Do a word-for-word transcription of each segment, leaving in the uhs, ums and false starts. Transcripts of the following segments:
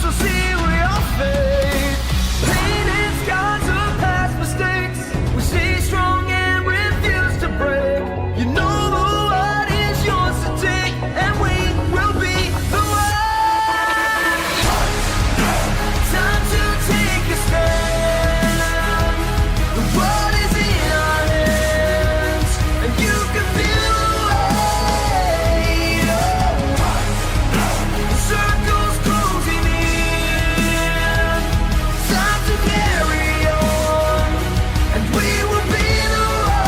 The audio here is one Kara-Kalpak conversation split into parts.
So see we are fate. Painted scars of past mistakes. We stay strong and refuse to break. You know the world is yours to take, and we will be the one. Time to take a stand. The world is in our hands, and you can feel the weight. Oh. Circles closing in, time to carry on, and we will be the one.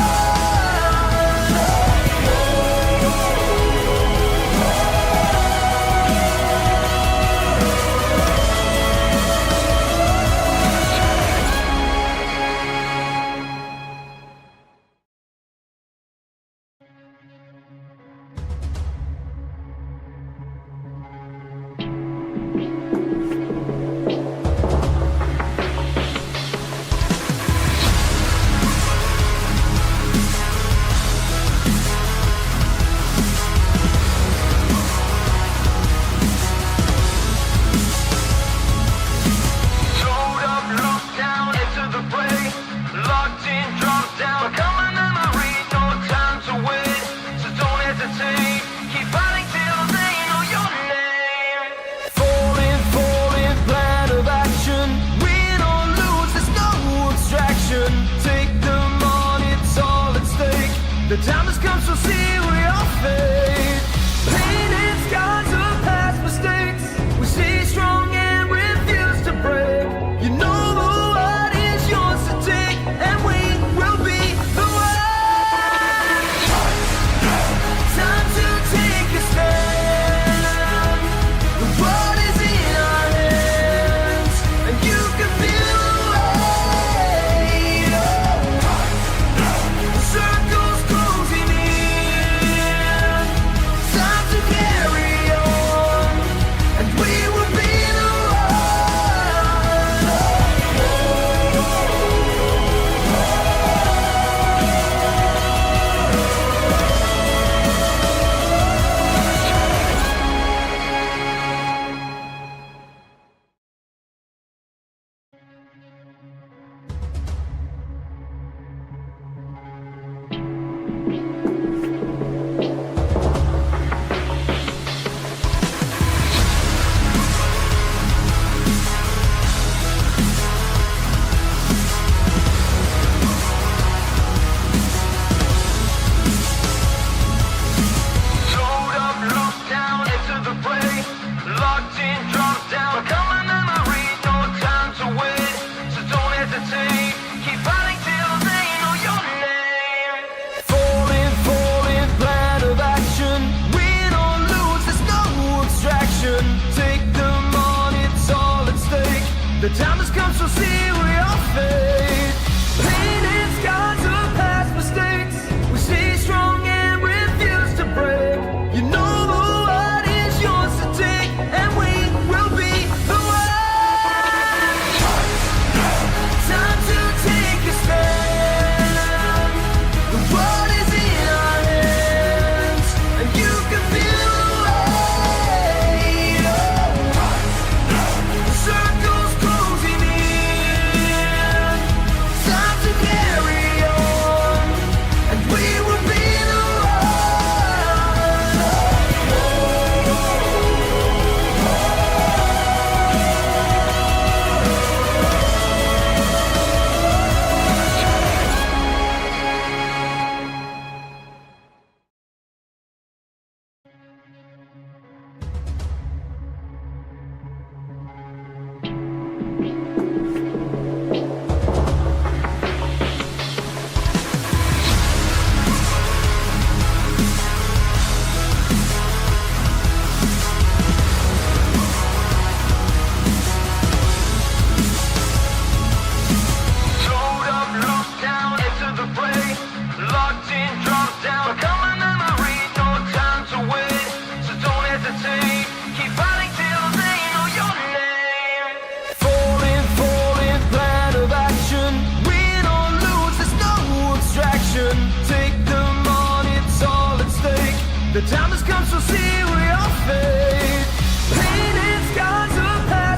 Showed up, looked down into the fray. Locked in, dropped down, become a memory, no time to wait, so don't hesitate, keep fighting till they know your name. Falling, falling, plan of action, win or lose, there's no abstraction, take them on, it's all at stake, the time has come, so see we are fate. Painted scars of past mistakes. We stay strong and refuse to break. You know the world is yours to take, and we will be the one. Time to take a stand. The world is in our hands, and you can feel the weight. Oh. Circles closing in, time to carry on, and we will be the one. Showed up, looked down into the fray. Locked in, dropped down, become a memory, no time to wait, so don't hesitate, keep fighting till they know your name. Falling, falling, plan of action, win or lose, there's no abstraction, take them on, it's all at stake, the time has come, so see we are fate, painted scars of past mistakes. We stay strong and refuse to break. You know the world is yours to take, and we will be the one. Time to take a stand. The world is in our hands, and you can feel the weight. Oh. Circles closing in. Time to carry on, and we will be the one. Showed up, looked down into the fray. Locked in, dropped down, become a memory, no time to wait, so don't hesitate, keep fighting till they know your name. Falling, falling, plan of action, win or lose, there's no abstraction, take them on, it's all at stake, the time has come, so see we are fate, painted scars of past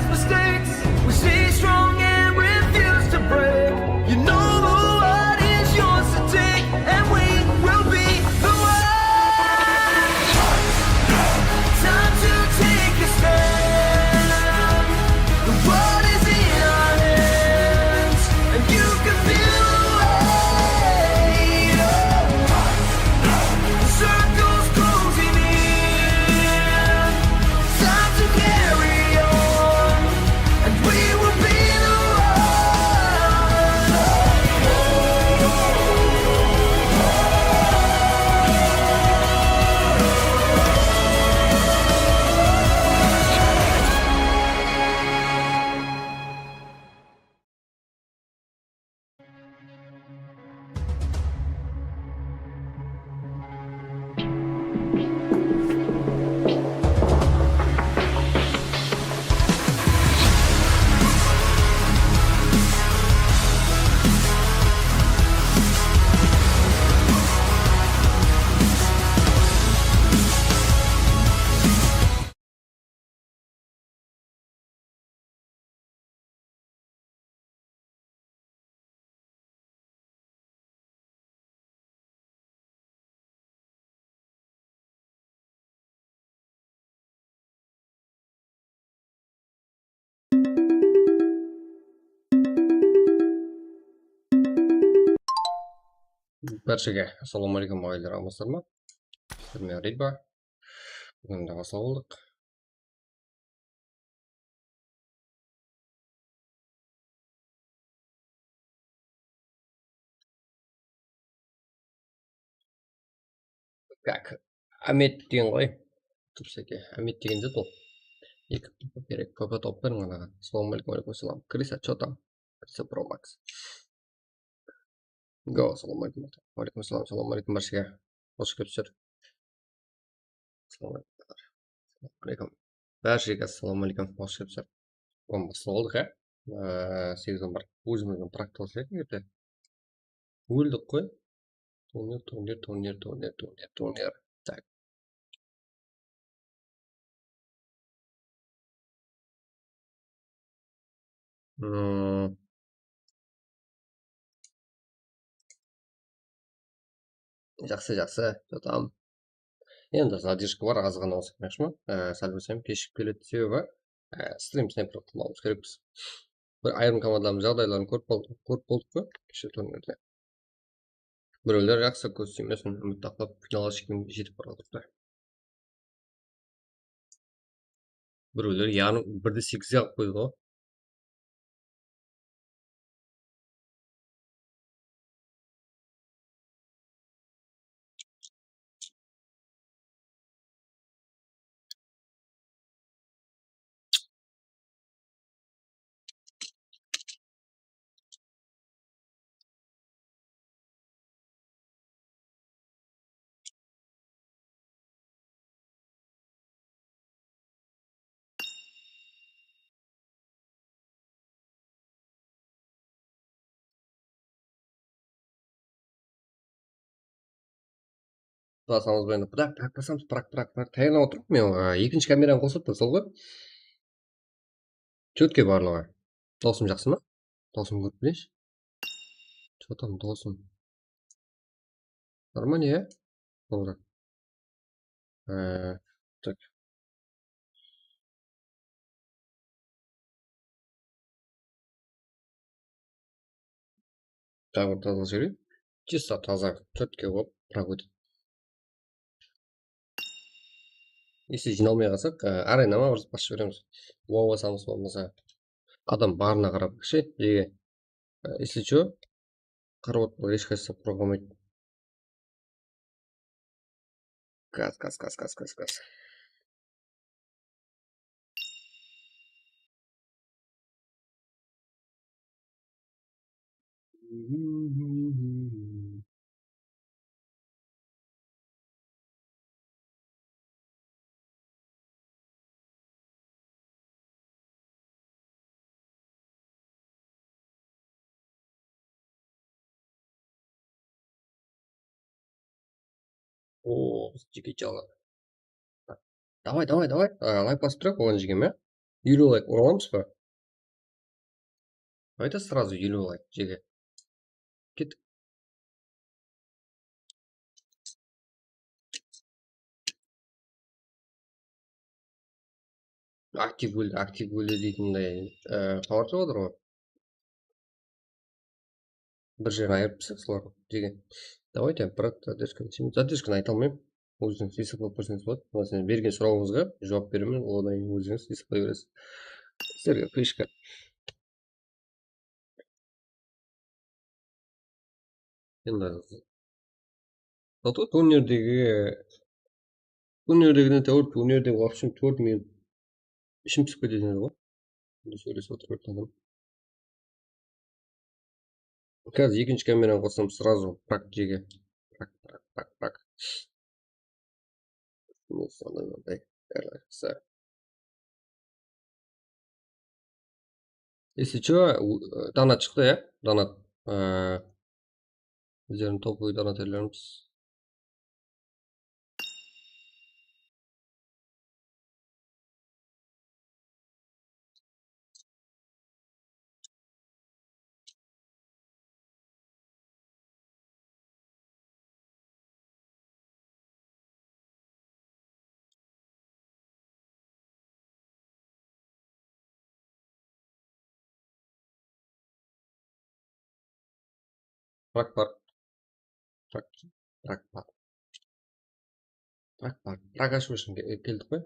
Bárshege assalamu aleykum, aǵaylar, amansızlar ma? Sizler menen Ridba. Búgin de baslap aldıq. Как? Ámet degen ǵoy. Tursa eke. Ámet degen zat ol. Eki PP kerek. PP tawıp beriń anaǵa. Assalamu aleykum, aleykum assalam. Krisa, chё tam? Krisa Pro Max. Go, assalamu aleykum. Aleykum assalam, assalamu aleykum bárshege. Xosh kelipsizler. Assalamu aleykum. Bárshege assalamu aleykum, xosh kelipsizler. Oǵan baslap aldıq, ya. Ee, segiz on bir. Ózimizdiń praktika eken erte. Óldik ǵoy. Turnir, turnir, turnir, turnir, turnir, turnir. Tak. Hmm. Jaqsı, jaqsı, jotam. Endi zadержка bar, azǵana bolsa, aytpaqshı ma? Á, sál bolsa hám keshigip keledi, sebebi, á, stream snayper qılmawımız kerekpiz. Bir ayırım komandalardıń jaǵdayların kórip bol-, kórip boldıq pa keshe turnirde. Birewler jaqsı kóz tiymesin, úmit saqlap, finalǵa shekem jetip baratırıptı. Birewler yarım, birdi segizge alıp qoydı ǵoy. Basamız endi. Pırak, pırak, basamız, pırak, pırak, pırak. Tayarlanıp otırıp, men, a, ekinshi kameranı qosıp, sol ǵoy. Chotke barlıǵı. Dawısım jaqsı ma? Dawısım kórip bileyinshi. Chё tam dawısım? Нормально, ya? Toǵrı. Ee, tak. Taǵı bir tazalap jibereyik. Чисто taza, chotke bolıp, пробует. Если jıynalmay qalsaq, e, arena ma bir basıp jiberemiz. Wow basamız bolmasa. Adam barına qarap, kishi, jege. E, если чё, qarap otırıp, eshqaysı qurı qalmaydı. Gaz, gaz, gaz, gaz, gaz, gaz. Oo, biz jeke jala. Davay, davay, davay. A, layk basıp turayıq, oǵan jegem, ya? Eliw layk ura alamız ba? Давайте сразу eliw layk, jege. Kettik. Aktiv bóldi, aktiv bóldi deytinday, e, xabar shıǵıp atır ǵoy. Bir jerin ayırıp tastayıq solardı degen. Давайте, брат, задержканы isleymiz. Задержканы ayta almayman. Ózińiz esap alıp berseńiz boladı. Mına sizlerge bergen sorawıńızǵa juwap beremen, odan keyin ózińiz esaplay beresiz. Sizlerge fishka. Endi zato turnirdegi, turnirdeginden táwir, turnirde вообще tórt minut ishim pisip ketedi ǵoy. Bunda sóylesip otır tórt adam. Házir ekinshi kameranı qossam, сразу prak jege. Prak, prak, prak, prak. Sonday, sonday. Bárler qısa. Если чё, u-, donat shıqtı, ya? Donat. Ee, bizlerdiń topovoy donatorlarımız. Bak, bak. Trackpad. Trackpad. Trackpad. Track ashıw ushın ke-, keldik qoy.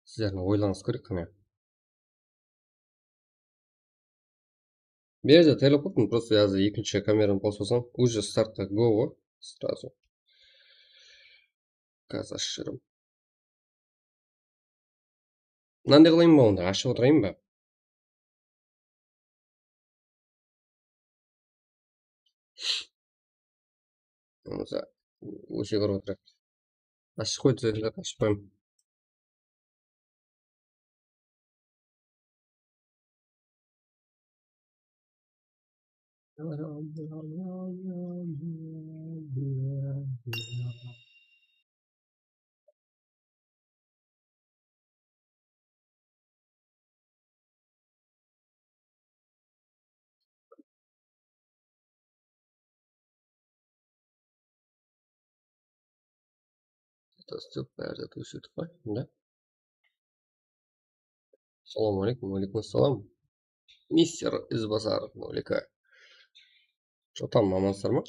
Sizlerdiń oylarıńız kerek qana. Bul jerde tayarlap qoyıptım, просто házir ekinshi kameranı qosıp alsam, уже startqa go ǵoy, сразу. Házir ashırım. Mınanday qılayın ba onda, ashıp otırayın ba? Bolmasa, óshe kirip otırayıq. Ashıp qoy, dizaynerler, ashıp qoyayın. Dostıp, bári zat ósedi ǵoy, da. Assalamu aleykum, wa aleykum assalam. Mister Izbasarov, Molika. Что там, amansızlar ma?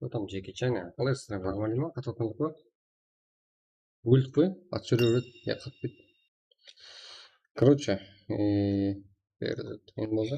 Что там, Джеки Чан? Qalaysızlar, нормально ma? Qatı otırmız ba? Óldik pe? At júre beredi. Ya, qatıp kettim. Короче, e, berdi. Endi boldı.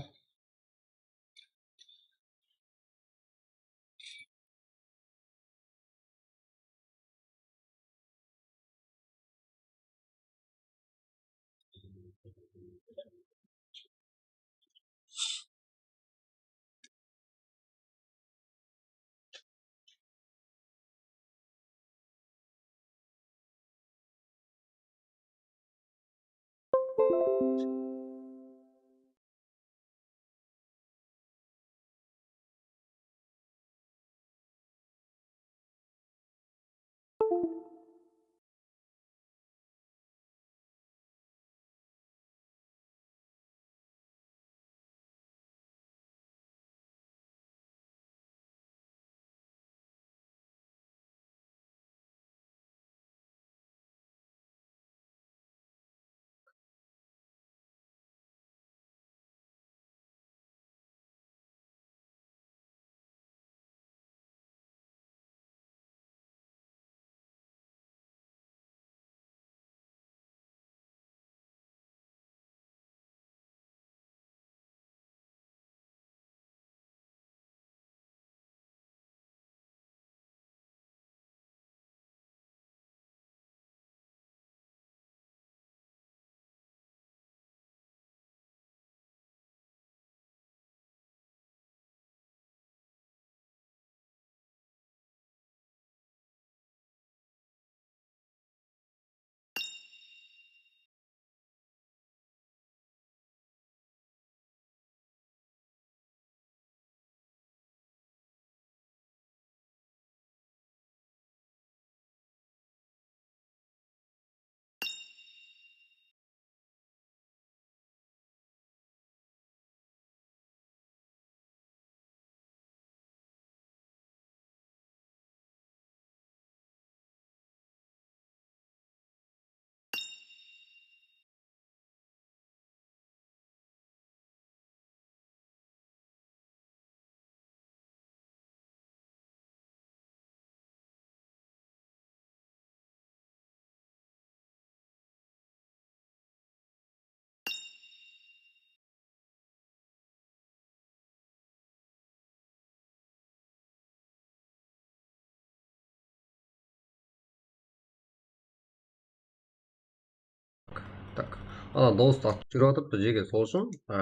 Ana, dawıs tartıp júrip atırıptı, jeke, sol ushın, á,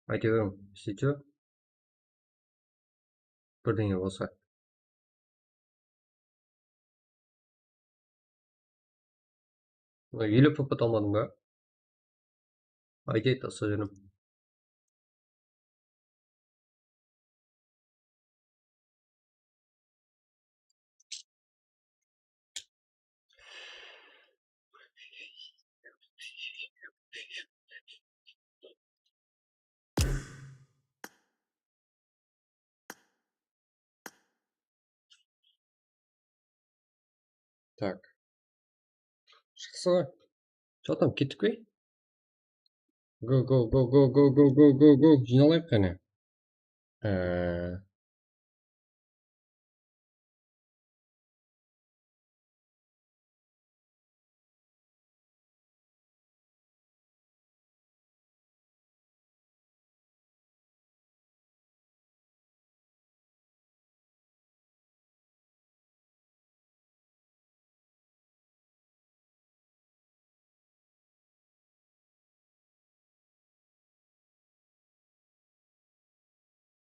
áytewir, seytse, birdeńe bolsa. Mına, ele pıpıt almadım ba? Aytaydı da, sol jerim. Так. Shıqsı ǵoy. Что там, kettik pe? Go, go, go, go, go, go, go, go, go. Jıynalayıq qáne. Ee,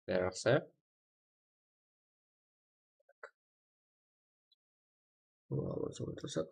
Beri aqsa. Bunı alıp alıp otırsaq.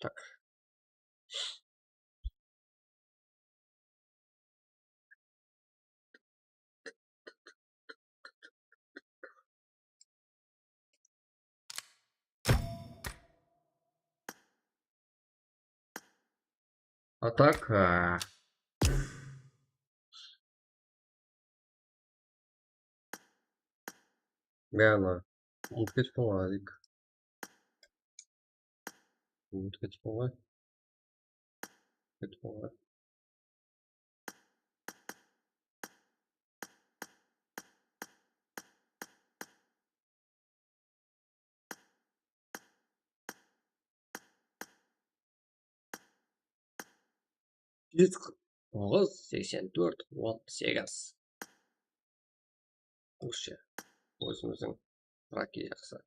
Так. А так, а, Bárin ulıp ketip qoyǵan, Azik. Ulıp ketip qoyǵan. Ketip qoyǵan. Júz qırq toǵız, seksen tórt, on segiz. Вообще, ózimizdiń raki jaqsı.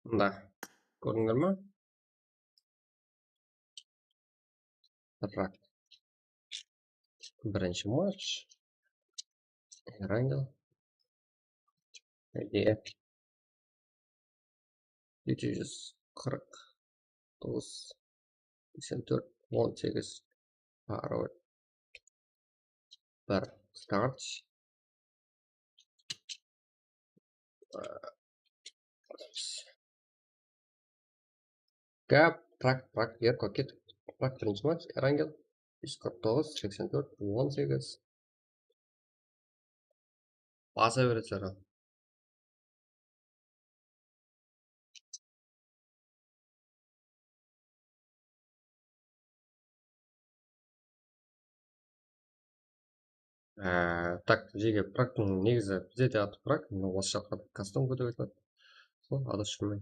Mında, kórdińler ma? Rak. Birinshi match. Erangel. Hediye. Jeti júz qırq toǵız, seksen tórt, on segiz. Parol. Bir. Start. Gap, prak, prak, Erko, ket. Prak, birinshi match, Erangel. Júz qırq toǵız, seksen tórt, on segiz. Basa beredi, Erko. Á, tak, jeke, praktıń negizi bizde de atı prak, mına, orıssha kastım dep aytıladı. Sol, adasıp júrmey.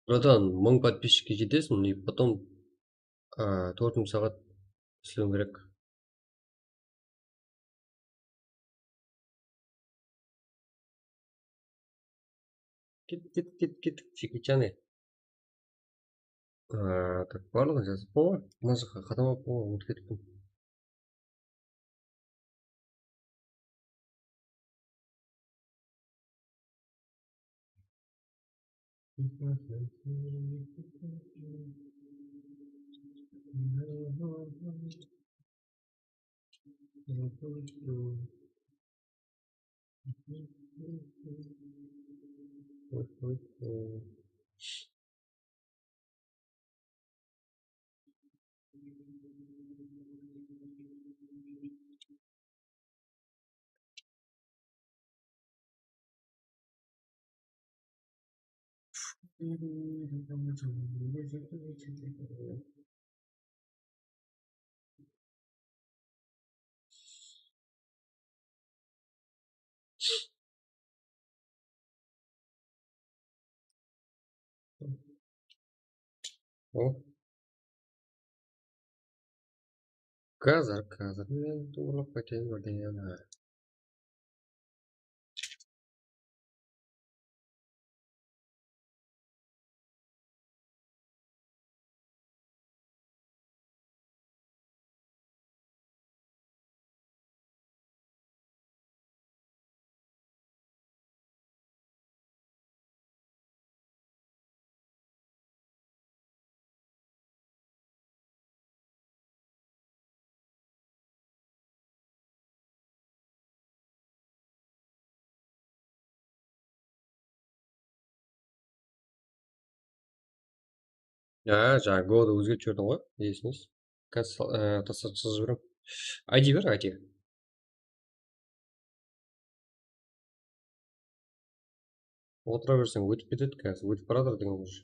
Bratan, mıń подписчикке jetesiń, и потом, a, tórt mıń saat islewiń kerek. Ket, ket, ket, ket, Jeki Chane. A, так, barlıǵın jazıp qoyǵan. Mına jaqqa qadam alıp qoyǵan, ótip kettim. O. Házir, házir men tuwrılap keteyin birden yana. Ya, jańa Godı ózgertip jiberdiń ǵoy, esiniz. Házir sal-, e, taslap sızıp jiberem. I D ber, I D. Otıra berseń, ótip ketedi házir, ótip baratır degen уже.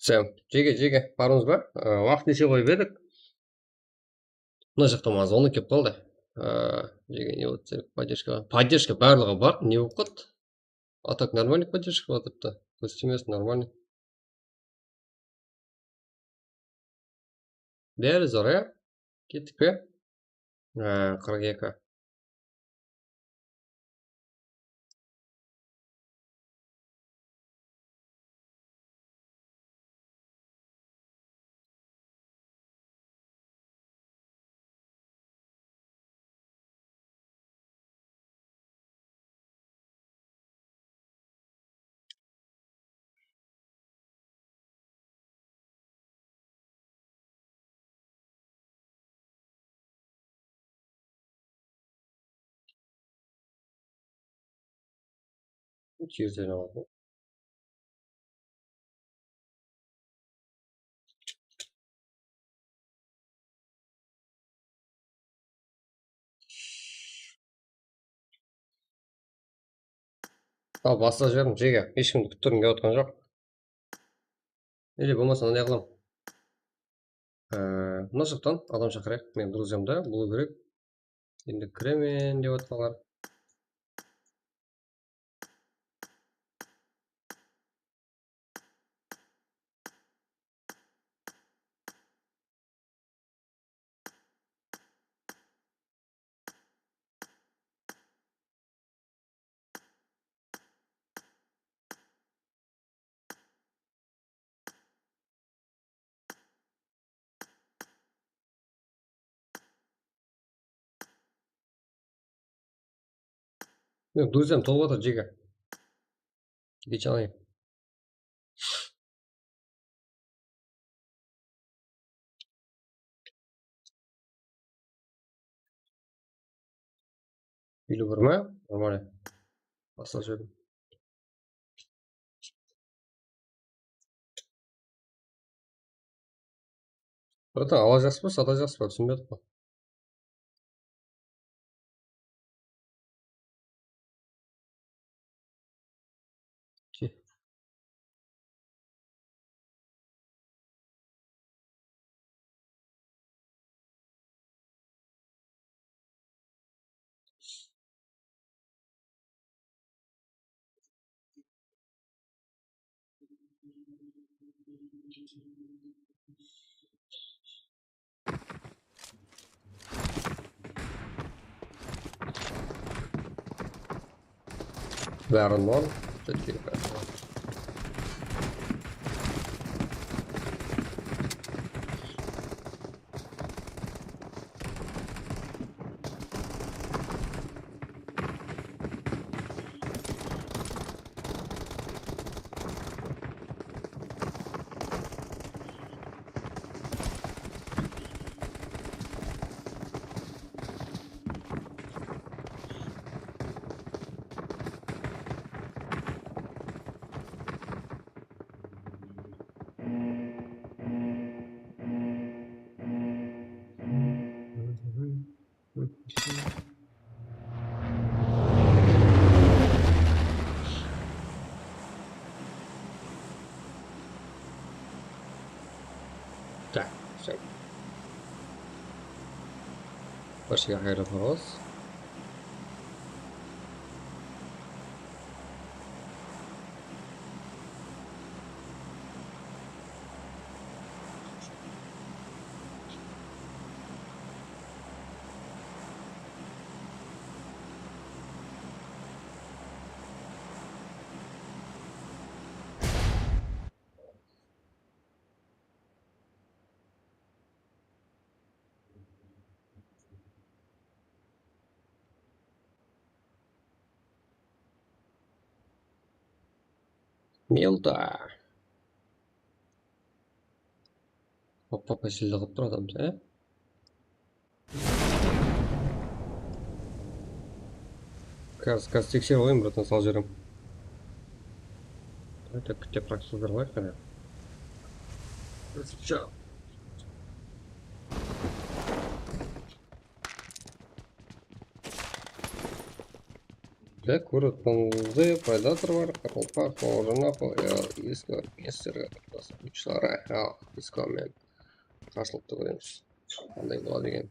Sen, jege, jege, barmız ba? Aa, waqıt neshe qoyıp edik? Mına jaqta maǵan звонок kelip qaldı. Aa, jege, ne boldı? Podderjka, podderjka barlıǵı bar, ne bolıp qaldı? А так нормальный поддержка bar depti. Kóz tiymesen, нормальный. Bári zor, ya? Kettik pe? Á, qırq eki. Úsh júz eliw altı. Al, baslap jiberdim, jege. Hesh kimdi kúttirgim kelip atqan joq. Ele bolmasa, mınday qılam. Ee, mına jaqtan adam shaqırayıq. Men druziyamda bolıw kerek. Endi kiremen dep atqanlar. Yoq, druziyam tolıp atır, jege. Geçen ay. Eliw bir ma? Нормально. Baslap jiberdim. Bratan, alajaqsız ba, satajaqsız ba, túsinbey atırman. Bárin bar. Так, всё. Barchaǵa xayrlı tań. Milda. Hoppa, pasildi qılıp tur adamdı, e? Kaz, kaz tekserip alayın, bratan, sal jiberemen. Давайте, bitta proxy qıldırıp alayıq qáne. Kórip atqanımızday, Predator bar, Qaraqalpaq, Bawırjan Apı, ya, Isko, Gessler, Uçları, ya, Isko menen qarsılıqtı kóremiz. Qanday boladı eken?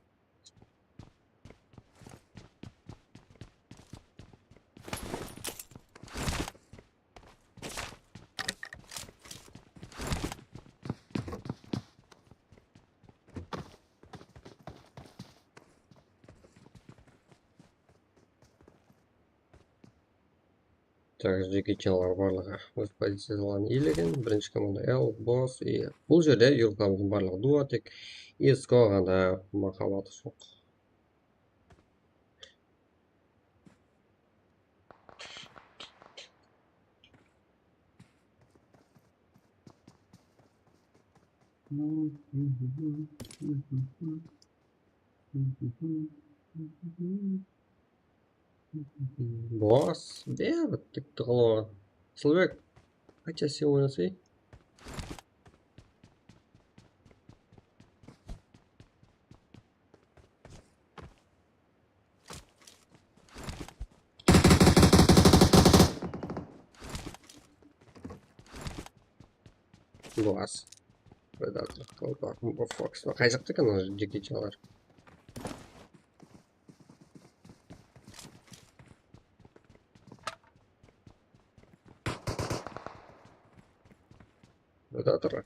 Tak, jekeycanlar barlıǵı óz poziciyaların iyelegen. Birinshi komanda L, Boss, e, bul jerde yurǵanımızdıń barlıǵı duo, tek Isko ǵana mahabatı joq. Boss, beri ketip qaldı. Asılbek, qayta sen oynasay. Boss. Predator, Qaraqalpaq, Fox. Qay jaqta eken mına jekeycanlar? Predator.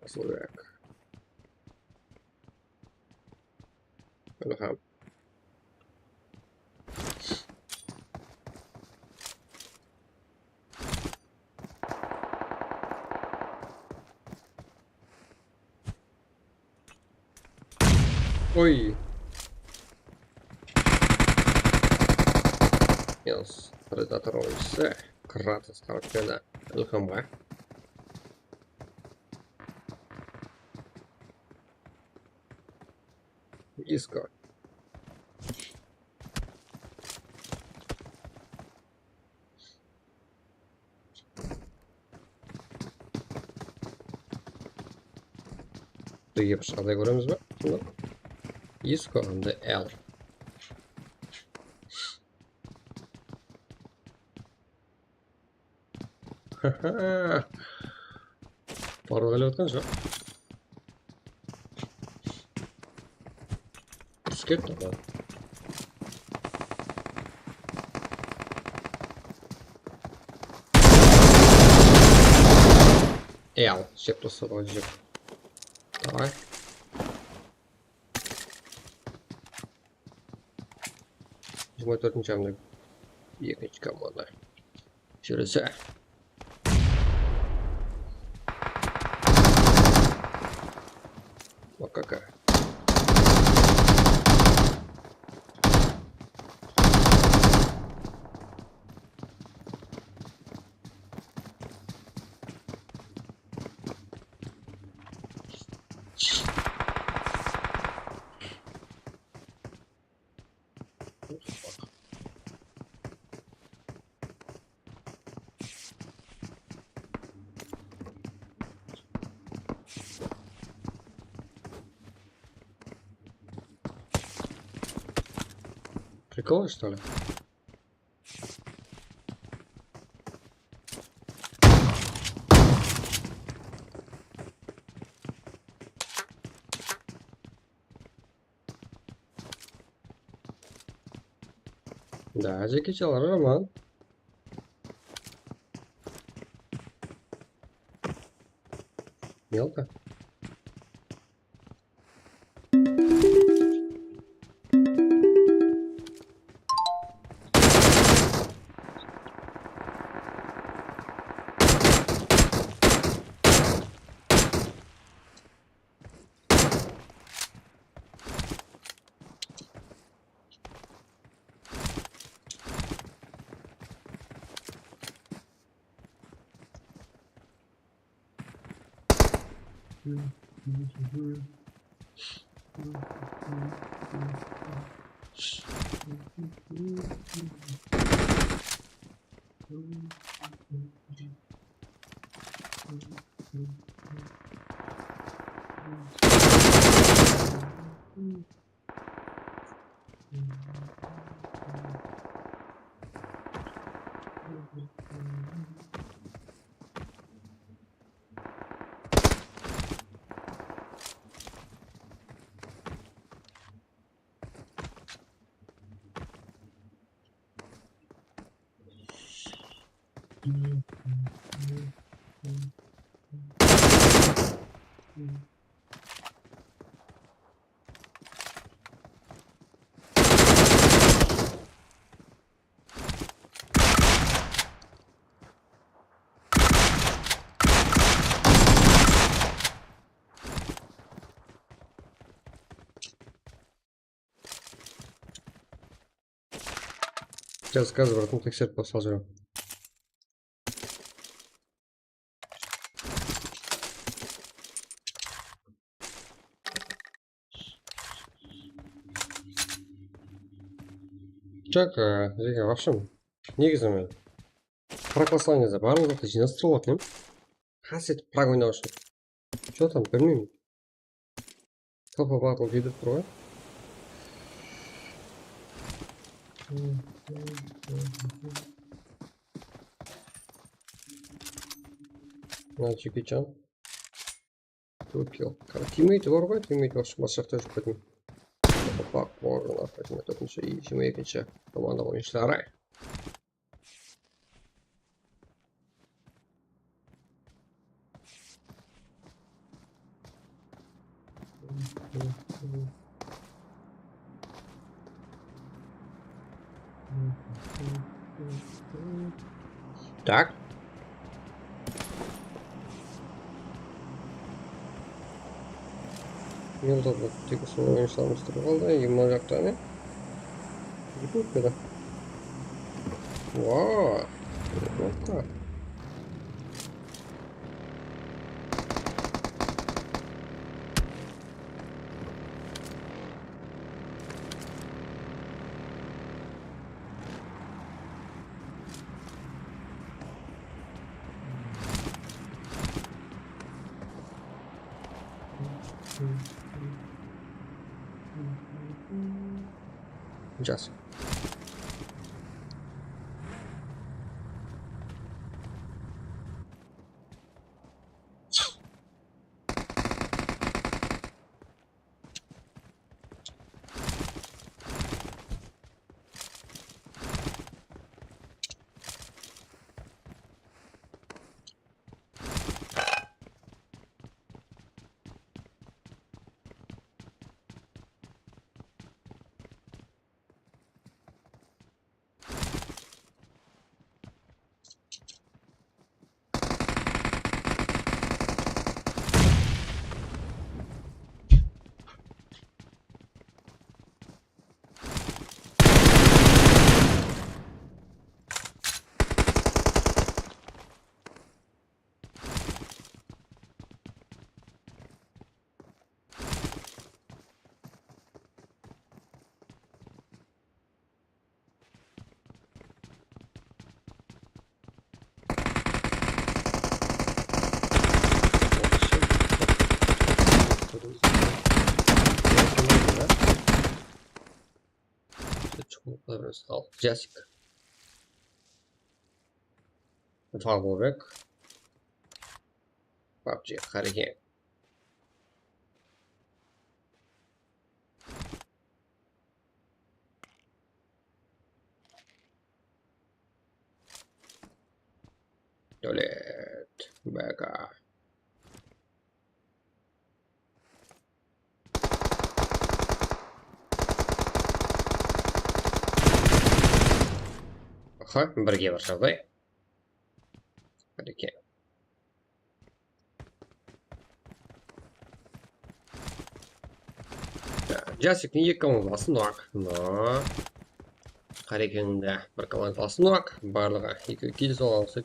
Asılbek. Ilham. Oy. Yalnız Predator oyınshısı Kratos tarafı da Ilhamǵa. Isko. Birge bir shıǵarday kóremiz be? Isko and L. Barlıǵı ele atqan joq. Túsip ketti ǵoy. Ey, al, jep tasladı ǵoy, jep. Davay. Jigirma tórtinshi hamle. Ekinshi komanda. Júrisi. Makaka. Прикол, что ли? Да, jekeycanlar aman. Miyawka. Gaz, gaz, bratım, tekserip bas, házir. Так, e, Zeki, вообще, negizi men праг baslanǵan gezde barlıq zattı jıynastırıp alatın edim. Qás etip prag oynaw ushın. Что там, bilmeymen. Topa battle kiydirip tur ǵoy. Mına Jeki Chan. Tokio. Teammate bar ǵoy, teammate bar, shıqpaq jaqta júrip kettim. Topa bor, jigirma ekinshi komanda oyınshıları. Так. Yolda bir tek usınıń oyınshılarımız turıp qaldı. Yıqılma jaqta ne? Yıqılıp kedi. Waa, yıqılıptı. Jaz. Jasik. Fagobek. Babji, Qareken. Dáwlet, Báka. Aha, birge bir jaǵday. Qareken. Jasiktiń eki komandası nok. No. Qarekenniń de bir komandası nok. Barlıǵı ekewi kiyis alsa,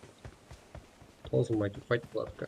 tozılmaytın fayt boladı.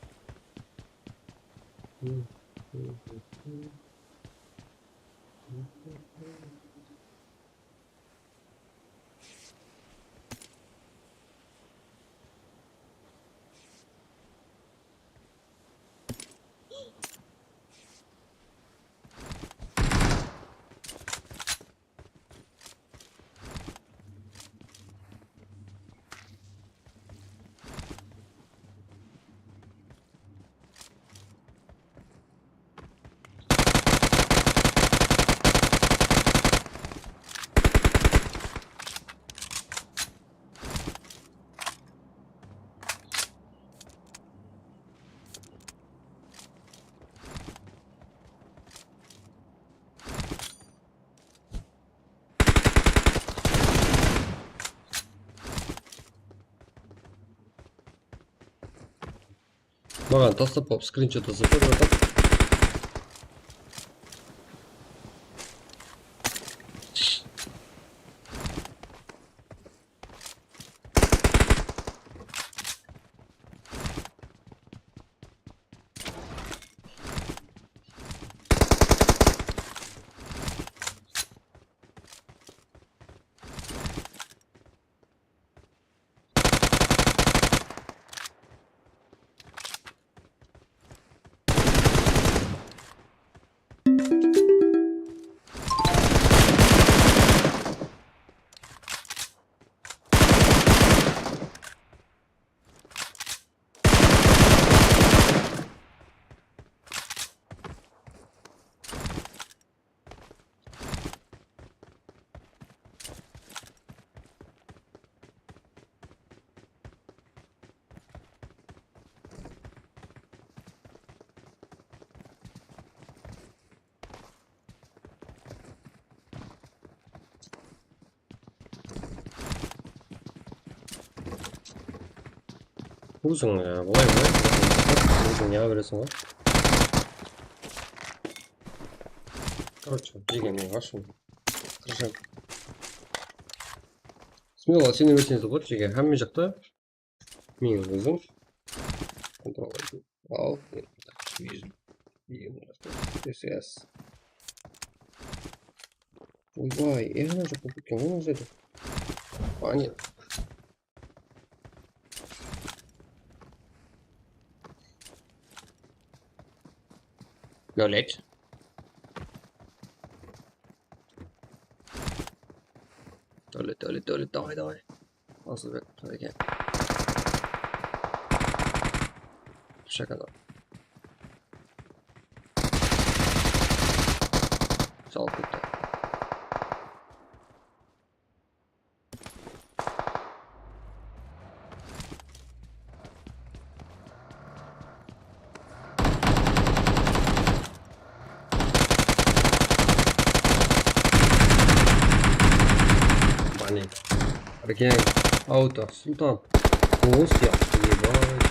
Maǵan taslap qoyıp, skrinshot taslap qoyıp, bratан. Óziń, e, bılay, bılay, óziń ne qıla bereseń ǵoy. Короче, jegen, men ashım. Qırsham. Смело sene berseńiz boladı, jege. Hámme jaqta. Men ózim. Ctrl A. Al. Division. Division. S S. Oybay, e, ana jaqta ketken ǵoy mına jerde. Ani. Dawlet. Dawlet, Dawlet, Dawlet, davay, davay. Asılbek, davay, kel. Shakada. Salıp ketti. Блин. Прикинь, auto, Sultan. Gost yaptı, ебать.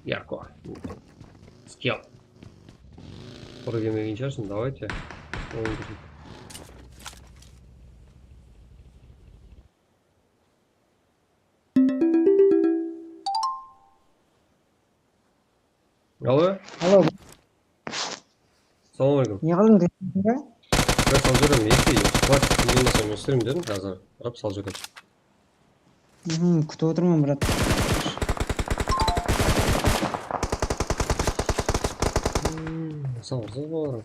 Ярко. Скилл. Qurı kelmegen shıǵarsın, давайте. Oyın kirsin. Alo. Alo. Assalawma aleykum. Ne qıldıń, desiz be? Bir salıp júrem, eki, hwayt, men stream dedim, házir qarap salıp júrem. Mhm, kútip otırman, brat. Hmm, sabırsız bolarım.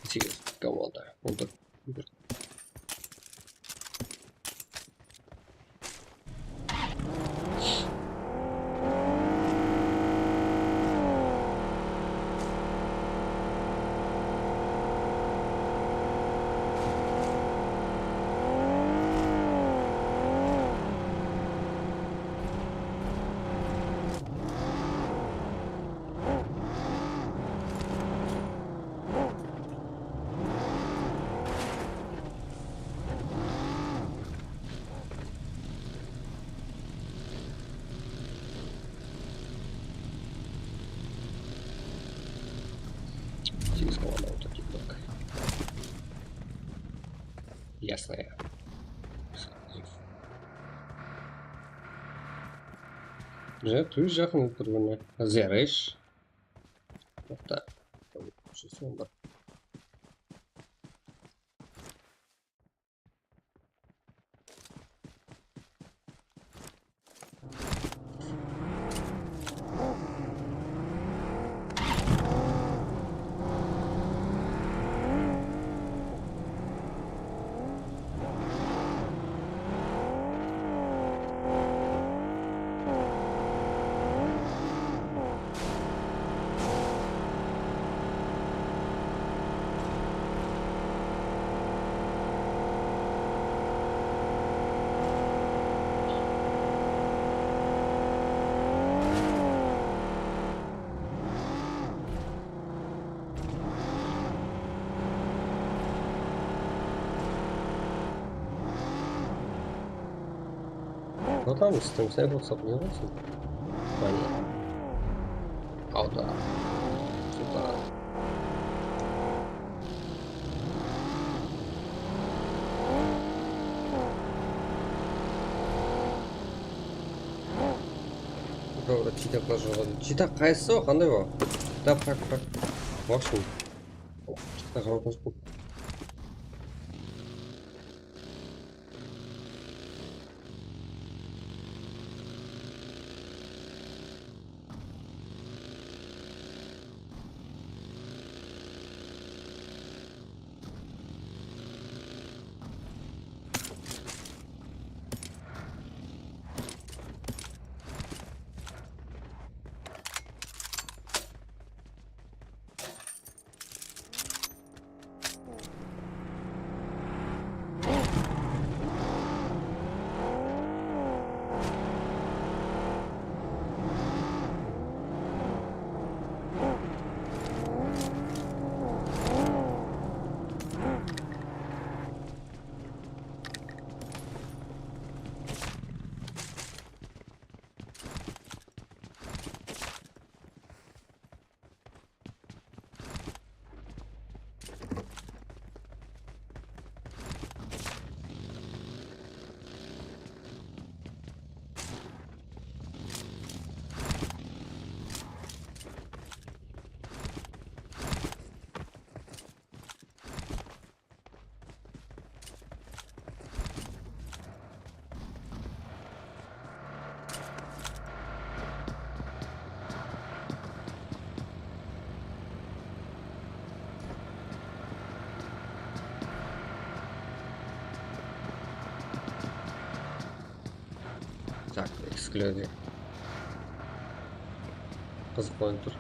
Segiz komanda. On tórt. Segiz komanda otır, kettik. Ясно. Bizler tuz jaqın bir-birine. Zerish. Toqta. Şu soń bir. Adam istedim, sen ruxsat ne bolsın? Mine. Alda. Suda. Burada, burada çitaqlar joq edi. Çitaq qaysı o? Qanday o? Da, bırak, bırak. Bosın. Çitaq joq edi. Tak, ekskluzif. Qızıq oyın tur.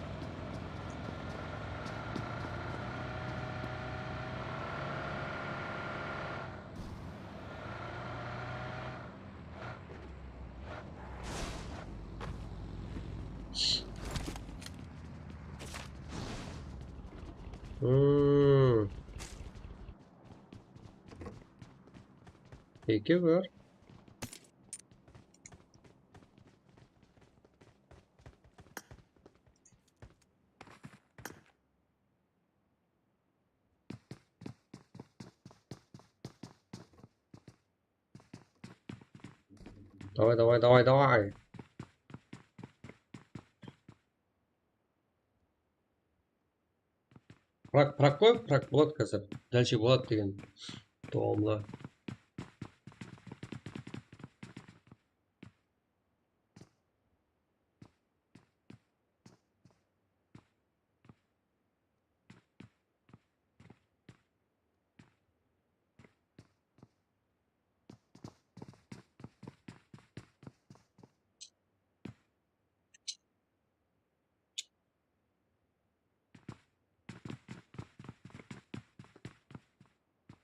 Hmm. Eki bir. Давай, давай, давай, давай. Prak, prak qoy, prak boladı házir. Dálshe boladı degen toǵımlı.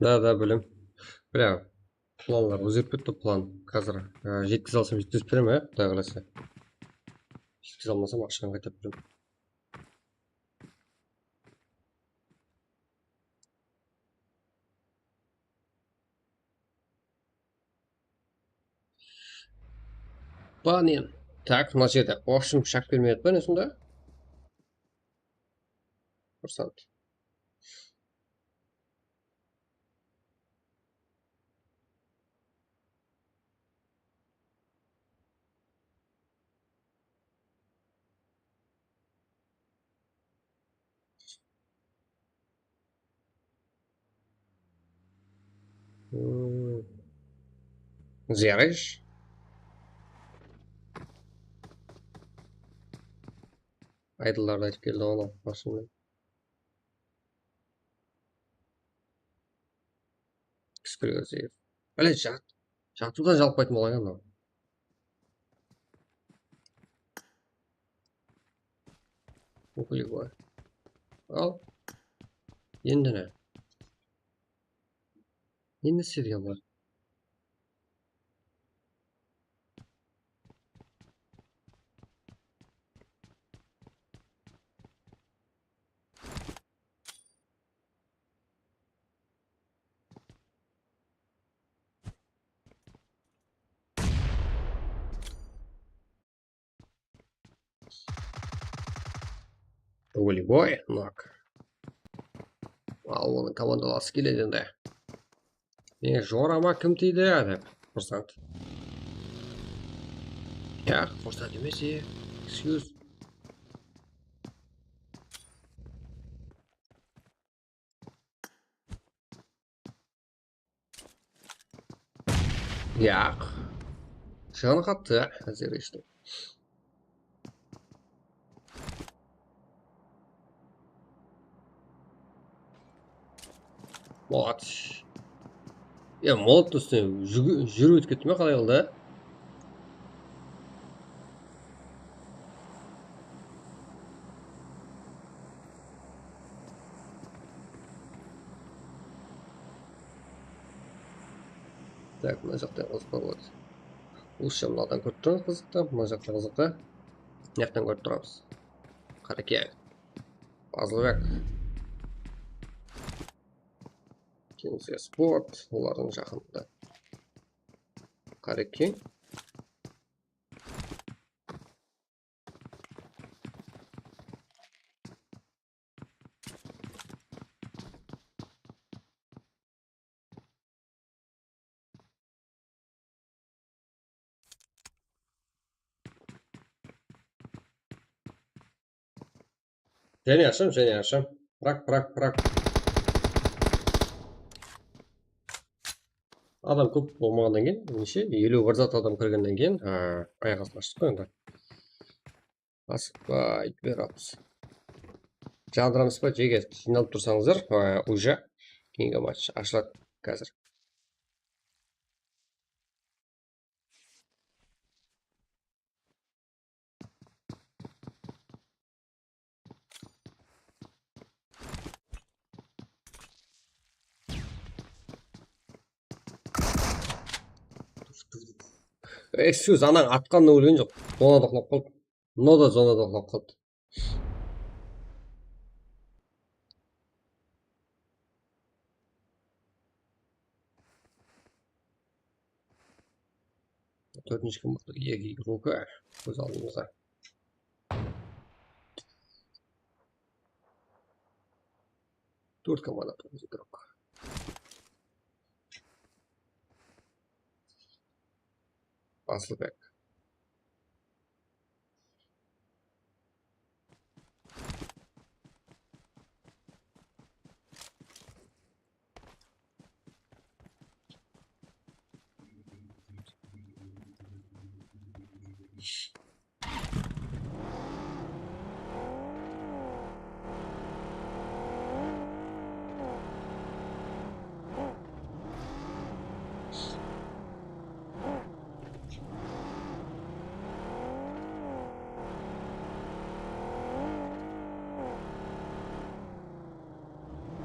Da, da, bilim. Bля, planlar ózgerip ketti, plan. Házir, e, jetkize alsam, jetkizip beremen, ya, Quday qálese. Jetkize almasam, aqshanı qaytarıp beremen. Banen. Tak, mına jerde. Oshım shak bermeyatpan usında. Kursant. Hmm. Ziyaraysh. Aydınlardı aytıp keldi oǵan basımnan. Ekskluzif. Bále, jat-, jatıwdan jalıqpaytın bolǵan ya mınaw. Okey, qoy. Al. Endi ne? Endi seriallar. Волейбой, nok. Al, onıń komandalası keledi endi. E, jorama kim tiydi dep, kursant. Ya, kursant emes, e, excuse. Yaq. Janı qattı, házir eshittim. Молодец. Ya, molotov ústine júgi-, júrip ótip ketti me, qalay qıldı? Tak, mına jaqta qızıq bar boladı. Usı mınadan kórip turamız qızıqtı, mına jaqta qızıqtı. Mına jaqtan kórip turamız. Qareke. Fazlыбек. Kengse sport, olardıń jaqınında. Qareke. Jáne asham, jáne asham. Bırak, bırak, bırak. Adam kóp bolmaǵannan keyin, neshe, eliw bir zat adam kirgennen keyin, a, ayaq astına shıqtı endi. Asıqpay beremiz. Jandıramız ba, jege jıynalıp tursańızlar, a, уже keyingi match ashıladı házir. Ey, sóz, anań atqanına ólgen joq. Zonada uxlap qaldı. Mınaw da zonada uxlap qaldı. Tórtinshi kim boldı? Eki ruka kóz aldımızda. Tórt komanda turmız, игрок. Fazlыбек.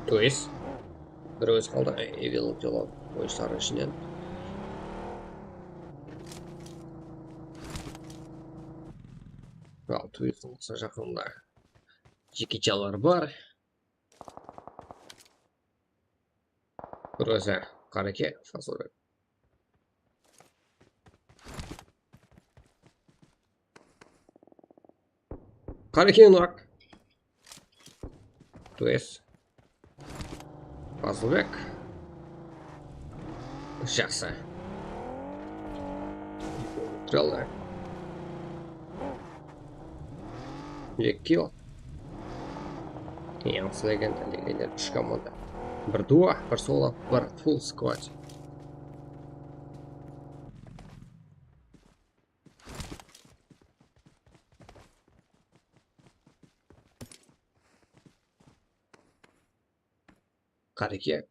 Toys. Bir ózi qaldı, Evil Dead oyınsılarınıń ishinen. Al, Toystıń bolsa jaqınında Jeki Chanlar bar. Bir ózi Qareke, Fazlыбек. Qareke, Norak. Toys. Fazlыбек. Jaqsı. Tura aldı. Eki kill. Yańsı legenda, legender, úsh komanda. Bir duo, bir solo, bir full squad. Qareke.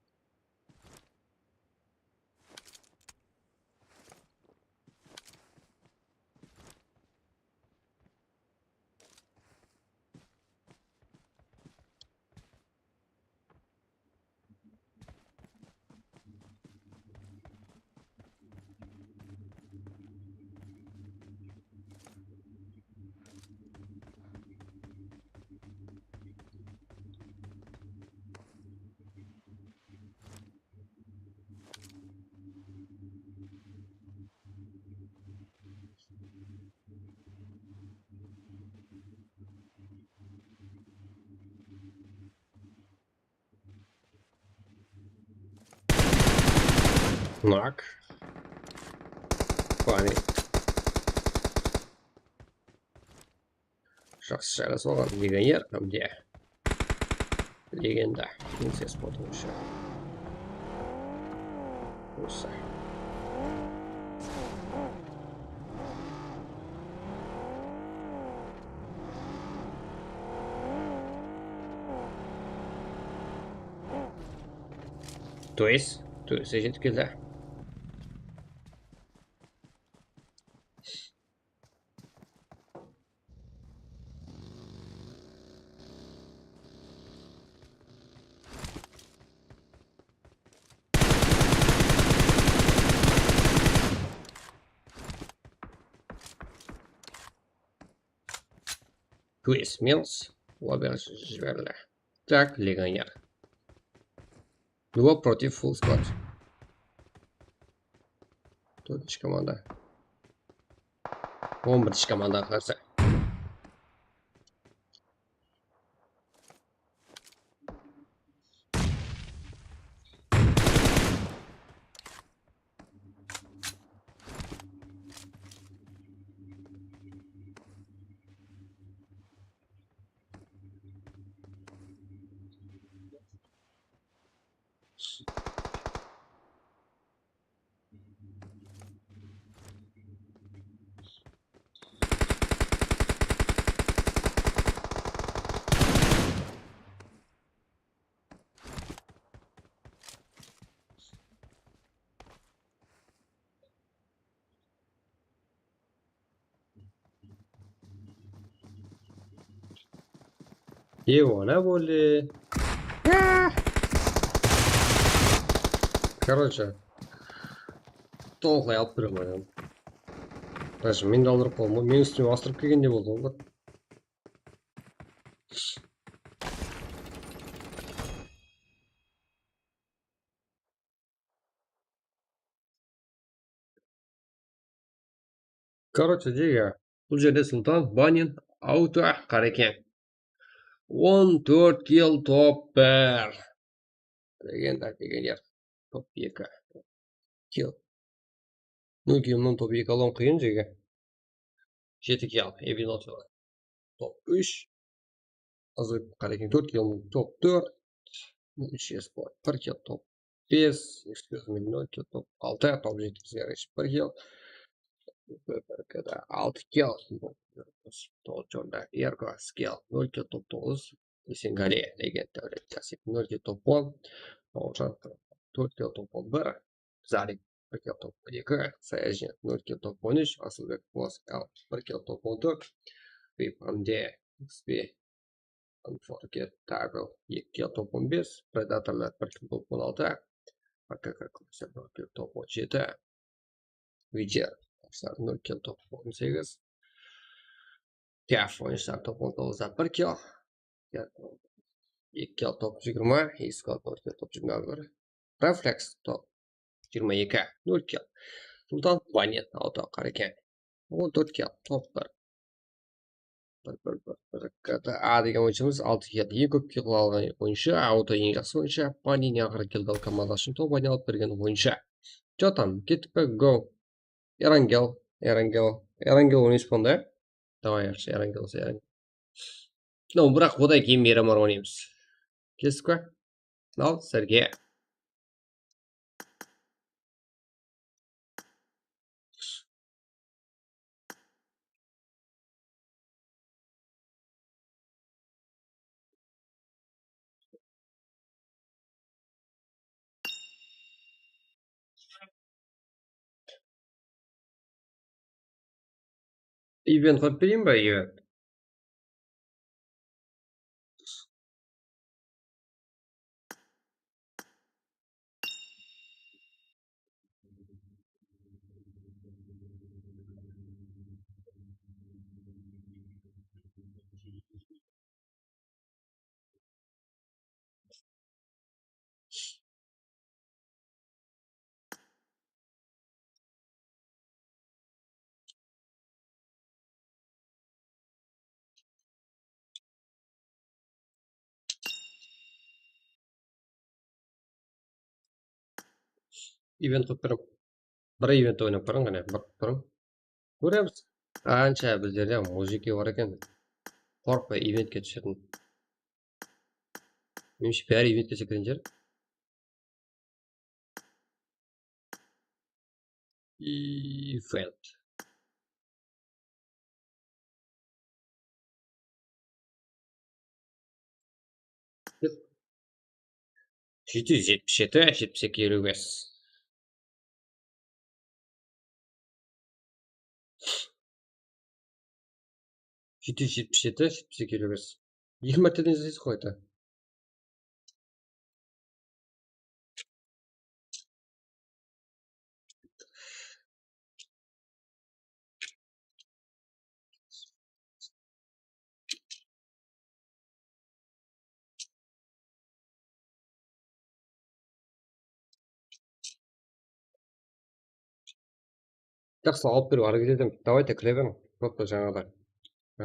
Knock. Funny. Jaqsı jaylasıp alǵan degen yer, hámde legenda. Princess potın ushı. Usı. Toys, Toys jetip keldi. Quest Mills, olar jiberildi. Tak, legioner. Duo против full squad. Dórtinshi komanda. On birinshi komandaǵa qarsı. Devona boldı. Короче, tolıqlay alıp berem oynadım. Даже men de aldırıp qaldım ǵoy. Men ústime astırıp kelgendey boldı ǵoy. Короче, jege, bul jerde Sultan, Banin, Auto, Qareken. On tórt kill, top bir. Legenda degen yer. Top eki. Kill. Nol killmen top eki alıw qıyın, jege. Jeti kill, Ebin Auto. Top úsh. Azır Qareken tórt kill, top tórt. Úsh esport, bir kill, top bes. Excuse me, nol kill, top altı. Top jeti bizge qarayshı, bir kill. Altı kill. Toǵız jolda Ergo, skill, nol kill, top toǵız. Esengale, legenda, Davlet, Jasip, nol kill, top on. Toǵızjan, tórt kill, top on bir. Zarik, bir kill, top on eki. Sayajin, nol kill, top on úsh. Asılbek, Boss, L, bir kill, top on tórt. Vip, Hamde, X P, Unforgettable, eki kill, top on bes. Predatorlar, bir kill, top on altı. A K K Cluster, nol kill, top on jeti. Vijer, nol kill, top on segiz. Tef, oyınshılar, top on toǵız, bir kill. Eki kill, top jigirma. Iskot, nol kill, top jigirma bir. Refleks, top jigirma eki, nol kill. Sultan, Banin, Auto, Qareken, on tórt kill, top bir. Bir, bir, bir, bir. G T A degen oyınshımız altı kill. Eń kóp kill alǵan oyınshı, Auto eń jaqsı oyınshı, Banin eń aqırǵı kill alǵan komanda ushın top aylanıp bergen oyınshı. Jotam, kettik pe? Go. Erangel, Erangel, Erangel on úsh panda. Давай, yaxshi, Erangel bolsa Erangel. No, biraq odan keyin Miramar oynaymız. Kelistiko? Al, sizlerge. Event qoyıp bereyin ba, event? Event qılıp turıń. Bir event oynap kóriń, qáne, bir turıń. Kóremiz. Qansha bizlerde mujiki bar eken. Qorqpay eventke túsetin. Menimshe, bári eventke sekirgen jer. Event. Jeti júz jetpis jeti, jetpis eki, eliw bes. Jeti júz jetpis jeti, jetpis eki, eliw bes. Eki márteden izleysiz ǵoy, ayta. Jaqsı, alıp beriw háreket etem. Давайте, kire beriń. Просто jańada, e,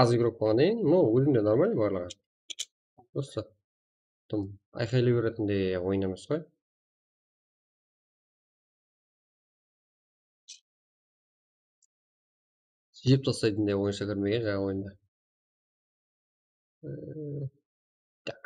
az igrok bolǵannan keyin, ну, ózinde нормально barlıǵı. Просто dım ayqaylay beretindey oyın emes ǵoy. Jep taslaytınday oyınsha kirmegen jańa oyında. E, tak.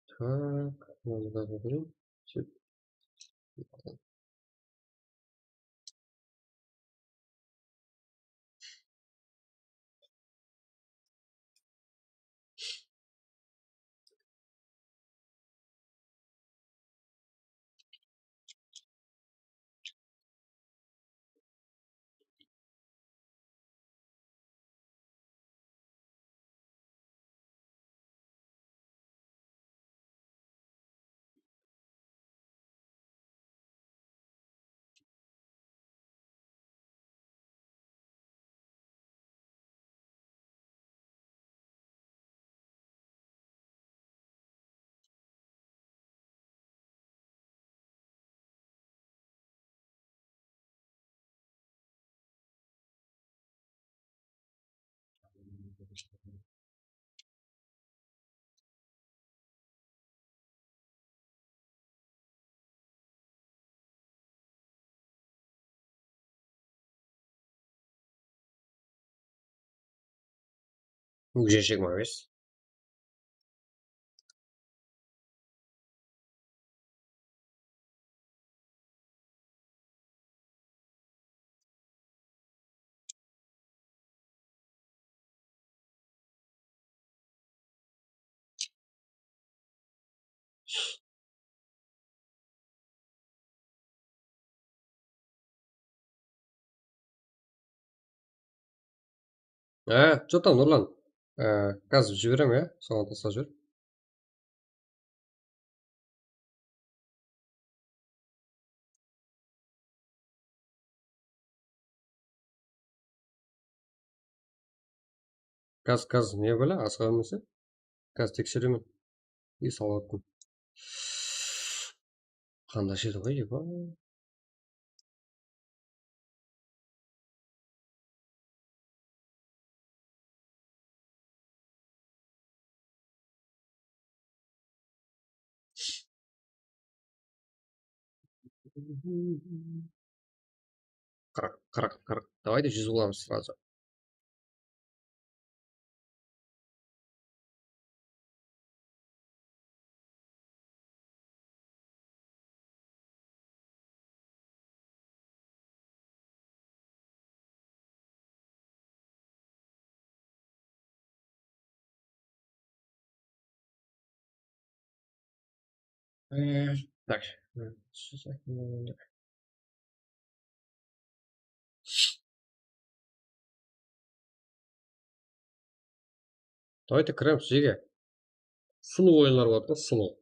Так, mınanı da kóreyin. Sóyt. Újúnshi jigirma bes. Á, что там, Nurlan? Á, gaz jiberem, ya? Soǵan taslap jiber. Gaz, gaz, ne bala, asıǵa bermese? Gaz tekseremen. Ey, sawatın. Qanday edi ǵoy, eba. Qırq, qırq, qırq. Давайте júz qılamız сразу. Ee, tak. Давайте kiremiz jege. Slow oyınlar bar da, slow.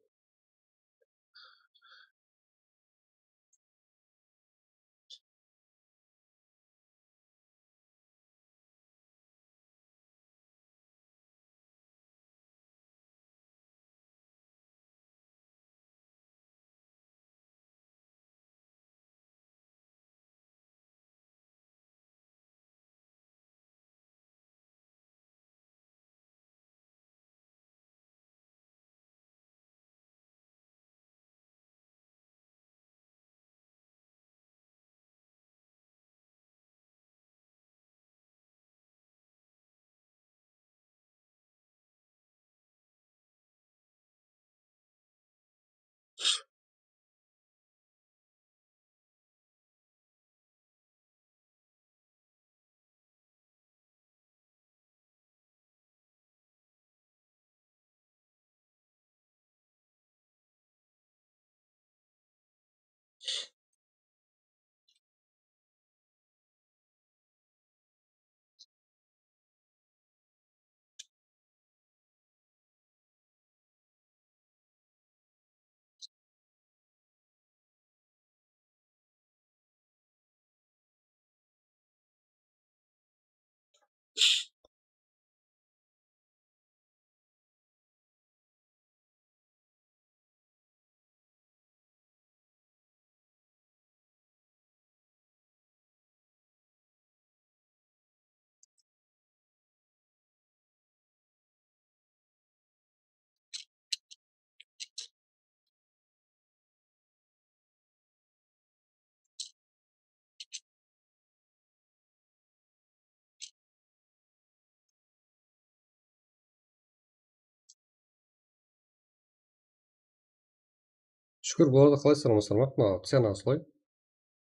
Shúkir, boladı, qalaysızlar, aman-sálem, maqpal, Ksena, usılay.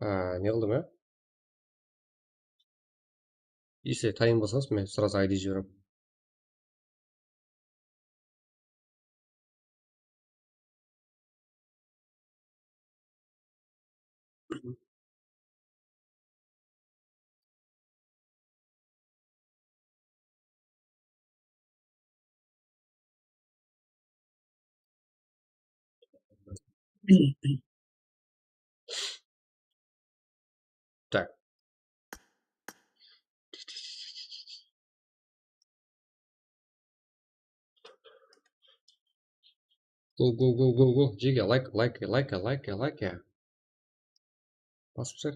Á, ne qıldım, ya? Если tayın bolsańız, men сразу I D jiberemen. Так. Go, go, go, go, go. Jege, лайк, лайк, лайк, лайк, лайк. Basıp shıq.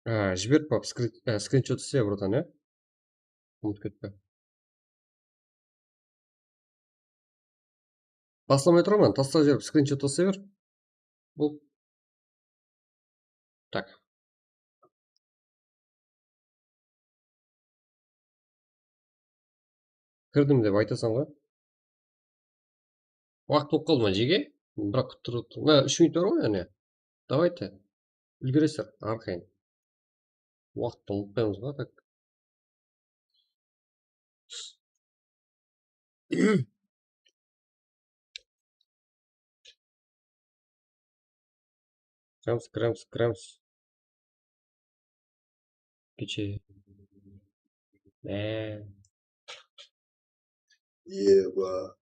Á, jiberip bap, skrin-, á, skrinshot islep, bratan, ya? Umıtıp ketpe. Baslamay turaman, taslap jiberip, skrinshot taslay ber. Bul. Tak. Kirdim dep aytasań ǵoy. Waqıt bolıp qaldı ma, jege? Biraq kúttirip otır. Mına, úsh minut bar ǵoy, áne. Давайте. Úlgeresizler, arqayın. Waqıttı ulıtpaymız ǵoy, tak. Kiremiz, kiremiz, kiremiz. Keche. Ee. Eba.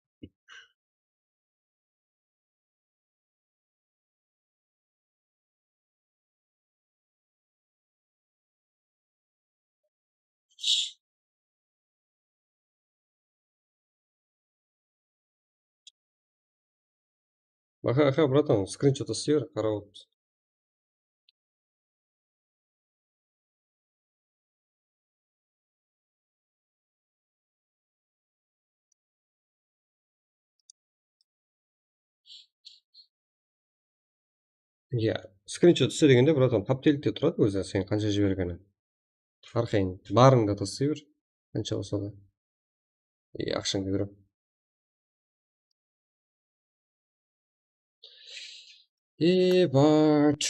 Aha, aha, bratan, skrinshot islep, qarap otırmız. Ya, skrinshot iste degende, bratan, qáptelikte turadı ózi, sen qansha jibergeni. Arqayın, barıńdı da taslay ber, qansha bolsa da. E, aqshańdı berem. Ebat.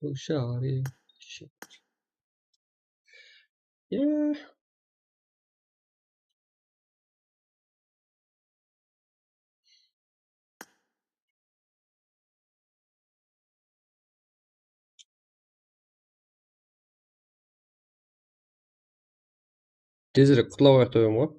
Bul shari. Ya. Tezirek qutılawayıq dep edim ǵoy.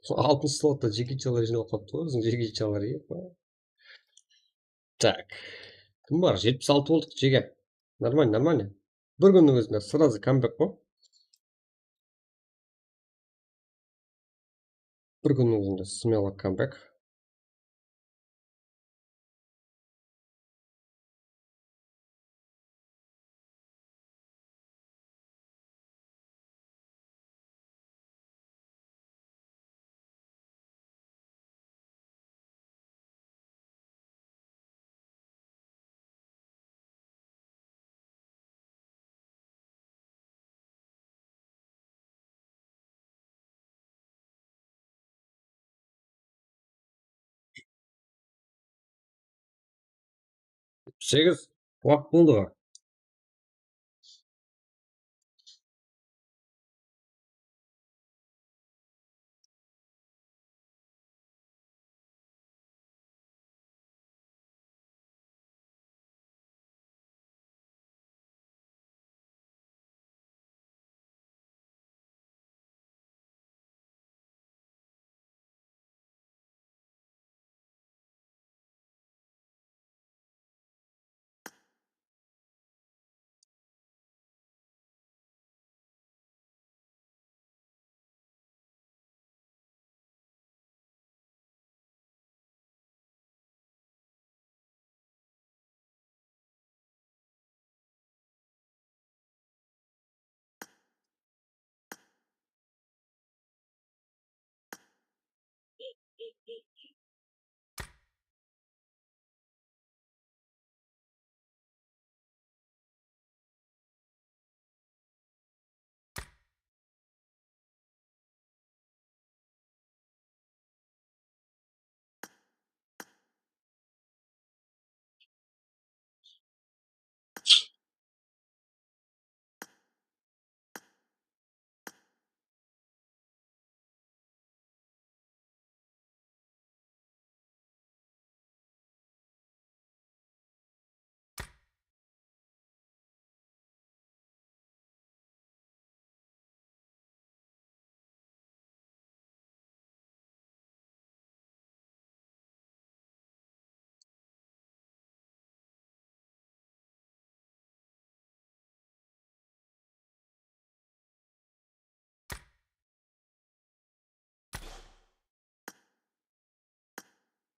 Sol altınshı slotta jigitjalar jıynalıp qalıptı ǵoy, biziń jigitjalar, e. Tak. Kim bar? Jetpis altı boldıq, jege. Нормально, нормально. Bir kúnniń ózinde сразу камбэк ǵoy. Bir kúnniń ózinde смело камбэк. Segiz. Waqıt boldı ǵoy.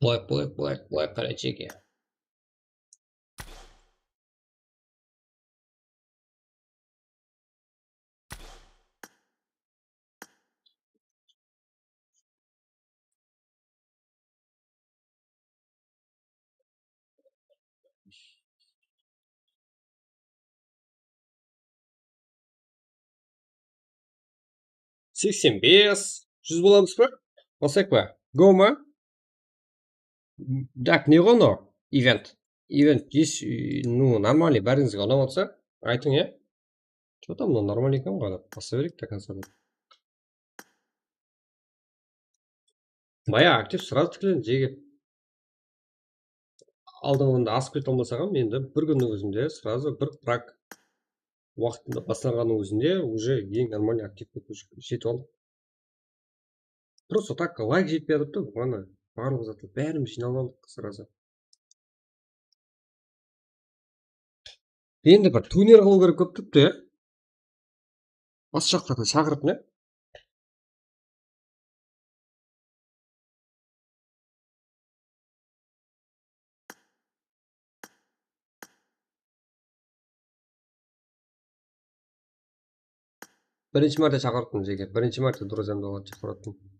Bılay, bılay, bılay, bılay qara, jege. Seksen bes, júz bolamız ba? Basayıq pa? Go ma? Так, ne ǵo mınaw? Event. Event, ну, нормальный, bárińizge unap atsa, aytıń, ya. Что там, mınaw нормальный eken ǵoy, basa bereyik до конца. Baya aktiv сразу tiklendi, jege. Aldınǵında asıp kete almasaq hám, endi bir kúnniń ózinde сразу bir праг waqtında baslanǵannıń ózinde уже eń нормальный aktivke jetip aldıq. Просто так layk jetpey atırıptı, mana barlıq zatlar bárimiz jıynalıp aldıq сразу. Endi bir turniir qılıw kerek bolıp turıptı, ya. Bas jaqlardan shaqırıp, ne? Birinshi márte shaqırıptım, jege. Birinshi márte друзьямdı alıp shaqırıptım.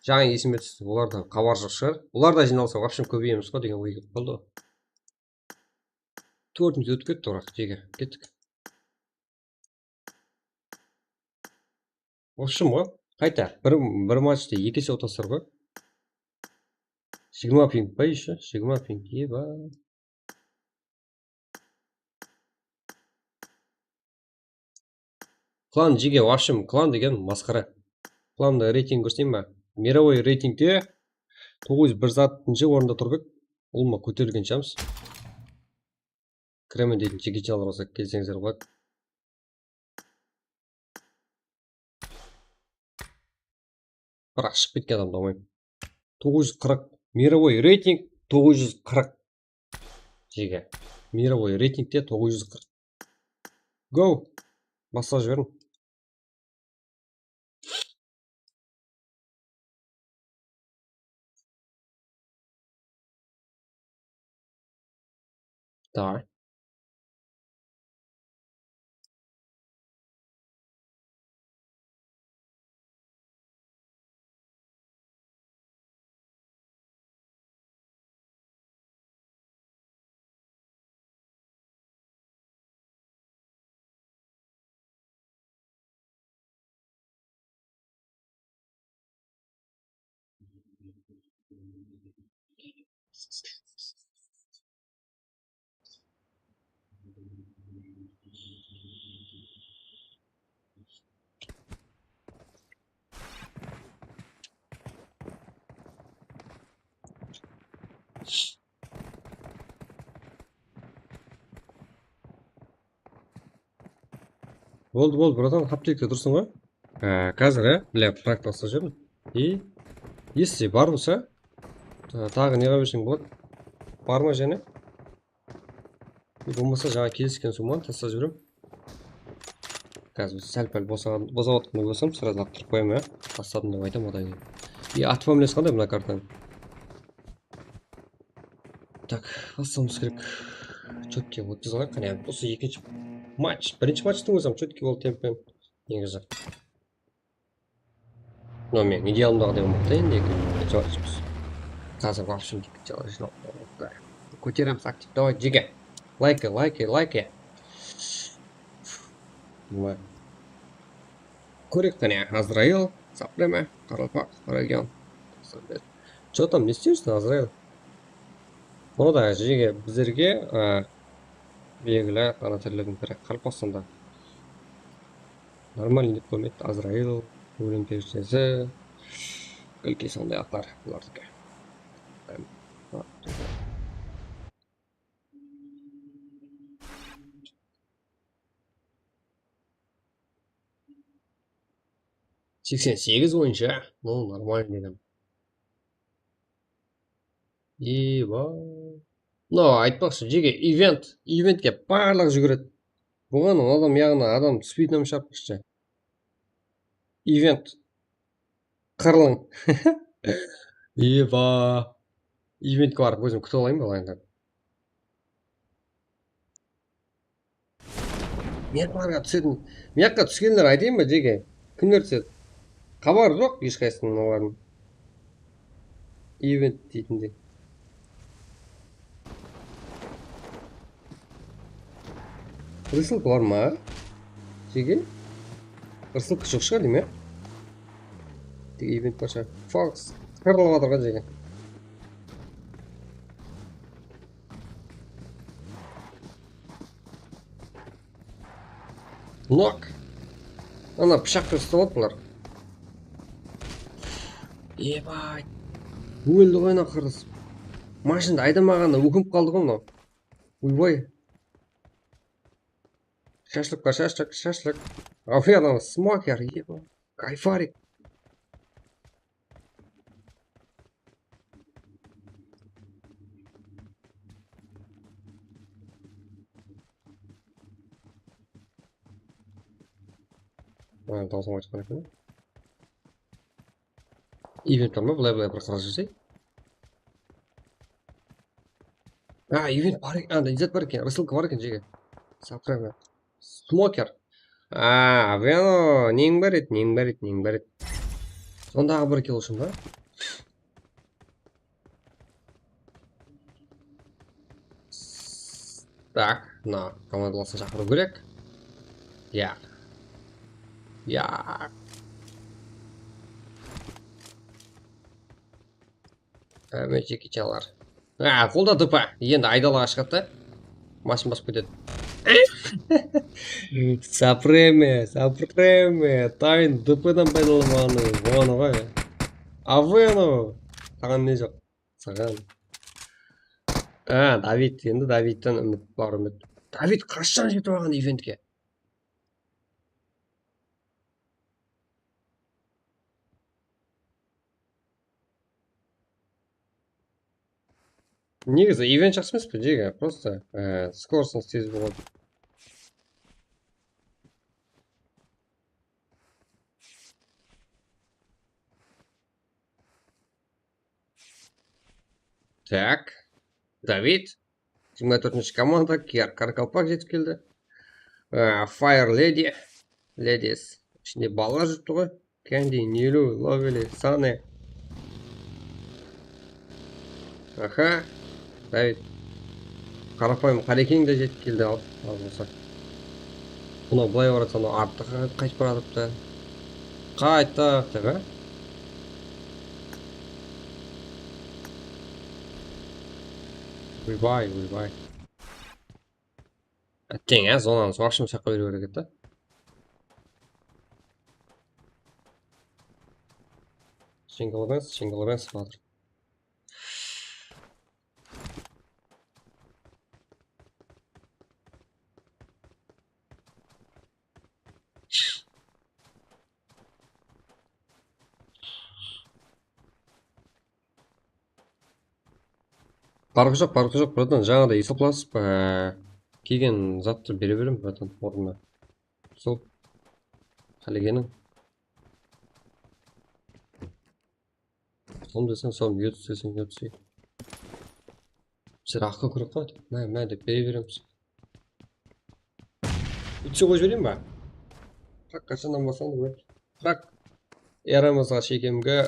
Jańa esime tústi, olardan xabar joq shıǵar. Olar da jıynalsa, в общем, kóbeyemiz ǵo degen oy kelip qaldı ǵo. Tórtimiz ótip ketti, biraq, jege. Kettik. В общем ǵo, qayta, bir, bir matchta eki ese utasır ǵo. Jigirma ping pa ещё? Jigirma ping, eba. Klan, jege, в общем, klan degen masqara. Klanda reyting kórseyin ba? Мировой reytingte toǵız júz bir zatınshı orında tur edi. Ulıwma kóterilgen shıǵarmız. Kiremen deytin, jigitjalar bolsa kelseńizler boladı. Biraq shıǵıp ketken adamdı almayman. Toǵız júz qırq. Mirovoy reyting toǵız júz qırq. Jege. Mirovoy reytingte toǵız júz qırq. Go! Baslap jiberiń. Давай. Boldı, boldı, bratan, haptekte tursın ǵoy. Á, házir, á, bile, prak baslap júrdim. И, если bar bolsa, ta-, taǵı ne qıla berseń boladı? Bar ma jáne? Bolmasa, jańa kelisken summanı taslap jiberem. Házir sál-pál bosa-, bosap atqanday bolsam, srazı laqtırıp qoyam, ya. Tasladım dep aytam, odan keyin. И, otvamlesi qanday mına kartanıń? Так, baslawımız kerek. Chotke ótkizip alayıq, qáne, usı ekinshi match. Birinshi matchtıń ózi-ám chotke boldı temppen. Negizi. Mınaw meniń idealımdaǵıday bolmaptı endi, ekinshi match. Házir вообще jınaw. Kóteremiz aktiv. Давай, jege. Like, like, like. Mına. Kórek, qáne, Azrail, Saprema, Qaraqalpaq, region. Что там, ne isteyseń, Azrail? Bunı da jege bizlerge, á, belgili qanaterlerdiń biri Qaraqalpaqstanda. Нормальный dep qoymaydı. Azrail, Ólim perishesi, Gilki, sonday atlar bulardiki. Seksen segiz boyınsha, ну, нормально dedim. Eba. Mınaw aytpaqshı, jege event, eventke barlıǵı júgiredi. Buǵan adam, yaǵnıy adam túspeytin hám shapqıshı. Event. Qırılıń. Eba. Eventke barıp ózim kútip alayın ba, endi. Men bularǵa túsetin, mıyaqqa túskenler aytayın ba, jege? Kimler túsedi? Xabar joq hesh qaysısınıń olardıń. Event deytindey. Rısılka bar ma? Jege? Rısılka joq shıǵar deymen. Tek event bar shıǵar. Fox. Qırılıp atırǵan jege. Nok. Ana, pıshaqtı uslap attılar. Ebay. Óldi ǵoy ana qırıs. Mashindı aydamaǵanına ókinip qaldı ǵoy mınaw. Oybay. Shashlık pa, shashlık, shashlık. Aw, anaw smoker, eba. Kayfarik. Ha, dawısın qoyıp eken. Event bar ma? Bılay, bılay bir qarap júrsek. Ha, event bar eken, anda izet bar eken, rısılka bar eken, jege. Subscribe. Smoker. A, Veno, neń bar edi, neń bar edi, neń bar edi. Sondaǵı bir kill ushın ba? Tak, mına komandalasın shaqırıw kerek. Ya. Ya. Hámme Jeki Chanlar. A, qolda D P. Endi aydalaǵa shıǵadı da. Mashın basıp ketedi. Sapreme, Sapreme. Tayın D P-dan paydalanbaǵanı, oǵan oǵay. Aveno. Saǵan ne joq? Saǵan. A, David, endi Davidten úmit bar, úmit. David qashan jetip alǵan eventke? Negizi event jaqsı emes pe, jege? Prosta, e, skorostińiz tez boladı. Tak. David. Jigirma tórtinshi komanda, Kiyar Qaraqalpaq jetip keldi. Á, Fire Lady. Ladies. Ishinde balalar júripti ǵoy. Candy, Nilu, Lovely, Sunny. Aha. David. Qarapayım Qarekeń de jetip keldi al, az bolsa. Mınaw bılay baratsa, mınaw artqa qaytıp baratırıptı. Qayttıq dep, á? Oybay, oybay. Átteń, á, zonanı soraqshı mısaqqa beriw kerek edi da. Jingle bells, jingle bells, brother. Parqı joq, parqı joq, bratan. Jańada esaplasıp, á, kelgen zattı bere berem, bratan, ornına. Sol. Qálegeniń. Sol deseń, sol, yut deseń, yut deseń. Bizler aqqa kúrek qoy. Má, má dep bere beremiz. Úytse qoyıp jibereyin ba? Tak, qashannan baslandı bul? Tak. Eramızǵa shekemgi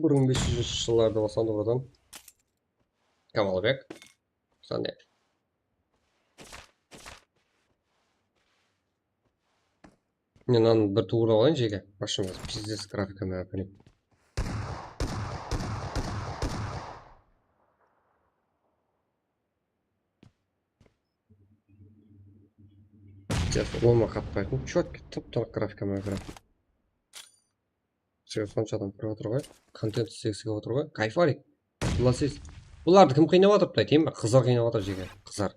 bir mıń bes júzinshi jıllarda baslandı buradan. Kamalbek. Sonday. Men mınanı bir tuwrılap alayın jege. Вообще, pizdes grafika menen. Сейчас, ulıwma qatpaytın. Chotki, tıp-tınıq grafika menen kire. Bizge sonsha adam kirip atır ǵoy. Kontent islegi kelip atır ǵoy. Kayfarık. Bilasiz. Bulardı kim qıynap atırıptı, aytayın ba? Qızlar qıynap atır jege. Qızlar.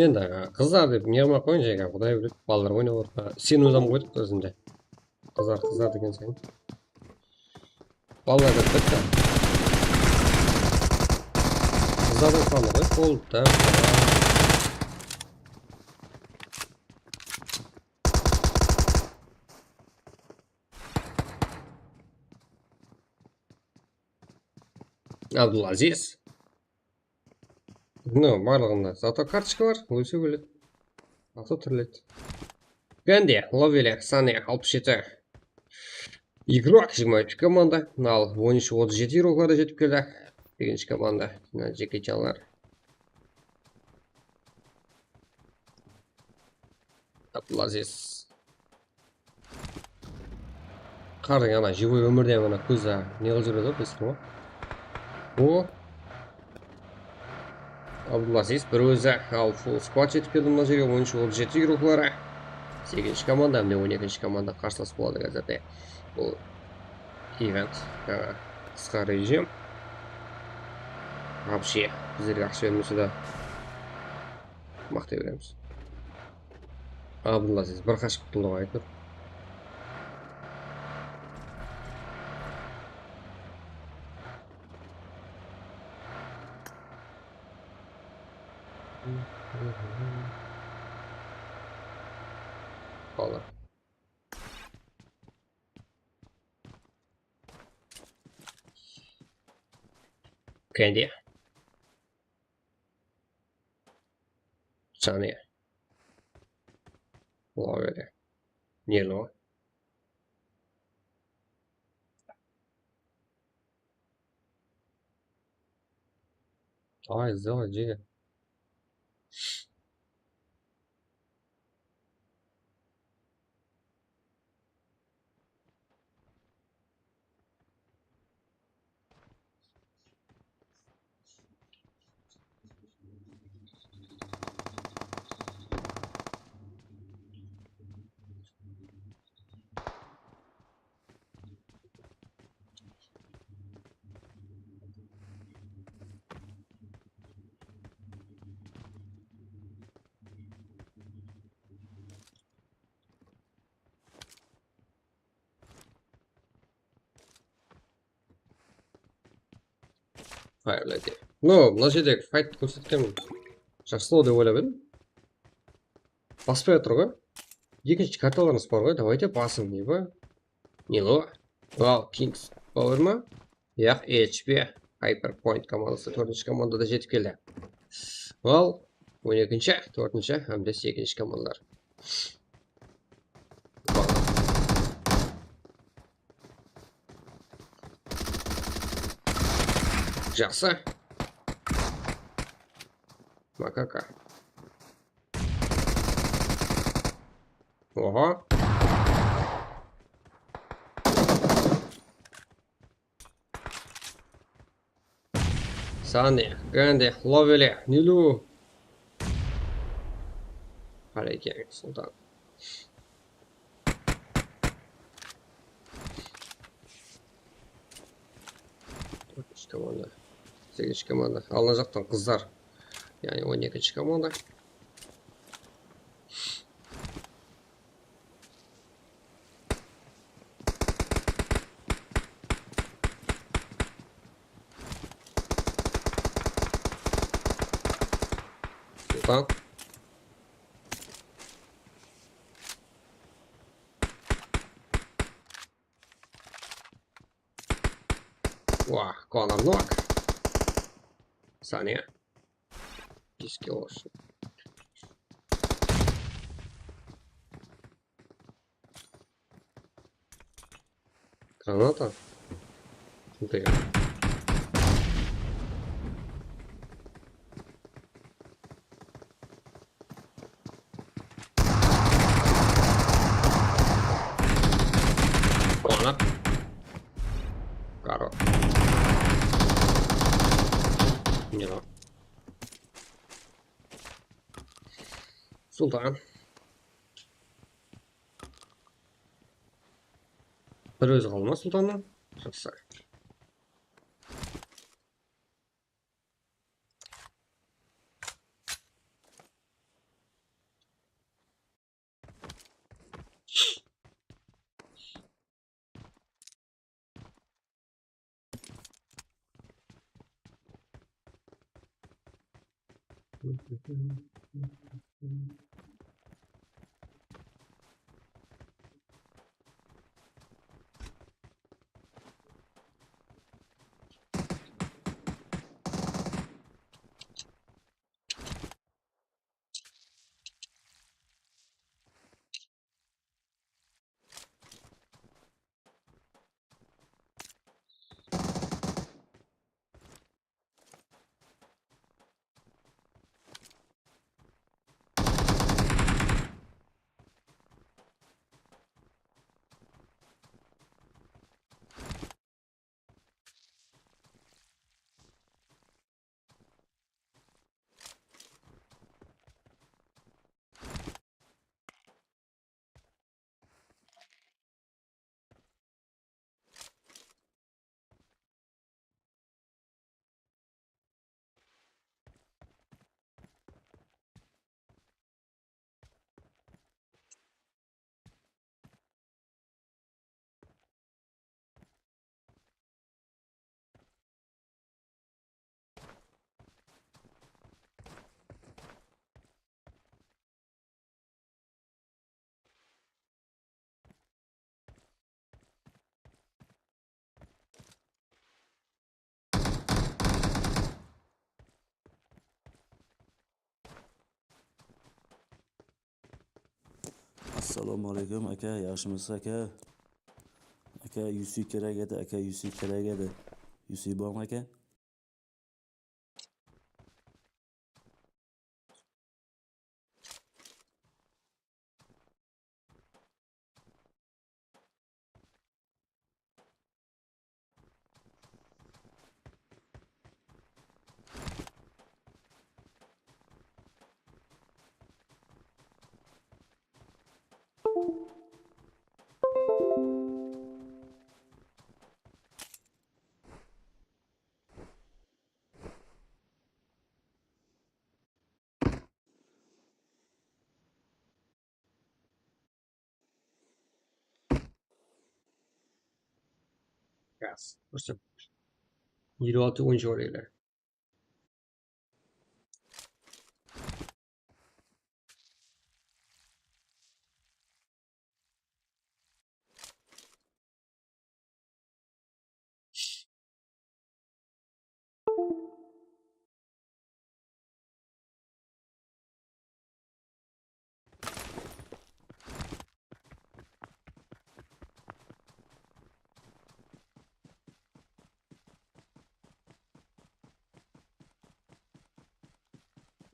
Endi, a, qızlar dep ne qılmay-aq qoyın, jege, Quday biledi, balalar oynap otır. Sen óz adam qoydıq ózinde. Qızlar, qızlar degen sayın. Balalar dep bitti. Qızlardıń sanı ǵoy, boldı da. Abdulaziz. No, barlıǵında. Zato kartochka bar, ólse óledi. Zato tiriledi. Bende, Lovely, Sunny, alpıs jeti. Igrok, jigirma úsh komanda. Al, on úsh otız jeti igrokları jetip keldi. Ekinshi komanda. Mına Jekichanlar. Abdulaziz. Qardıń ana, живой ómirde ana kózi ne qılıp júredi, bilesiz ǵoy. O. Abdulaziz bir ózi, al, full squad jetip keldi mına jerge, on úsh otız jeti igrokları. Segizinshi komanda, mine, on ekinshi komanda qarsılas boladı házirde. Bul event, jańa, qısqa rejim. Вообще, bizlerge aqsha bermese de. Maqtay beremiz. Abdulaziz bir qashıp qutıldı ǵoy, áytewir. Bala. Kendi. Saniye. Ola beri. Niye lo? Давай, сделай, jege. Qayırlı eke. No, mına jerdegi fayttı kórsetken jaqsılaw dep oylap edim. Baspay atır ǵoy. Ekinshi kartalarımız bar ǵoy. Давайте basıń, ne ba? Nilo. Wow, Kings Power ma? Yaq, H P. Hyperpoint komandası tórtinshi komandada jetip keldi. Al, on ekinshi, tórtinshi hám de segizinshi komandalar. Jaqsı. Makaka. Oha. Sani, Gandi, Loveli, Nilu. Harekeng, Sultan. Tórtinshi komanda. Segizinshi komanda. Alına jaqtan qızlar. Yaǵnıy on ekinshi komanda. Sultan. Wah, Konor Nok. Saniye. Eske olsun. Granata. Qanday? Qonaq. Qaro. Mine. Sultan. Bir ózi qaldı ma Sultannan? Jaqsı. Assalomu alaykum, aka, yaxshimisiz, aka? Aka, U C kerak edi, aka, U C kerak edi. U C bormi, aka? Gaz. Просто елу алты он joq edi.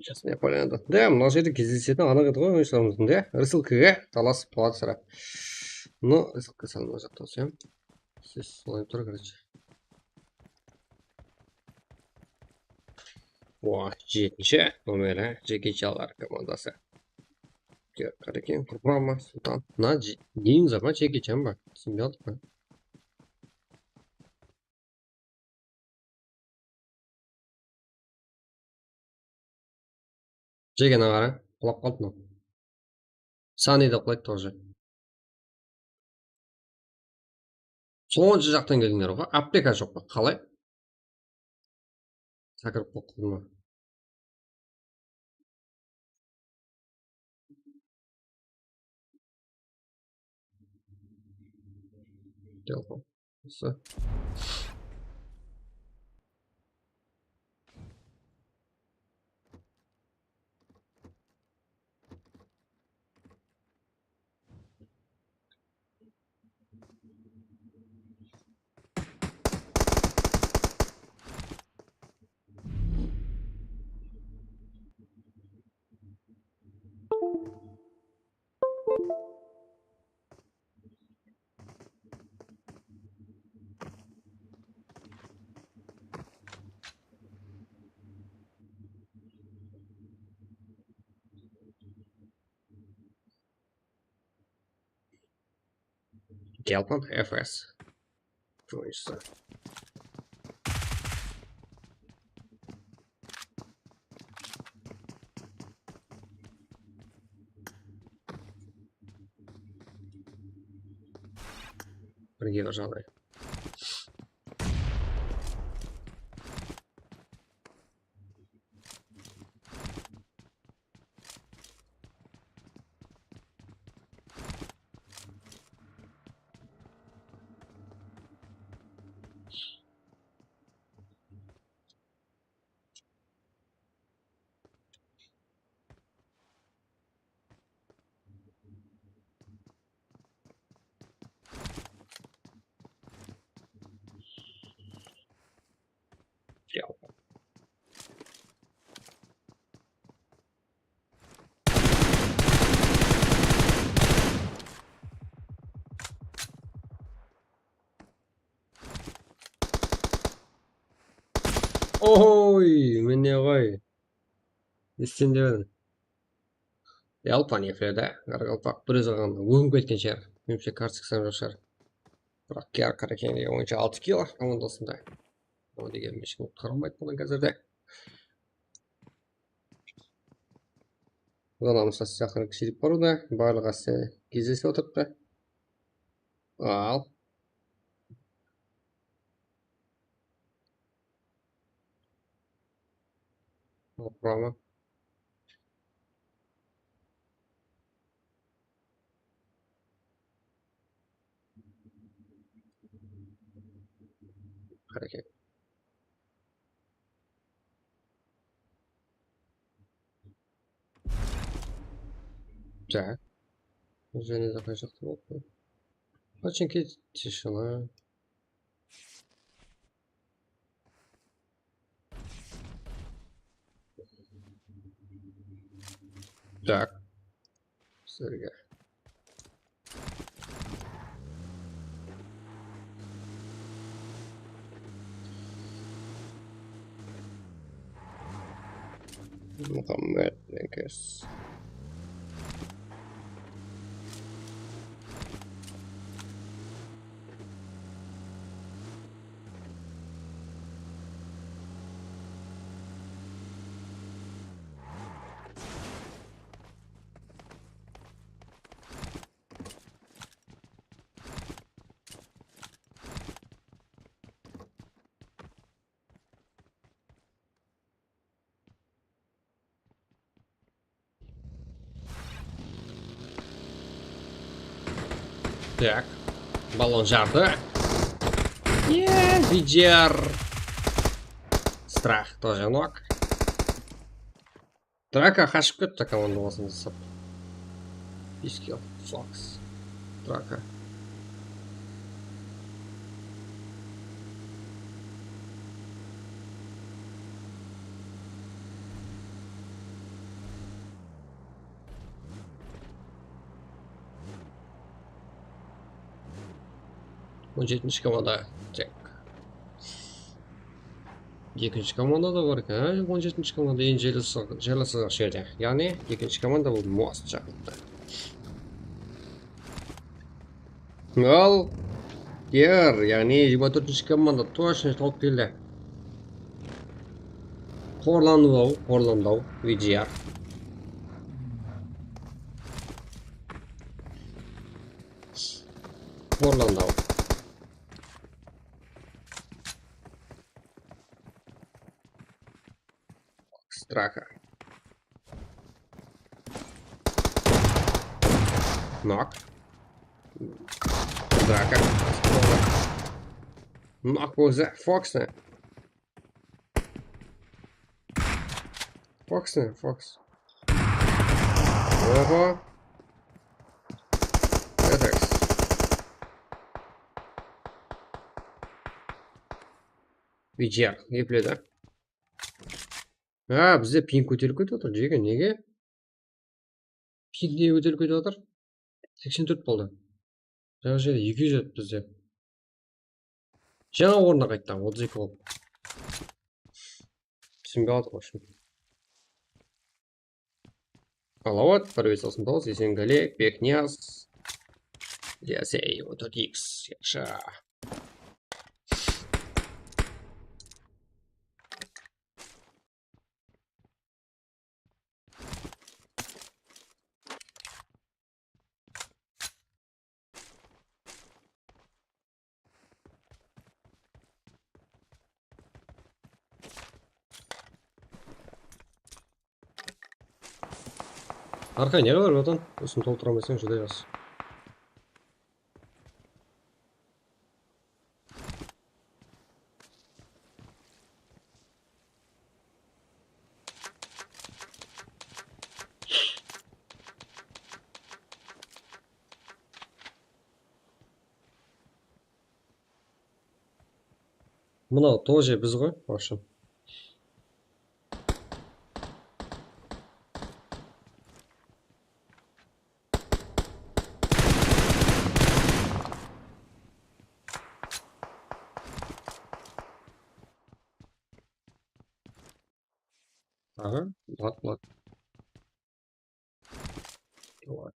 Сейчас men qoyayın. Da, mına jerde gezdesetin anıq edi ǵoy, oyınsızlarımızdıń da. Rısilkaǵa talasıp qaladı sirá. No, rısilka salma jaqta olsa. Siz solay tur, короче. O, jetinshi nomeri, Jeki Chanlar komandası. Qareken, Qurbama, Sultan. Mına Je-, neyin zaman Jeki Chan ba? Túsinbey atırman. Jegene qara, qulap qaldı mınaw. Sani de qulay тоже. Sonsha jaqtan keldińler ǵoy. Apteka joq pa? Qalay? Sákirip qolıq qıldı ma? Telefon. Usı. Gelpan F S. Joysı. Birge bir jaǵday. Oy, mine ǵoy. Esten de Yalpan efirde, qaraqalpaq bir qalǵanda ógim ketken shıǵar. Menimshe, karta sıqsam joq shıǵar. Biraq Kiyar Qarekenge oyınsha altı kill komandasında. Ama degen eshkim qutqara almaydı bunı házirde. Budan almasa, siz jaqın kishirip barıwda, barlıq áste gezlesip otırıptı. Al. Quramı. Háreket. Так. Jáne de qayshaqtı boldı. Починки тишина. Так. Sizlerge. Muhammed Lekes. Так. Ballon jardı. Ye, bijer. Strah тоже nok. Draka qashıp ketti komanda basında sap. Bes kill. Fox. Draka. On jetinshi komanda. Tak. Ekinshi komanda da bar eken. Há, on jetinshi komanda endi jaylasıq, jaylasıq jerde. Yaǵnıy, ekinshi komanda bul Muas shaqırıptı. Al, yer, yaǵnıy jigirma tórtinshi komanda tochno tawıp keldi. Qorlanıw, qorlandaw, V G R. Qorlandaw. Straka. Nok. Straka. Nok o'zi. Foxni. Foxni, Fox. Oho. Etex. V G R, epledi. Ha, bizde ping kóterilip ketip atır, jeke, nege? Ping nege kóterilip ketip atır? Seksen tórt boldı. Jańa jerde eki júz edi bizde. Jańa ornına qayttı, otız eki bolıp. Túsinbey atır, в общем. Alawat, bir bes toqsan toǵız, Esengálek, Bekniyaz. Yasey, on tórt X, yaqshı. Arqay, ne qılar, bratan? Usını toltıra almaysań, júdá jaqsı. Mınaw тоже biz ǵoy, в общем. Aha, lat, lat. Lat.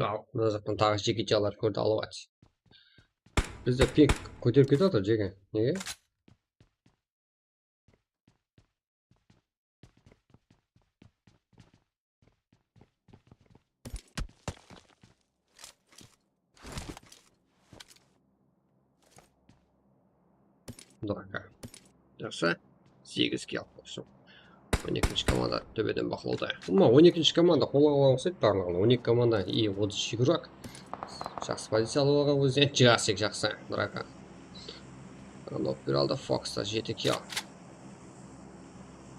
Al, mına jaqtan taǵı jeke jalar kórdi, alıp at. Bizde ping kóterip ketip atır, jeke. Nege? Draka. Jaqsı. Segiz kill alıp qoyıpsın. On ekinshi komanda tóbeden baqlawda. Ulıwma, on ekinshi komanda qolǵa alǵan uqsaydı barlıǵın. On eki komanda и otız ikki игрок. Jaqsı poziciya alıp alǵan ózine. Jasik, jaqsı. Draka. Nok bir aldı. Foxta jeti kill.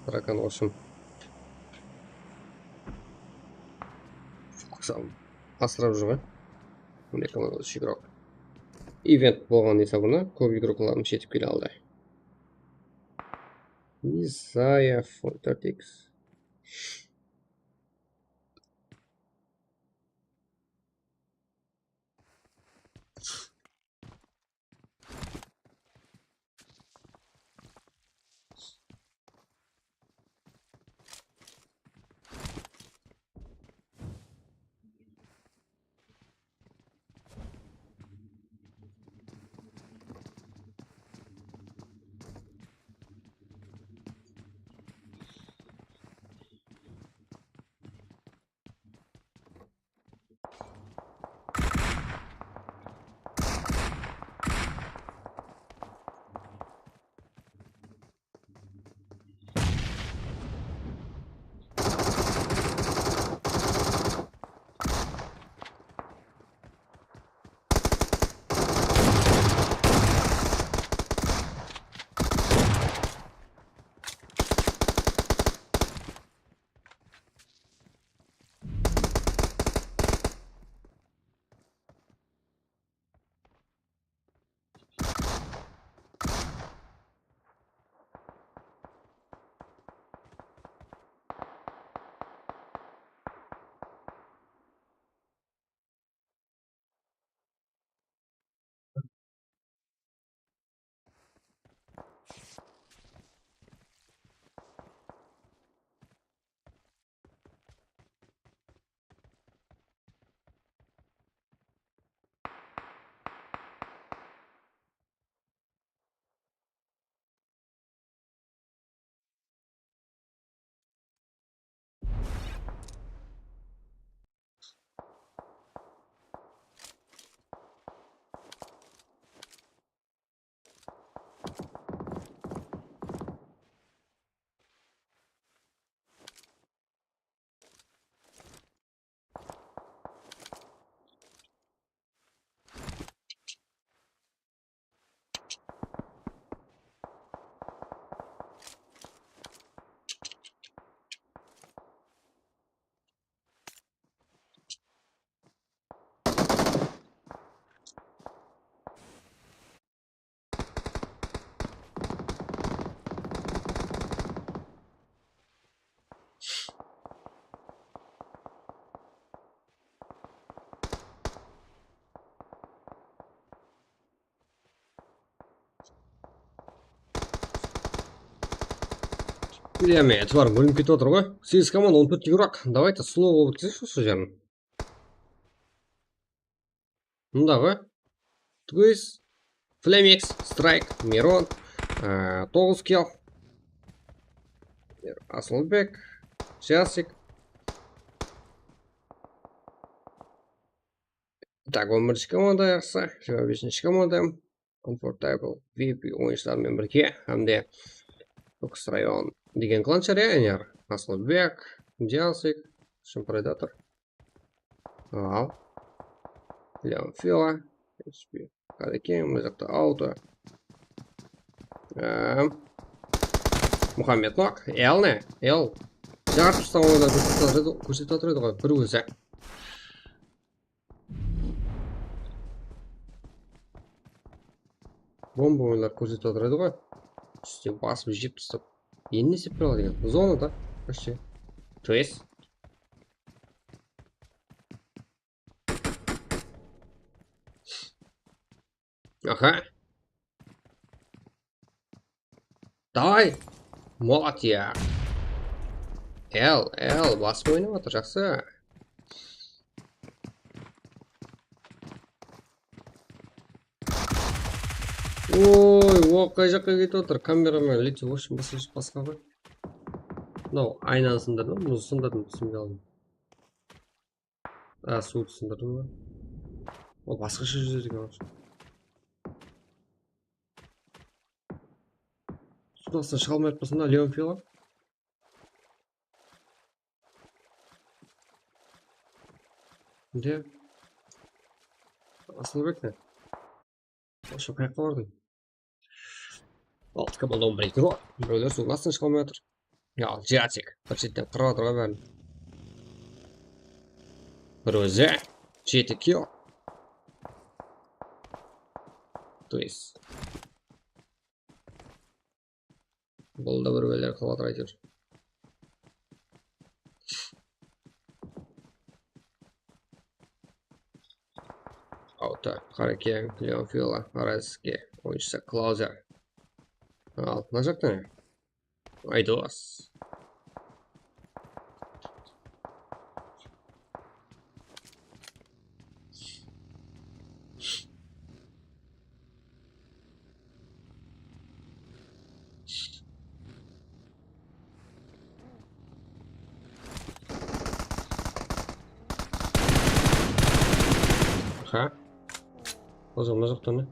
Drakan, в общем, Fox asırap júr ǵoy. On eki komanda otız ikki игрок. Event bolǵan esabına kóp игрокlarımız jetip kele aldı. Isaiah on tórt X. Bilmeymen, itibarım bólinip ketip atır ǵoy. Segiz komanda, on tórt igrok. Давайте slow qılıp ótkizeyikshi usı jerin. Mındaǵı Twist, Flamix, Strike, Miron, aa, toǵız kill. Asılbek, Jasik. Tak, on birinshi komanda, jaqsı. Jigirma besinshi komanda. Comfortable V I P oyınshılar menen birge hám de Fokus rayon degen klan shar, ya, Ener? Asılbek, Jasik, Shim Predator. Al. Leon Fila, H P. Qárekeń, mına jaqta auto. Em, Muhammed Nok, L ne? L. Jartıstan oylar kórsetip atır edi, kórsetip atır edi ǵoy, bir ózi. Bomba oyınlar kórsetip atır edi ǵoy. Ústine basıp jep tastap. Endi ne istep bere aladı eken? Zonada. Вообще. Twist. Aha. Davay. Молодец. L, L, basıp oynap atır, jaqsı. Oy, o qay jaqqa ketip atır? Kameraman, лицо, в общем, basqa, basqa ǵoy. Mınaw aynanı sındırdı ma? Muzdı sındırdı ma? Túsinbey qaldım. A, suwdı sındırdı ma? Ol basqasha júzedi eken, в общем. Suwdıń astınan shıǵa almay atpasın da, Leon Fila? Nde? Asılbek ne? Вообще, qayaqqa bardıń? Altı komanda, on bir igrok. Birewler suwdıń astınan shıǵa almay atır. Ya, Jasik. Bir shetten qırıp atır ǵoy bárin. Bir ózi. Jeti kill. Twist. Bul da bir óyler qılıp atır, áytewir. Auto, Qárekeń, Leon Fila, Arazke, oyınshısı Klauzer. Al, mına jaqta ne? Aydos. Aha. Ozan mına jaqtan ne?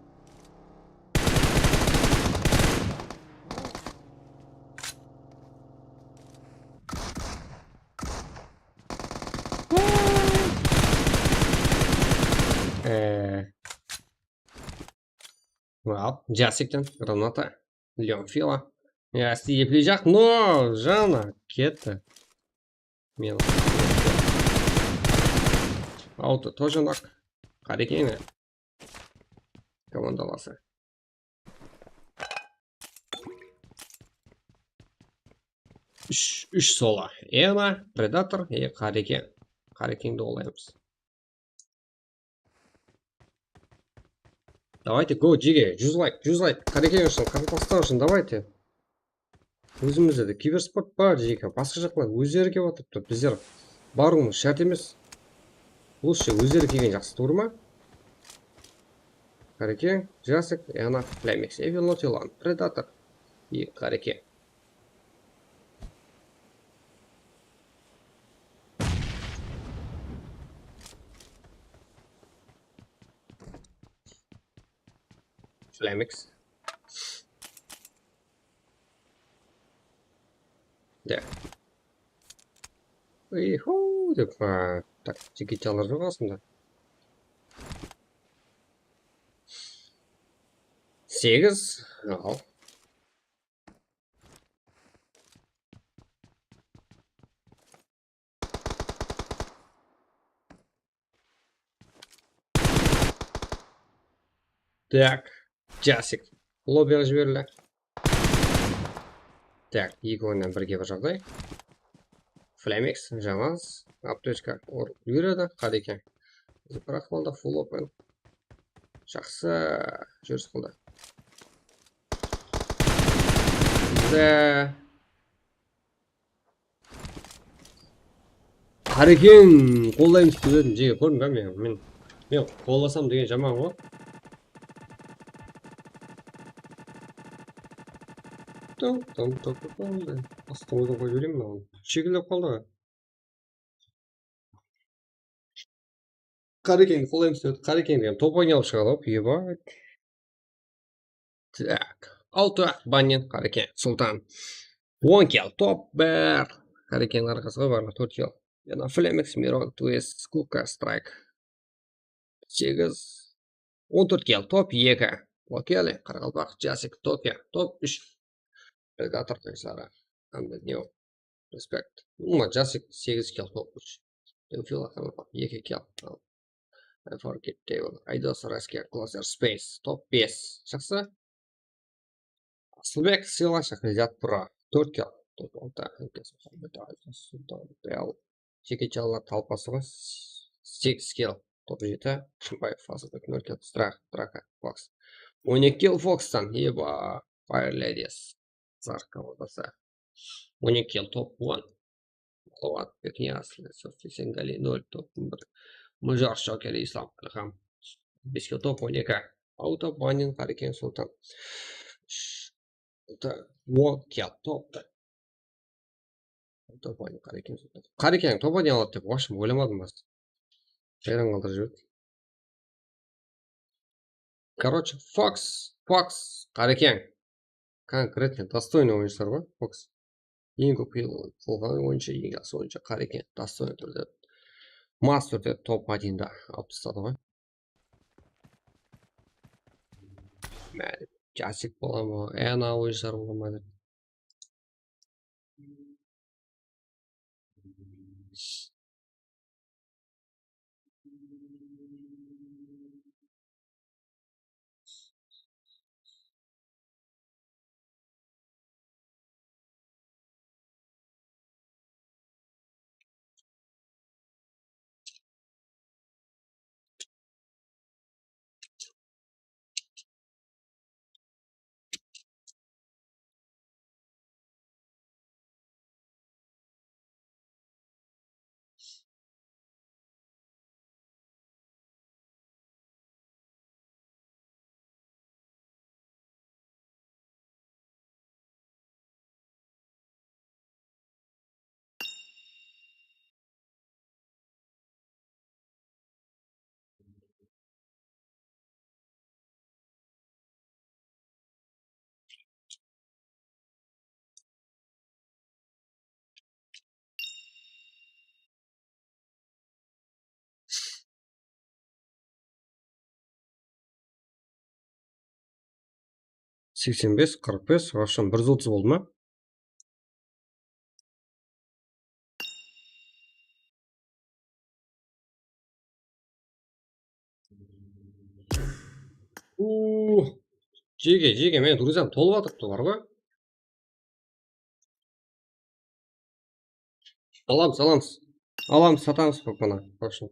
Ee. Al, Jasikten, Renata, Leon Fila. Ya, Steve Plijak, no, Jana, ketti. Men. Auto, тоже nok. Qárekeń. Komandalası. Úsh, úsh solo. Ema, Predator, e, Qárekeń. Qárekeńdi qolaymız. Давайте, go, jige, júz layk, júz layk. Qárekeń ushın, qaraqalpaqstan ushın, давайте. Ózimizde de kibersport bar, jeke, basqa jaqlar ózleri kelip atırıptı. Bizler barıwımız shárt emes. Лучше ózleri kelgen jaqsı, tuwrı ma? Qárekeń, Jasik, Yana, Flamix, Evil Not Alone, Predator. I Qárekeń. Flamix. De. Ihu dep, a, tak, jigitjalar joq aslında. Segiz, al. Tak, Jasik. Lobbyǵa jiberildi. Tak, eki oyunnan birge bir jaǵday. Flamix, jańaz, aptechka, or, júberedi, Qárekeń. Biraq boldı, full open. Jaqsı, júris qıldı. Bizde Qarekeń, qollaymız dep edim, jege, kórdiń ba men? Men, men qollasam degen jaman ǵoy. Tam, tam, tam, tam, tam. Astın ózin qoyıp jibereyim ba? Shekillep qaldı ǵoy. Qarekeń, qollaymız dep, Qarekeń degen top oynap shıǵadı, eba. Tak. Altı bannen Qarekeń Sultan. On kill, top bir. Qarekeń arqası ǵoy barına, tórt kill. Yana Flemex, Miron, Twist, Kuka, Strike. Segiz. On tórt kill, top eki. Lokeli, Qaraqalpaq, Jasik, Topya, top úsh. Predator, Qaysara. Hamda Neo. Respekt. Umuman, Jasik segiz kill, top úsh. Teofil Qaraqalpaq eki kill. Al. Unforgettable. Aydos, Rasker, Closer, Space, top bes. Jaqsı. Asılbek, Sıylash, Aqilzat, Pıra, tórt kill, top altı. Muhammed, Aydos, Sultan, Real. Jeke canlar talpası ǵoy. Segiz kill, top jeti. Shımbaev, Fazılbek, nol kill, Strike, Draka, Fox. On eki kill Foxtan, eba, Fire Ladies. Zark komandası. On eki kill, top on. Malvat, Bekniyaz, Lesov, Esengali, nol, top on bir. Mıjar, Shokeli, Islam, Ilham. Bes kill, top on eki. Auto, Banin, Qarekeń, Sultan. Sh-, ta-, on kill, top. Auto, Banin, Qarekeń, Sultan. Qarekeń top oynay aladı dep, вообще, oylamadım bas. Hayran qaldırıp jiberdi. Короче, Fox, Fox, Qarekeń. Конкретно достойный oyınshılar ǵoy, Fox. Eń kóp qıyıl qılǵan oyınshı, eń jaqsı oyınshı, Qarekeń, достойный túrde. Mas túrde top odinda alıp tasladı ǵoy. Málum, Jasik bola ma, ana oyınshılar bola ma dep. Seksen bes, qırq bes, вообще bir yıldız boldı ma? Uuu, jege, jege, meniń druziyam tolıp atırıptı, bar ǵoy. Alamız, alamız. Alamız, satamız popana, в общем.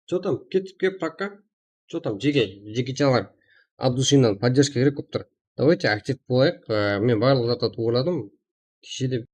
Что там, ketip kel prakka? Что там, jeke, jeke canlar? От души-nan поддержка kerek bolıp tur. Давайте aktiv bolayıq. Ee, men barlıq zatlardı oyladım. Keshe de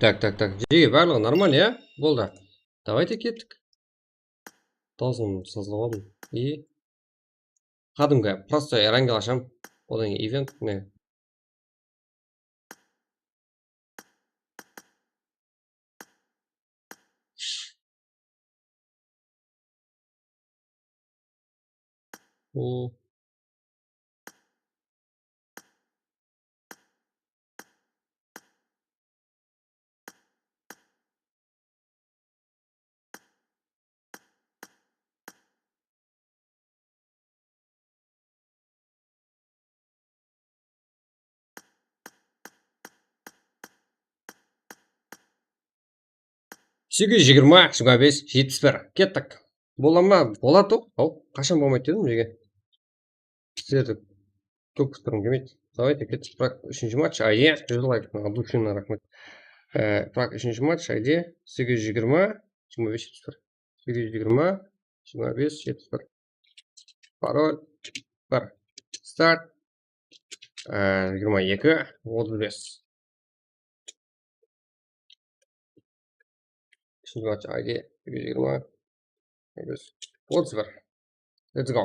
Tak, tak, tak. Jege, barlıǵı normal, ya? Boldı. Давайте kettik. Dawısım sızılıp aldım. И qádimgi prostoy rangel asham. Odan keyin event, mine. Hmm. Segiz júz jigirma, jigirma bes, jetpis bir. Kettik. Bola ma? Boladı. Aw, qashan bolmaydı dedim, nege? Sizlerdi kóp kúttirgim kelmeydi. Давайте kettik. Birak, úshinshi match. Ayde, júz layk. От души raxmet. E, birak, úshinshi match. Ayde, segiz júz jigirma, jigirma bes, jetpis bir. Segiz júz jigirma, jigirma bes, jetpis bir. Parol. Bir. Start. E, jigirma eki, otız bes. Úshinshi match ayde jigirma, otız bir. Let's go.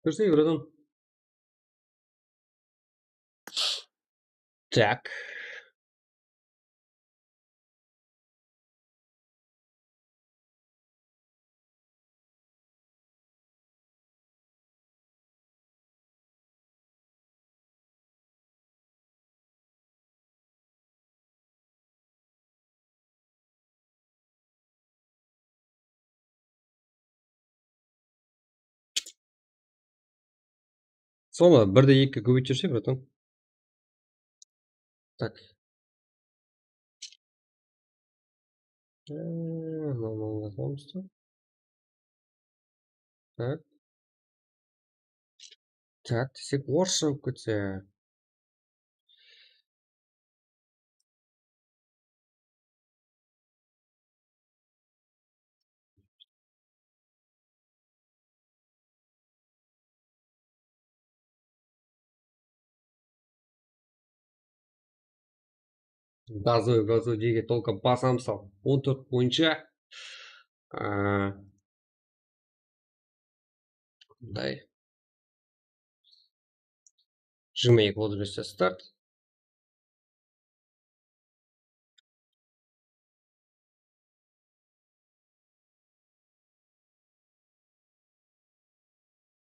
Kúrse, bratан. Так. Sonı bir de ekige kóbeytip jibersek, bratан. Так. Ee, mınadan basamız da. Tak. Tak desek, orıssha bolıp ketse. Gazoy, gazoy dege только basamız al. On tórt boyınsha. Aa, mınday. Jigirma eki otız beste start.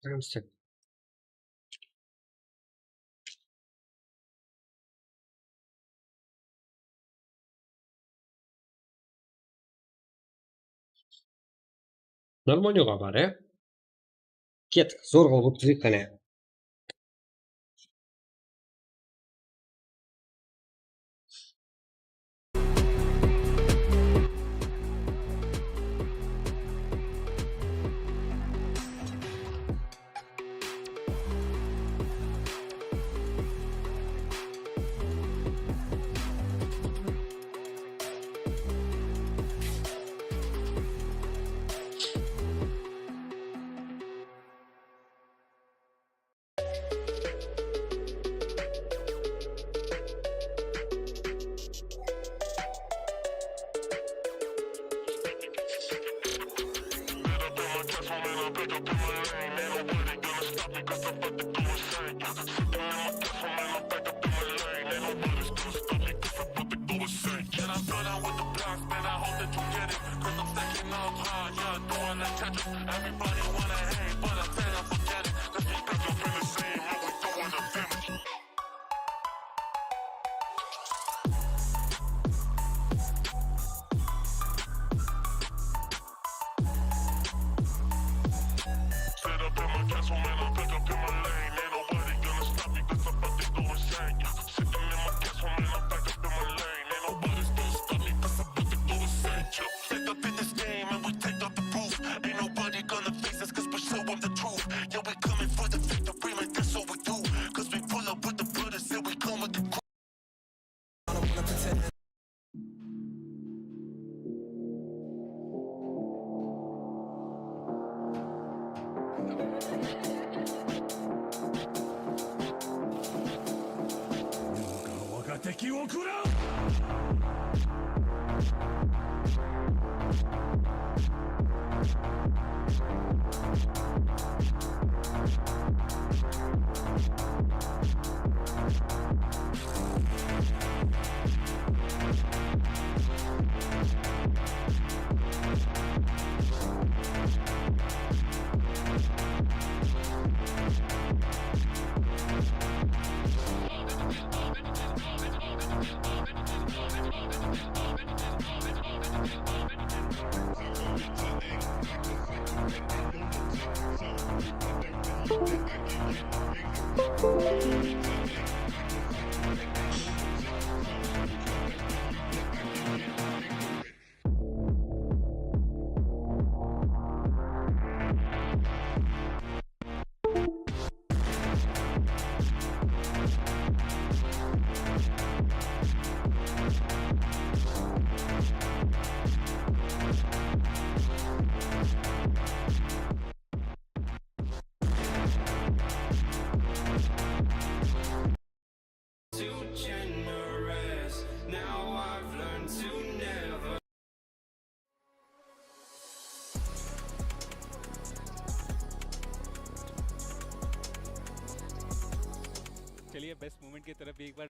Прям так. Normalnoǵa bar, ya? Kettik, zor qılıp ótkizeyik qáne. Sit up in my castle, man, I'm back up in my lane. Ain't nobody gonna stop me, 'cause I'm about to go insane. Yeah. Sitting in my castle, man, I'm back up in my lane. Ain't nobody's gonna stop me, 'cause I'm about to go insane. Yeah. Sit up in this game and we take out the roof. Ain't nobody gonna fix Wakateki wo kurau! Too generous. Now I've learned to never. चलिए, best moment की तरफ भी एक बार।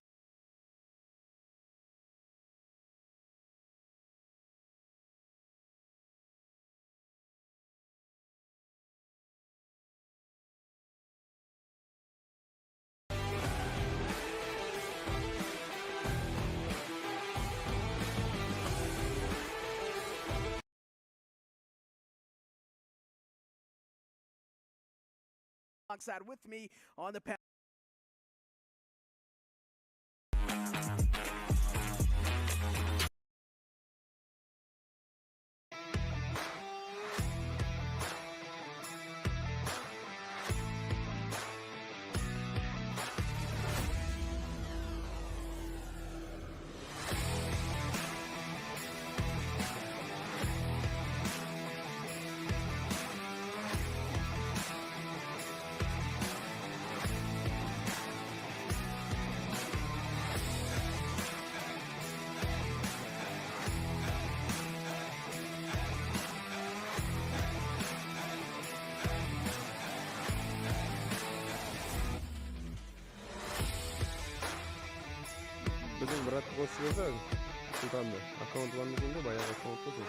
Alongside with me on the panel. Biziń brattı qosıp jiberse, Sultandı. Akkaunt bar ma eken de, bayaǵı akkaunt qosıp.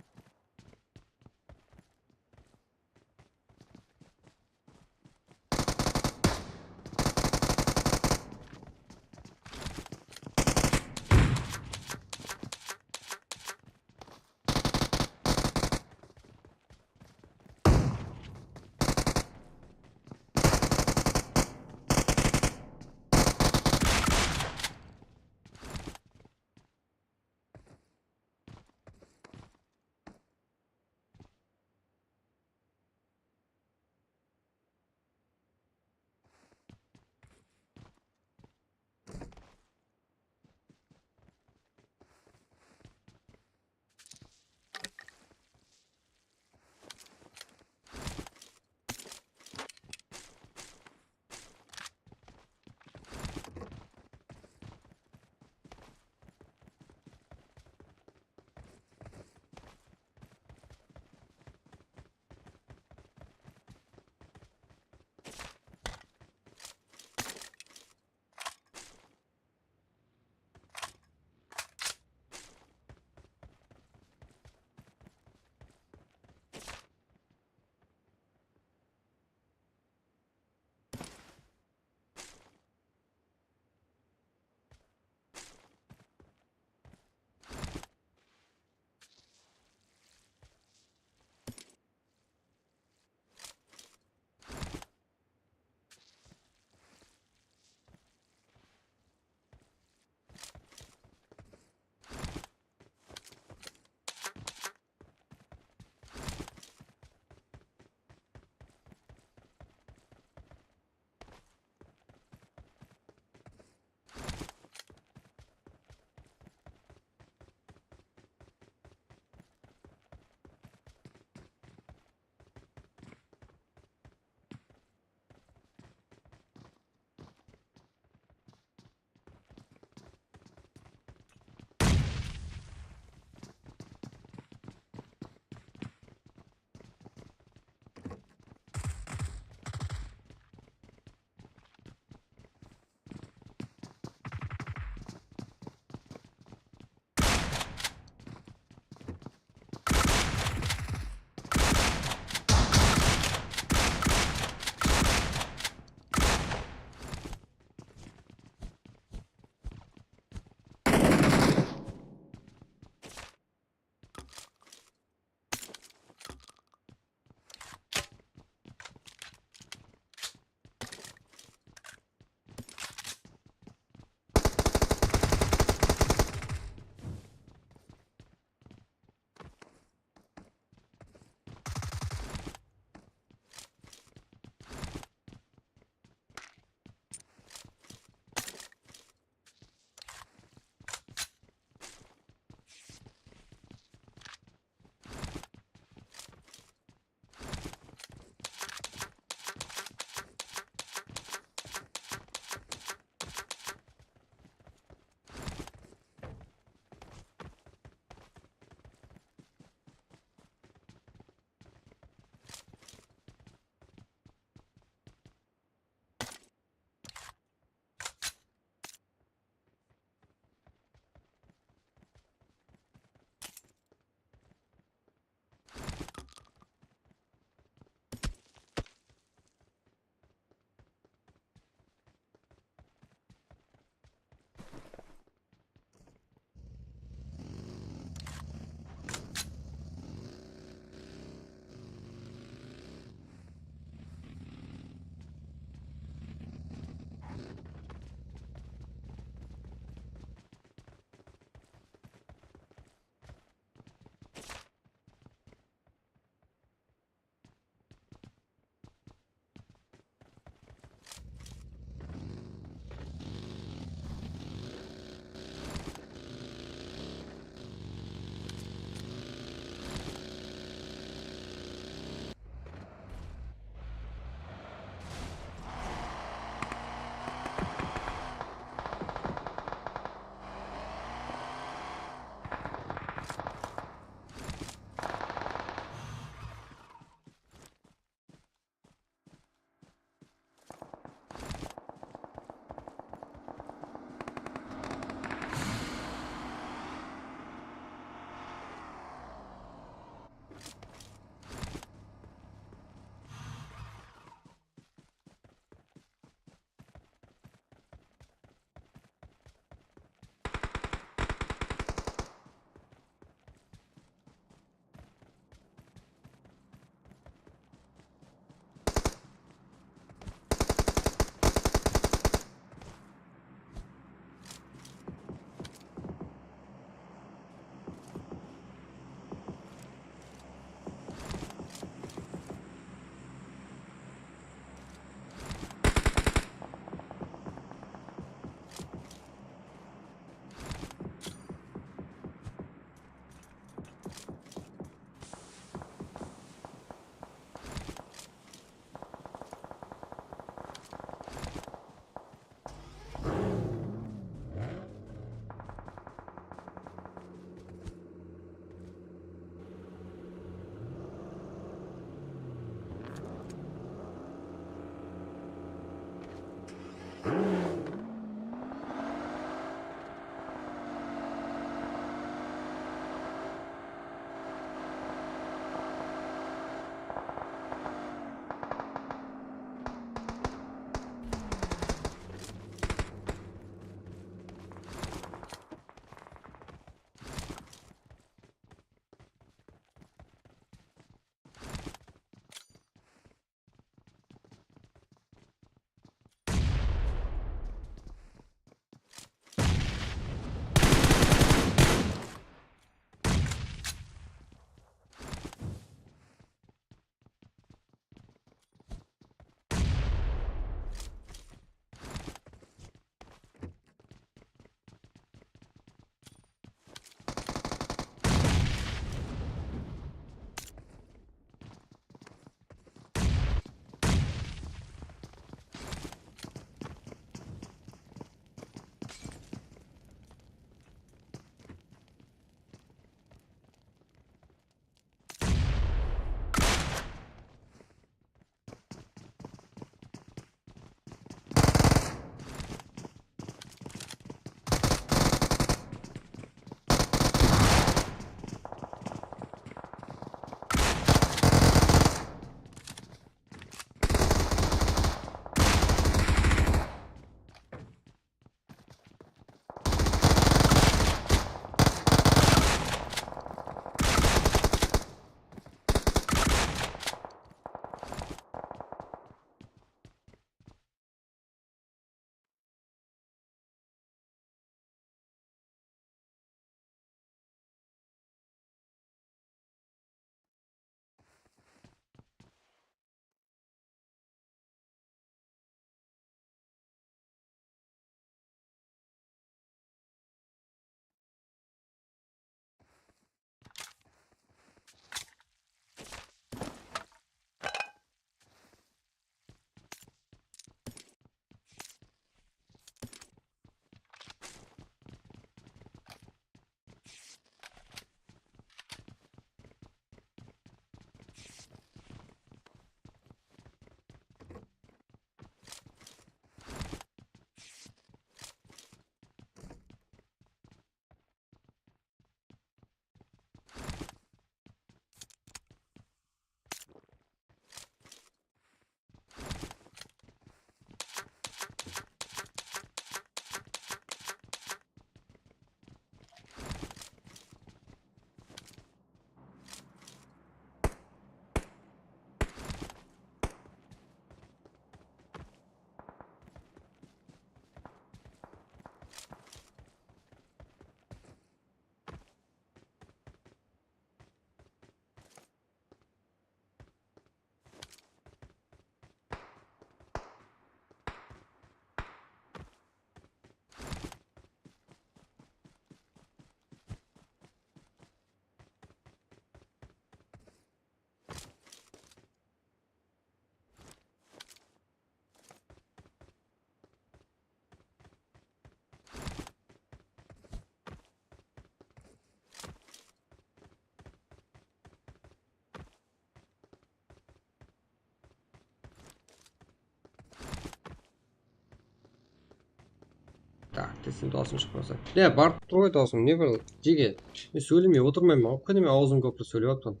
Desem dawısım shıqpasa. Ya, barıp tur ǵoy dawısım, ne bir jege. Men sóylemey otırmayman ǵoy, kúni men awzım kóp bir sóylep atırman.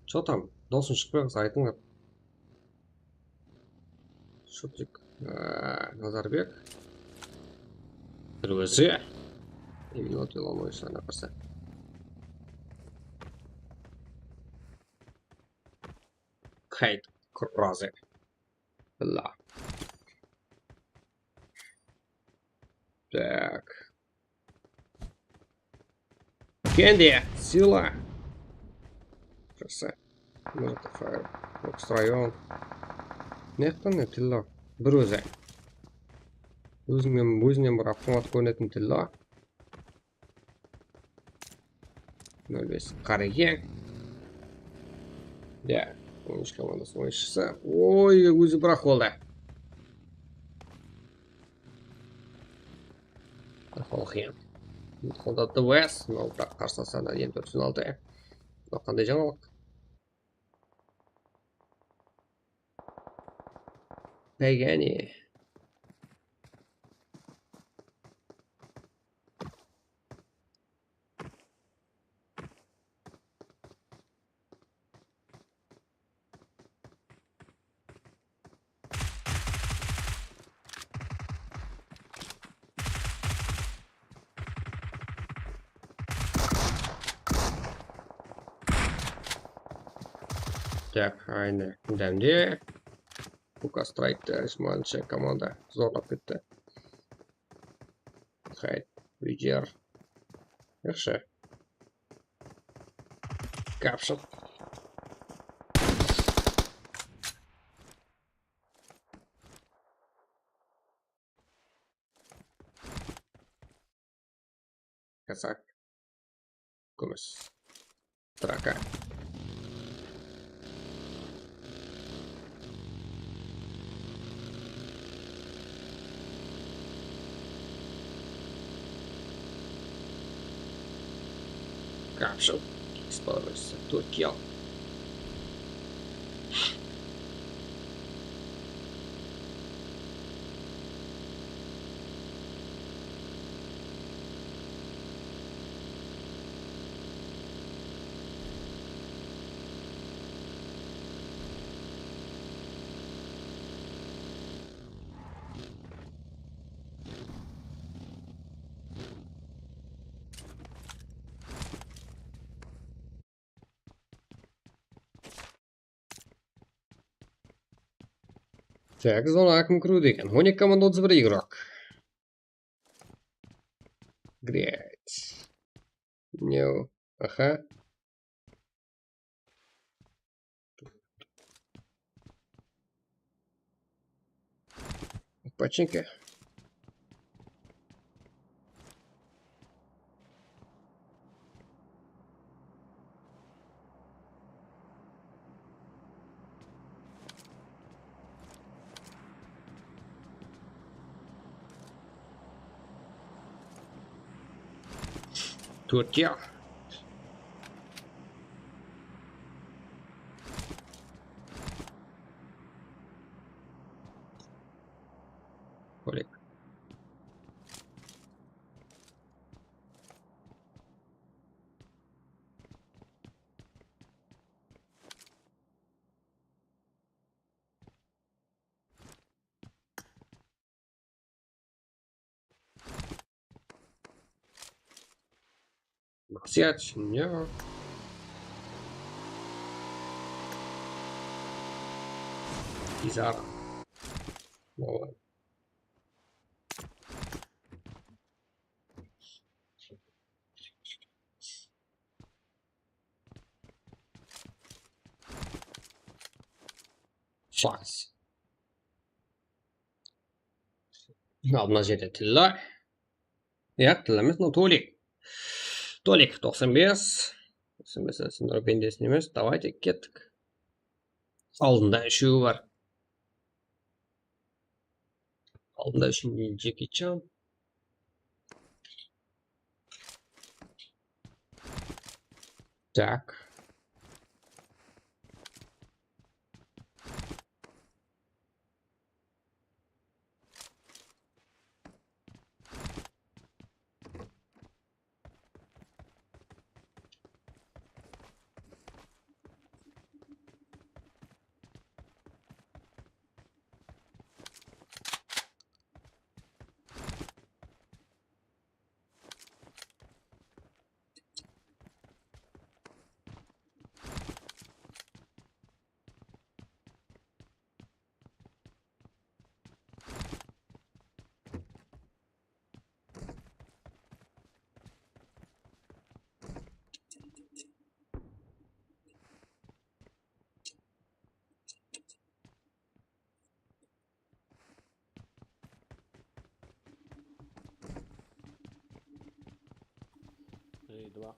Chё tam, dawısım shıqpay qalsa aytıńlar. Shutnik. Aa, Nazarbek. Bir ózi. Emil Otilomovich, ana qırsa. Kayt Kroze. Billa. Tak. Kendi, sila. Jaqsı. Mırtafaev, Oks rayon. Ne qıptı ne tillo? Bir ózi. Ózimnen, ózimnen bir avtomat kórinetin tillo. Nol bes Qarageń. Ya, on úsh komandası oyınshısı. Oy, ózi biraq boldı. Ahol qıyın. Qolda D V S, mınaw biraq qarsı alsa, M dórt júz on altı. Mınaw qanday jańalıq? Pagani. Tak, aynı dómde. Luka Strayktı, Ismailshe komanda zorlap ketti. Hayt, Vijer. Yaqshı. Kapshıl. Kasak. Kúmis. Straka. Kapshıl. Tórt kill. Tak, zona kim kirdi eken? On eki komanda, otız bir igrok. Great. New. Aha. Починка. Tórt kill. Kolik. Максиат, Синьор. Изар. Молодец. Шанс. Al, mına jerde Tilla. Yaq, Tilla emes, mınaw Tolik. Tolik, toqsan bes. Toqsan bes, Sindor Bendesin emes. Давайте, kettik. Aldında úshewi bar. Aldında úshewi Jeki Chan. Tak. Два.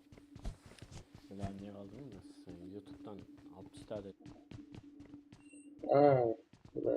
Два не qaldı ǵoy, mına, YouTube'tan alıp tasladı. A, da.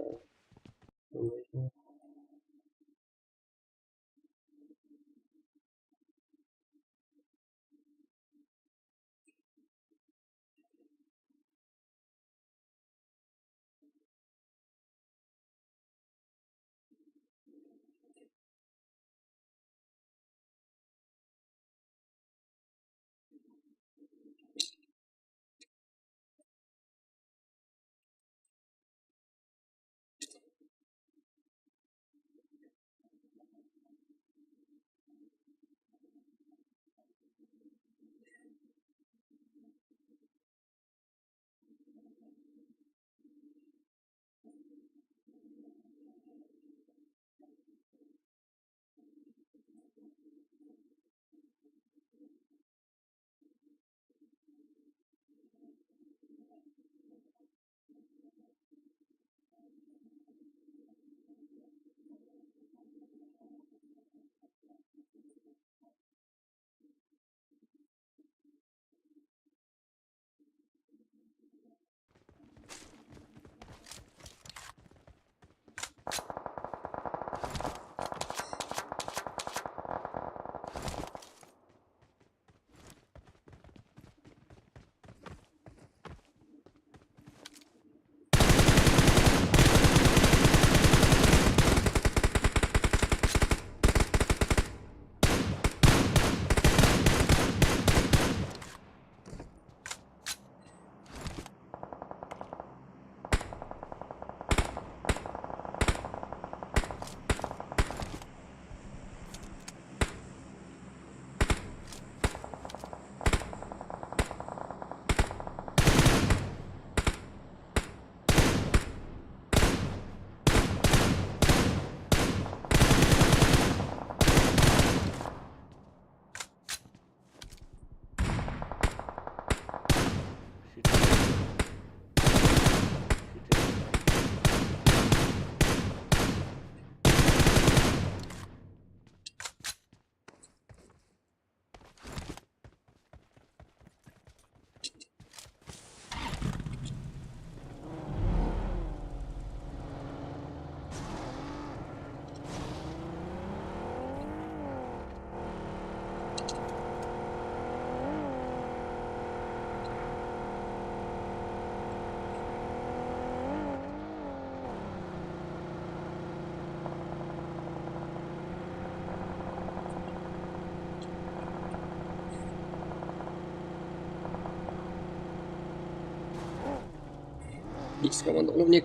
Есть команда. Ну, мне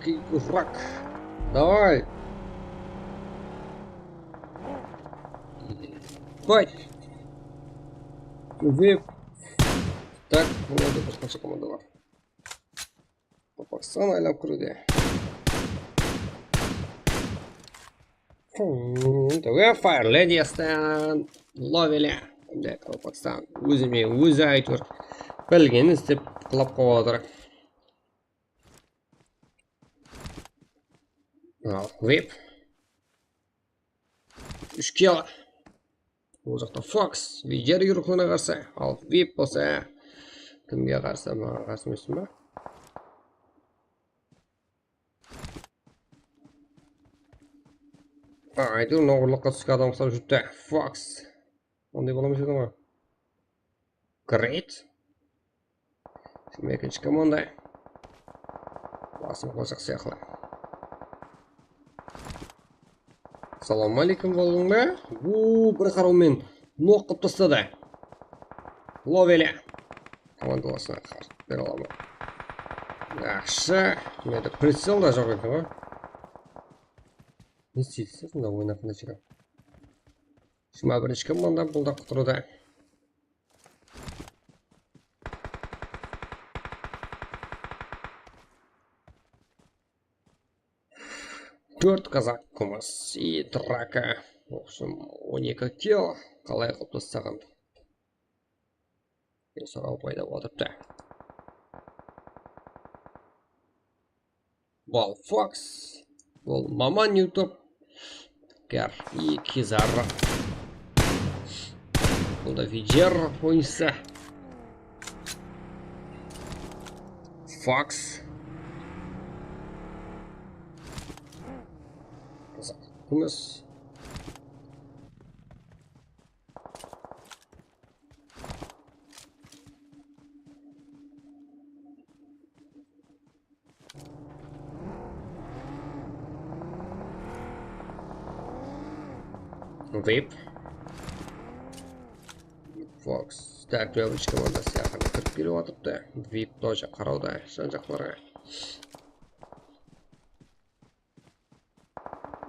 враг. Давай. Давай. Вып. Так, ну, это просто команда. Qopaqsan aylap kirdi. Hmm, we fire ladiestan lovele. Mine, qopaqsan ózime ózi áytewir bilgenin istep qılap qoyıp atır. Al, vip. Úsh kill. Ol jaqta Fox, Viger yurıqlına qarsı, al vip bolsa kimge qarsı, maǵan qarsı emes pe? Aytewir, noǵırlıqqa túsken adam qısap júripti. Fox. Onday bola ma edi ǵoy. Great. Kim ekinshi komanda? Basım qosıq sıyaqlı. Salam aleykum, boldıń ba? Uuu, bir qarawmen nok qılıp tasladı. Lovele. Komandalasına qarıt bere alaman. Yaqshı. Mende pricel da joq eken ǵoy. Ne isteysiz mında oynap mına jigit? Jigirma birinshi komanda bul da qutırıwda. Tórt kazak kúmis и draka. В общем, on eki kill. Qalay qılıp taslaǵan? Soraw payda bolıp turıptı. Bal Fox. Bul Maman YouTube. Kar i Kizarra. Bul Mında Vijer oyınshısı. Fox. Kúmis. Vip. Fox. Tak, Velvich komandası yaqında kirip kelip atırıptı. Vip тоже qarawda jan-jaqlarǵa.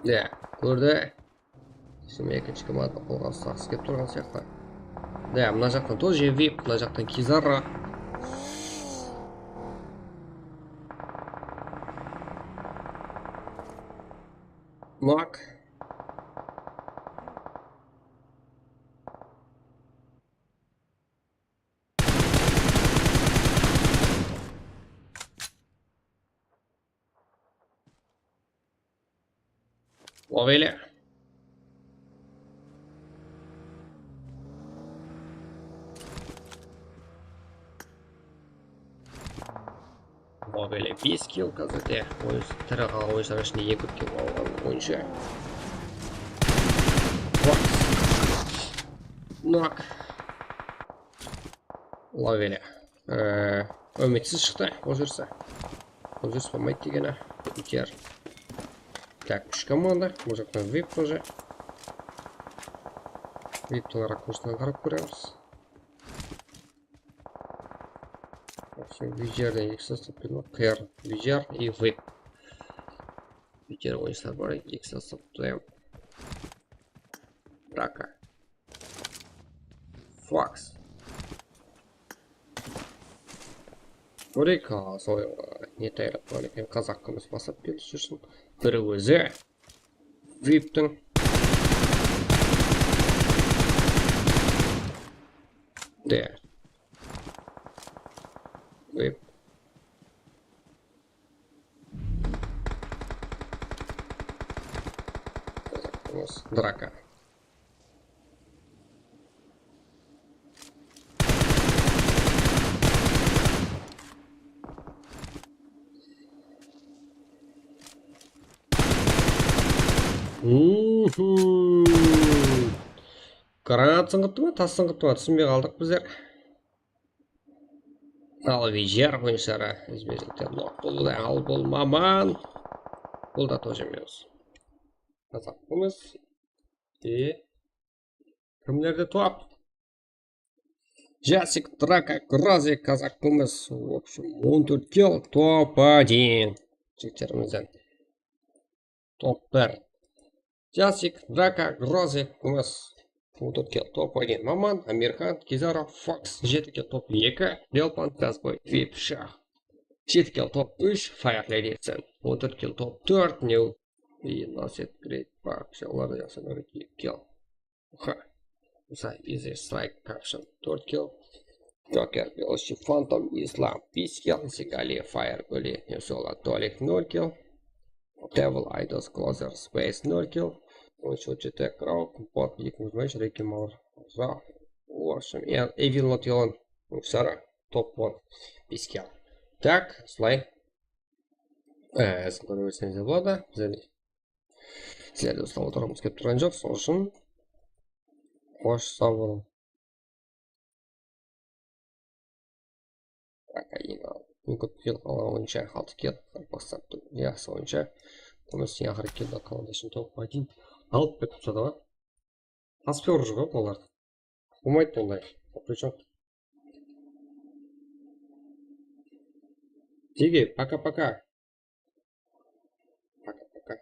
Ya, kórdi. Şimdi ekinshi komanda qolǵa uslaǵısı kelip turǵan sıyaqlı. Ya, mına jaqtan тоже Vip, mına jaqtan Kizarra. Nok. Loveli. Loveli bes kill házirde. Oyın, tiri qalǵan oyınsılar ishinde eń kóp kill alǵan oyınshı. Bak. Nok. Loveli. Ee, úmitsiz shıqtı, bul júrisi. Bul júris bolmaydı degeni. Biter. Tak, úsh komanda. Bul jaqtan Vip тоже. Viptiń rakursınan qarap kóremiz. Şimdi Vijerden eki sostap keldi. Qıyar, Vijer и Vip. Vijer oyınsılar bar, eki sostap. Draka. Fox. Kóreyik, a, sol, e, ne tayarlap qoyǵan eken, qazaq kúmis basıp keldi, sóysin. Biri ózi. Viptiń. De. Vip. Qazaq kúmis. Draka. Mhm. Granat sıńǵıttı ma, tas sıńǵıttı ma, túsinbey qaldıq bizler. Al, Vijer oyınsıları izbe-izlikten nok boldı. Al, bul Maman. Bul da тоже minus. Qazaq kúmis. E, kimlerde top? Jasik, Draka, Grozik, qazaq kúmis. В общем, on tórt kill, top один. Jigitlerimizden. Top bir. Jasik, Draka, Grozik, kúmis. On tórt kill, top один. Maman, Amirxan, Kizarov, Fox, jeti kill, top eki. Delpan, Gazboy, Vip, Shax. Jeti kill, top úsh, Fire Lady, sen. On tórt kill, top tórt, New. И Nasset, Great Park, olar da jaqsı, eki kill. Oqa. Musa, Easy Strike, Caption, tórt kill. Joker, Veloci Phantom, Islam, bes kill. Sigali, Fire, Guli, Newsola, Tolik, nol kill. Devil, Idols, Closer, Space, nol kill. Oyınshı, Jettek, Rauk, Bot, eki mıń, Reki Maur, Za. В общем, Evil Not Yellow, Sara, top on, bes kill. Tak, usılay. Ee, sizler kóre berseńiz de boladı. Bizler Sizlerdi uslap otırǵımız kelip turǵan joq, sol ushın xosh, saw bolıń. Eń kóp kill alǵan oyınsha, altı kill, Qaraqalpaqstan, jaqsı oyınsha. Kúmis, eń aqırǵı kill komanda ushın top один alıp ketip turdı ǵoy. Tasbih urıp júr ǵoy bular. Bolmaydı bunday. Причём? Dege, пока-пока. Пока-пока.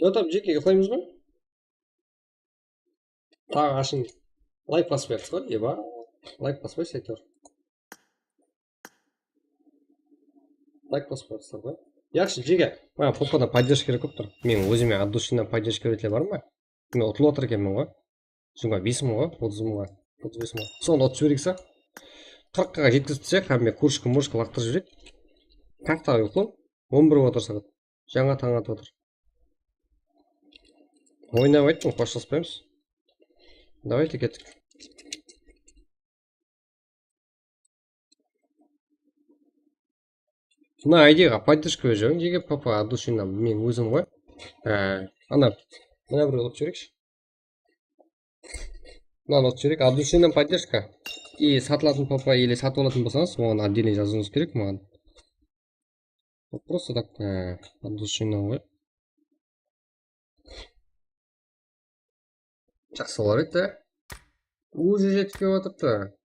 Jotam, jeke uyqılaymız ba? Taǵı ashın. Layk basıp beripsiz ǵoy, eba. Layk baspaysız, áytewir. Layk basıp qoyıpsızlar ǵoy. Yaqshı, jeke. Maǵan Popadan podderjka kerek bolıp tur. Meniń ózime от души-dan podderjka beretuǵınlar bar ma? Men utılıp atır ekenmen ǵoy. Jigirma bes mıń ǵoy, otız mıń ǵoy, otız bes mıń ǵoy. Sonı utıp jibereyik sa. Qırqqa jetkizip tursaq, hámme kurshka-murshka laqtırıp jibereyik. Kartaǵa uyqılaw. On bir bolıp atır saat. Jańa tań atıp atır. Oynap ayttım, xoshlaspaymız. Давайте kettik. Mına I D-ǵa поддержка berip jiberin, jeke, Popa от души-dan, men ózim ǵoy. Á, ana, mına bir ulıp jibereyikshi. Mınanı ulıp jibereyik, от души-dan поддержка. И satılatın Popa или satıp alatın bolsańız, oǵan отдельно jazıwıńız kerek maǵan. Вот просто так, á, от души-dan ǵoy. Jaqsı bolar edi. Уже jetip kelip atırıptı.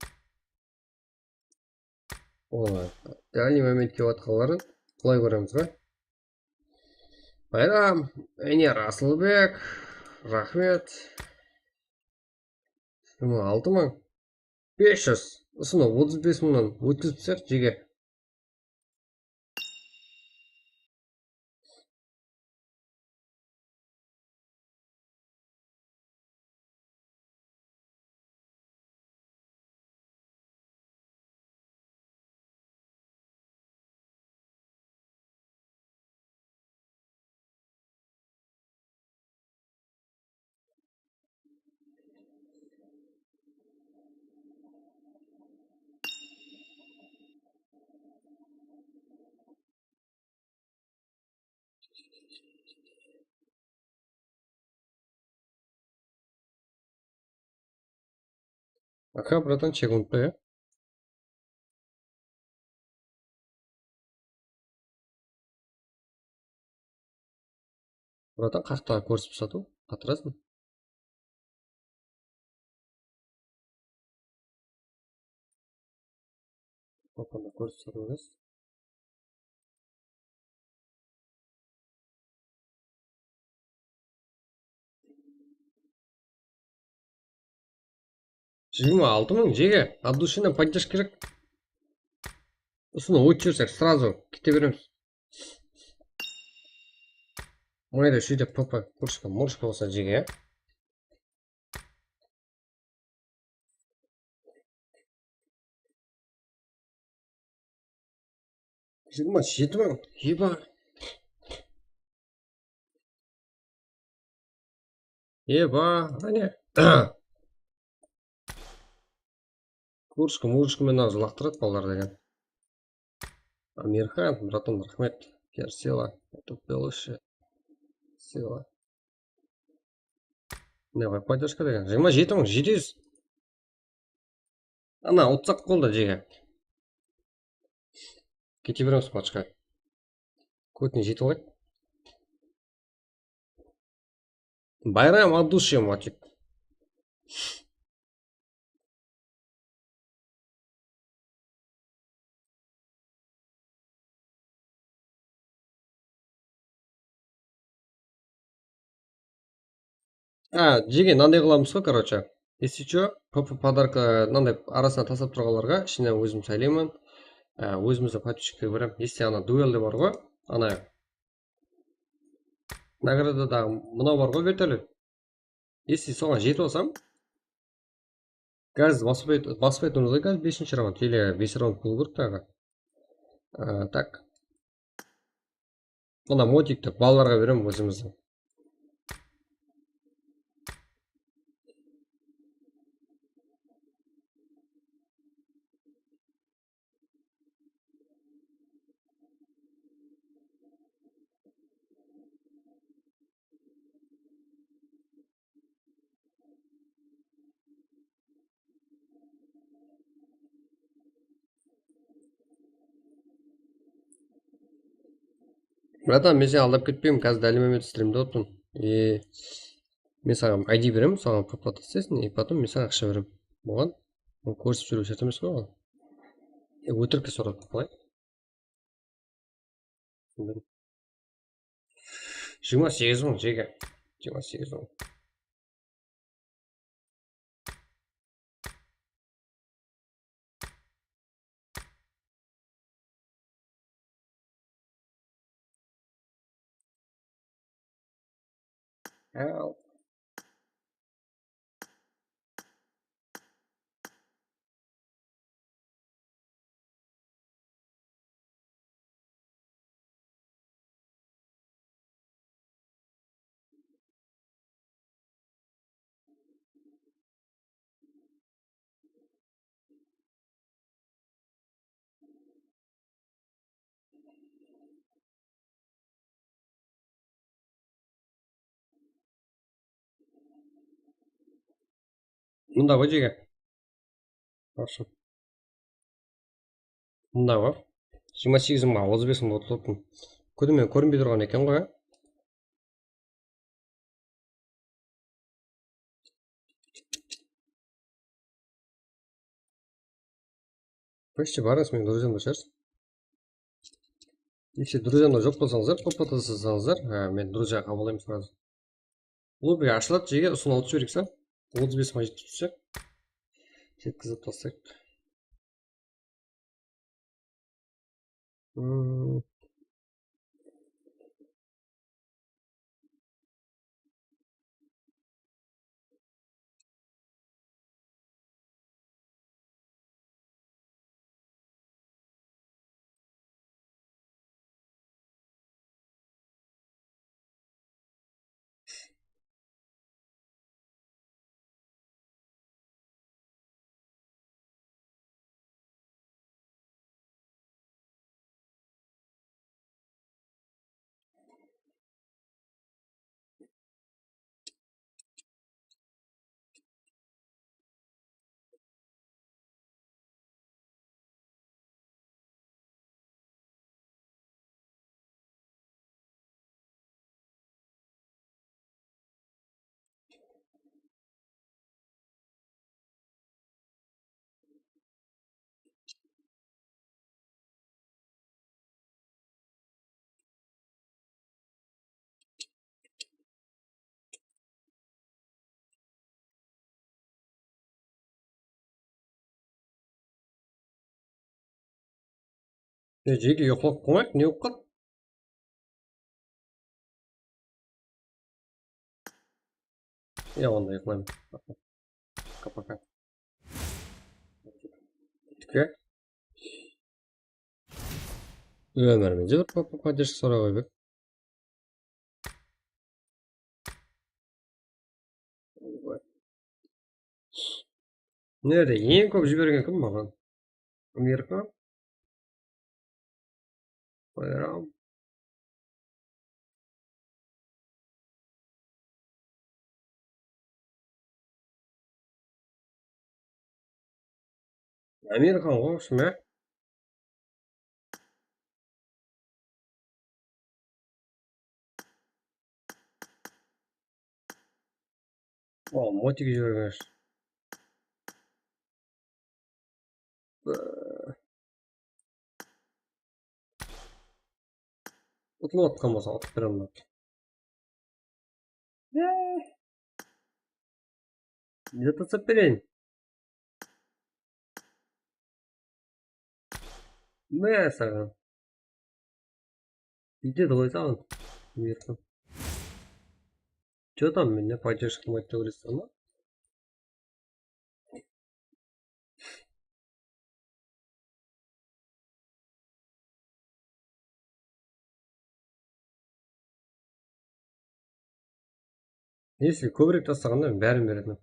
Oy, дальний moment kelip atqanların qulay kóremiz ǵoy. Bayram, Ener Asılbek, raxmet. Jigirma altı mıń bes júz. Usını otız bes mıńnan ótkizip tursaq, jeke. Aka, bratan, chek unutpa, ya. Bratan, qaqtaǵa kórsip satıw, qatırasań. Oqında kórsip satıw emes. Jigirma altı mıń, jeke, от души-dan поддержка kerek. Usını ótip jibersek, сразу kete beremiz. Mayda shúyde P P, kurshka, murshka bolsa jege. Jigirma jeti mıń, eba. Eba, áne. Kurshka, murshka menen laqtıradı balalar degen. Amirxan, bratan, raxmet. Kersila, YouTube белыше. Sila. Ne qoy, поддержка degen. Jigirma jeti mıń jeti júz. Ana, utsaq boldı, jege. Kete beremiz, pachka. Kótine jetip alayıq. Bayram от души, Matik. Ha, jege, mınanday qılamız ǵoy, короче. Если чё, P P podarka, mınanday arasına taslap turǵanlarǵa ishinen ózim saylayman. Á, ózimizdiń podpischiklerge beremen. Если ana duelde bar ǵoy, ana nagradadaǵı mınaw bar ǵoy, vertolyot. Если soǵan jetip alsam, gaz basıp ayt-, basıp aytıwımız ǵoy, gaz besinshi raund, ele bes raund bolıw kerek taǵı. Á, так. Mına modikti balalarǵa beremen ózimizdiń. Bratan, men seni aldap ketpeymen, házir dálileme menen strimde otırman. E, men saǵan I D beremen, soǵan pop-up isleseń, e, potom men saǵan aqsha beremen. Bolǵan? Onı kórsip júriw shárt emes ǵoy ol. E, ótirikke soradı, qalay? Jigirma segiz mıń, jeke. Jigirma segiz mıń. Help. Mında ǵoy, jeke. Вообщем, mında ǵoy. Jigirma segiz mıńǵa otız bes mıń bolıp turıptı. Kúdime kórinbey turǵan eken ǵoy, á? Почти barıńız, meniń друзьямda shıǵarsız. Если друзьямda joq bolsańızlar, pop-up isleseń, ha, men друзья qabıllayman сразу. Lobby ashıladı, jeke, usını alıp jibereyik, sa? Otız bes mıńǵa jetip tursa, jetkizip taslayıq. Hmm. E, jeke, yoqlap qoymayıq, ne bolıp qaldı? Ya, onda uyalayman. Пока-пока. Ómirimizde bir po-, po-, поддержка soray qoyıp edi. Nerede? Eń kóp jibergen kim maǵan? Amerika? Bayram. Amerikan ǵoy, usı ma? O, motik jibergen. Utılıp atqan bolsa, utıp beremen. Ne tasap bereyin? Mine saǵan. Uyde de qoysaǵın. Buyırdım. Че там, mende поддержка qılmaydı dep oylaysań ba? Если kóbirek taslaǵanda men bárin beretin.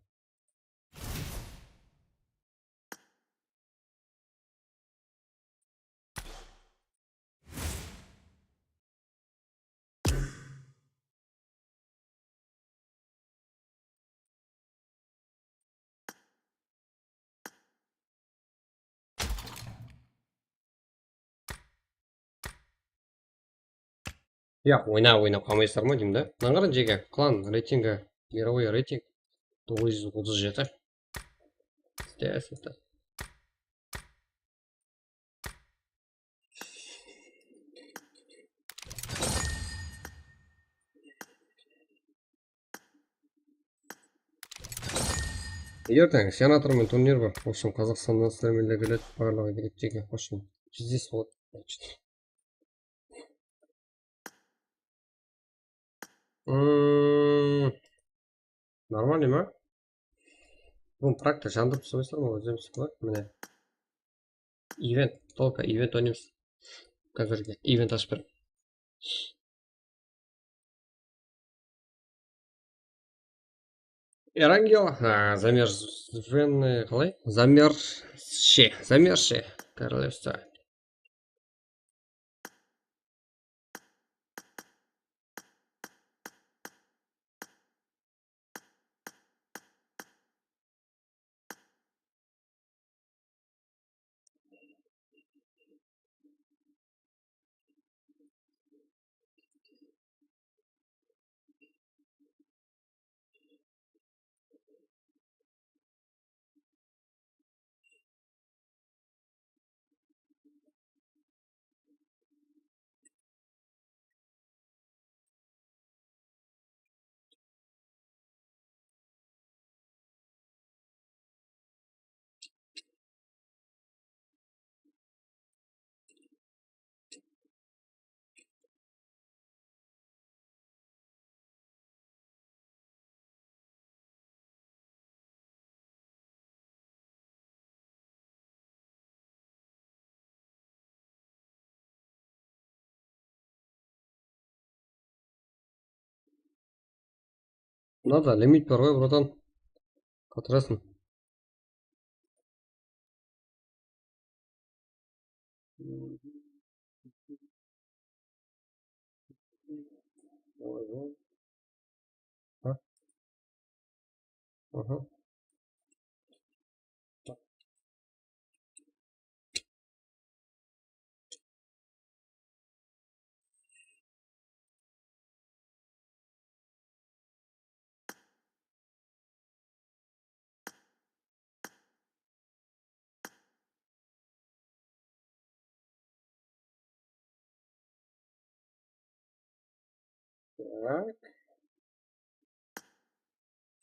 Yaq, oyna, oynap qalmaysızlar ma deymen da. Mınadan qarań, jeke, klan reytingi, мировой reyting, toǵız júz otız jeti. Здесь это. Erteń senator menen turnir bar. В общем, Qazaqstannan stremerler keledi, barlıǵı keledi jeke. В общем, pizdec boladı. Hmm, нормальный ma? Bul prakta jandırıp taslaysalar ma, ózlerimiz qılay, mine. Event, только event oynaymız. Házirge event ashıp berem. Erangel, ha, замерзшее, qalay? Замерзшее, замерзшее королевство. Mınada limit bar ǵoy, bratan. Qatırasań. Ha? Aha. Так.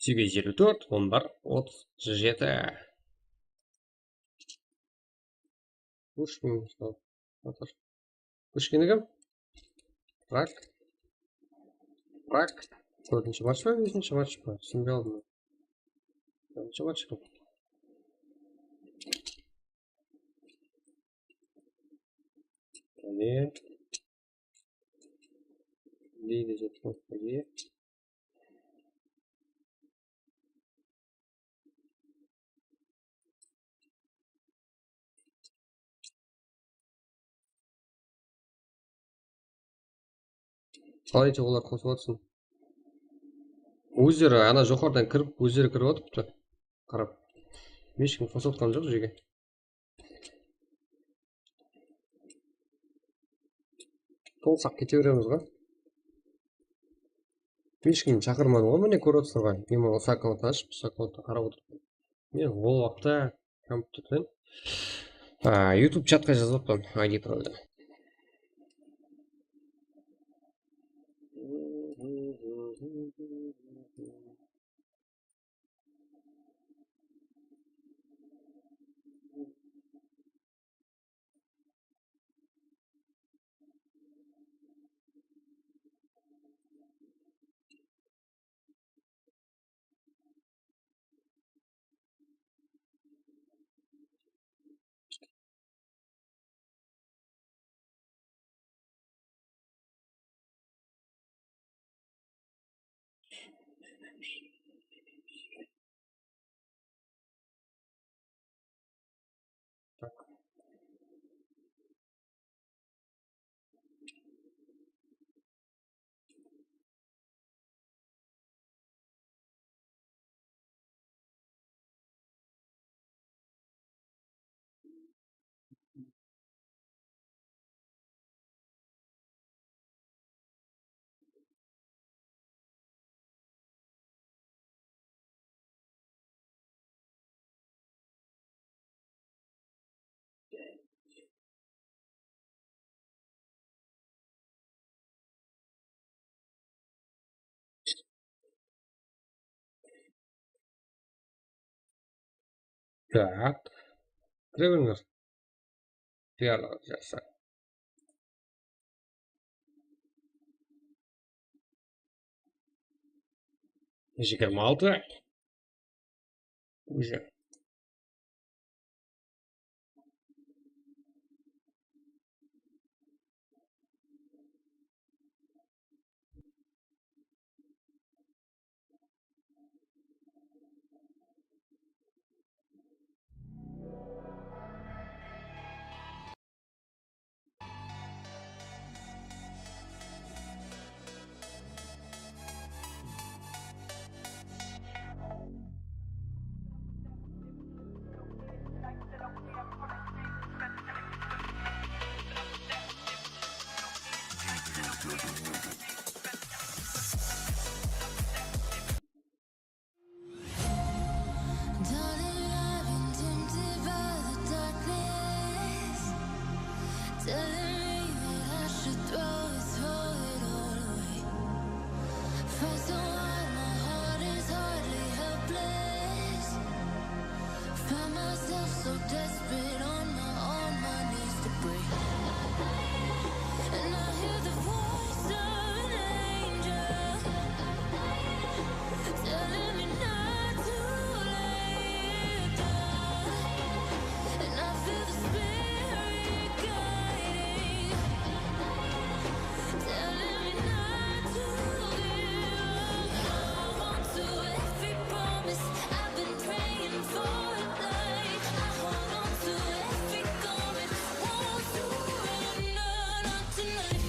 Segiz júz elli tórt, on bir, otız jeti. Pushkin, sol, otır. Pushkin kim? Prag. Prag. Tórtinshi match pa, besinshi match pa? Túsinbey qaldım. Tórtinshi match pa? Qáne. Deydi, jatqan. Qalaydı olar qosıp atsın? Ózleri ana joqarıdan kirip, ózleri kirip atıptı. Qarap. Hesh kim qosıp atqan joq jeke. Tolsaq kete beremiz ǵoy. Hesh kim shaqırmadı ǵoy, mine, kórip atırsızlar ǵoy. Men usı akkaunttan ashıp, usı akkaunttan qarap otırıppan. Men ol waqıtta kompyuterden, a, YouTube chatqa jazıp atırman, I D paroldi. Tak. Kire berińler. Tiyarlar jaqsı. Jigirma altı. Уже. Darling, I've been tempted by the darkness, telling me that I should throw it, throw it all away. Felt so high, my heart is hardly helpless. Found myself so desperate on my, on my knees to break. And I hear the voice of an angel telling me not to lay it down. And I feel the spirit guiding, telling me not to give up. I hold on to every promise I've been praying for a night. I hold on to every garment, won't surrender, not tonight.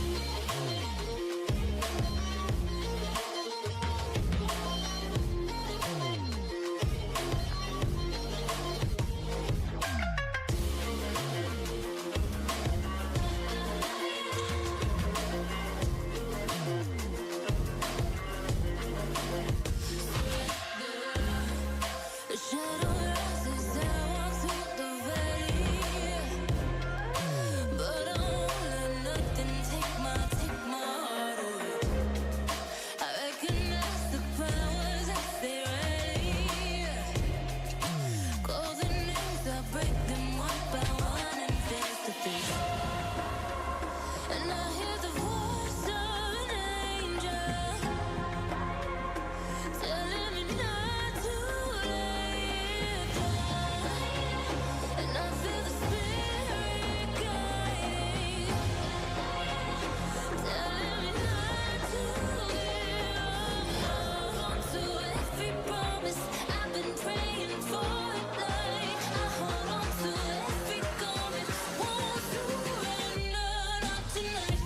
The shadow rises, I walk through the valley, but I won't let nothing take my, take my heart away. I recognize the powers as they rally. Call the names, I break them one by one and face to face. And I hear the voice of an angel telling me not to lay it down. And I feel the spirit guiding, telling me not to give up. Hold on to every promise I've been praying for a night. I hold on to every garment, won't surrender, not tonight.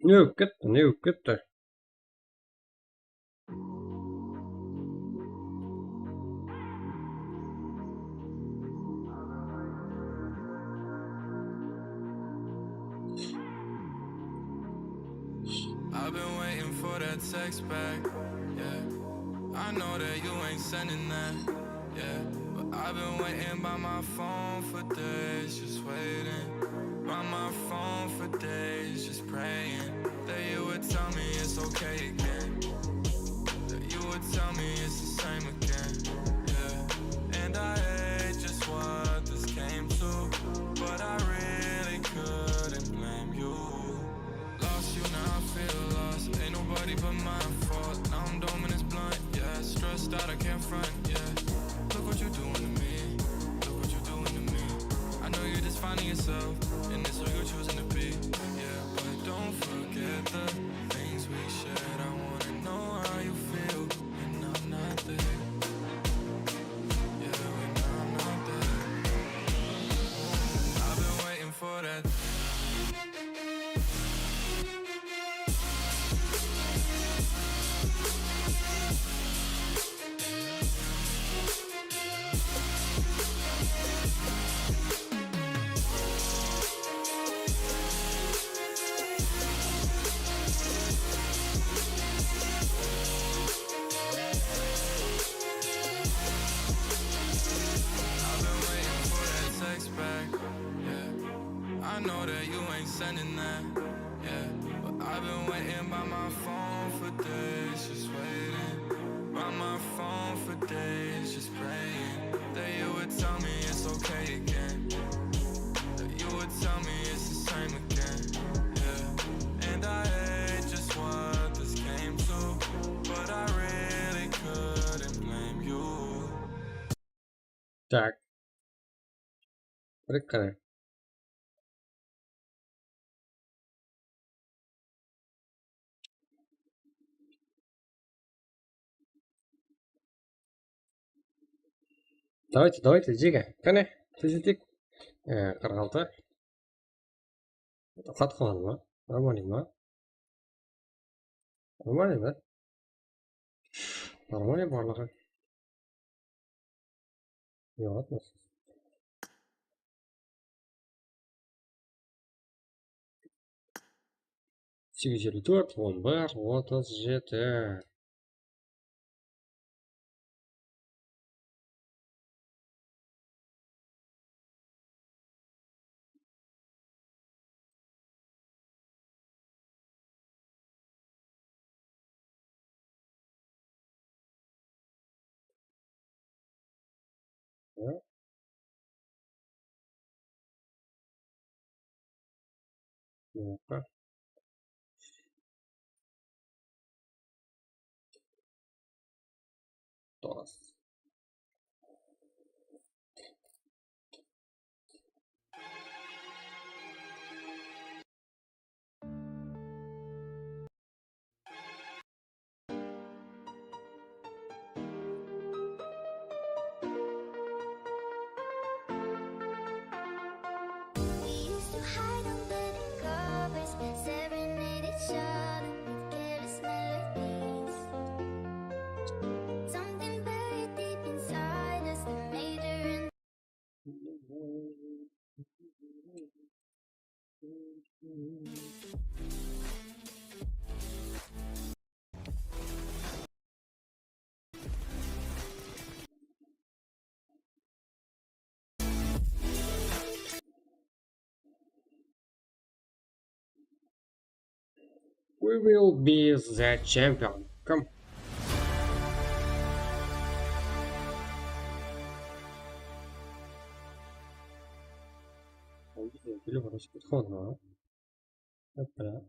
Ne bolıp ketti, ne bolıp ketti? I've been waiting for that text back, yeah. I know that you ain't sending that, yeah. But I've been waiting by my phone for days, just waiting. By my phone for days, just praying that you would tell me it's okay again. That you would tell me it's the same again, yeah. And I hate just what this came to, but I really couldn't blame you. Lost you, now I feel lost. Ain't nobody but my fault. Now I'm dome and it's blunt, yeah. Stressed out, I can't front, yeah. Look what you doing to me. Look what you doing to me. I know you're just finding yourself, and it's who you're choosing to be, yeah. But don't forget the things we shared. I wanna know how you feel when I'm not there. Yeah, when I'm not there. I've been waiting for that. Sending that, yeah. But I've been waiting by my phone for days, just waiting. By my phone for days, just praying that you would tell me it's okay again. That you would tell me it's the same again, yeah. And I hate just what this came to, but I really couldn't blame you. Так. Bir qara. Давайте, давайте, Дига. Qáne, tezletek. E, qırq altı. Qat qıladı ma? Normalnıy ma? Normalnıy ma? Normalnıy barlıǵı. Ne qıladı? Segiz júz elli tórt, on bir, otız jeti. Opa. Toz. We used to hide under the covers, serenade each other with careless melodies. Something buried deep inside us that made her and We will be the champion. Come. Hoppa.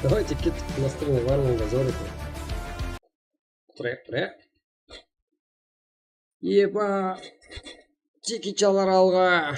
Давайте kettik, настроение barmanda zor eken. Turayıq, turayıq. Epa, Chekichalar alǵa.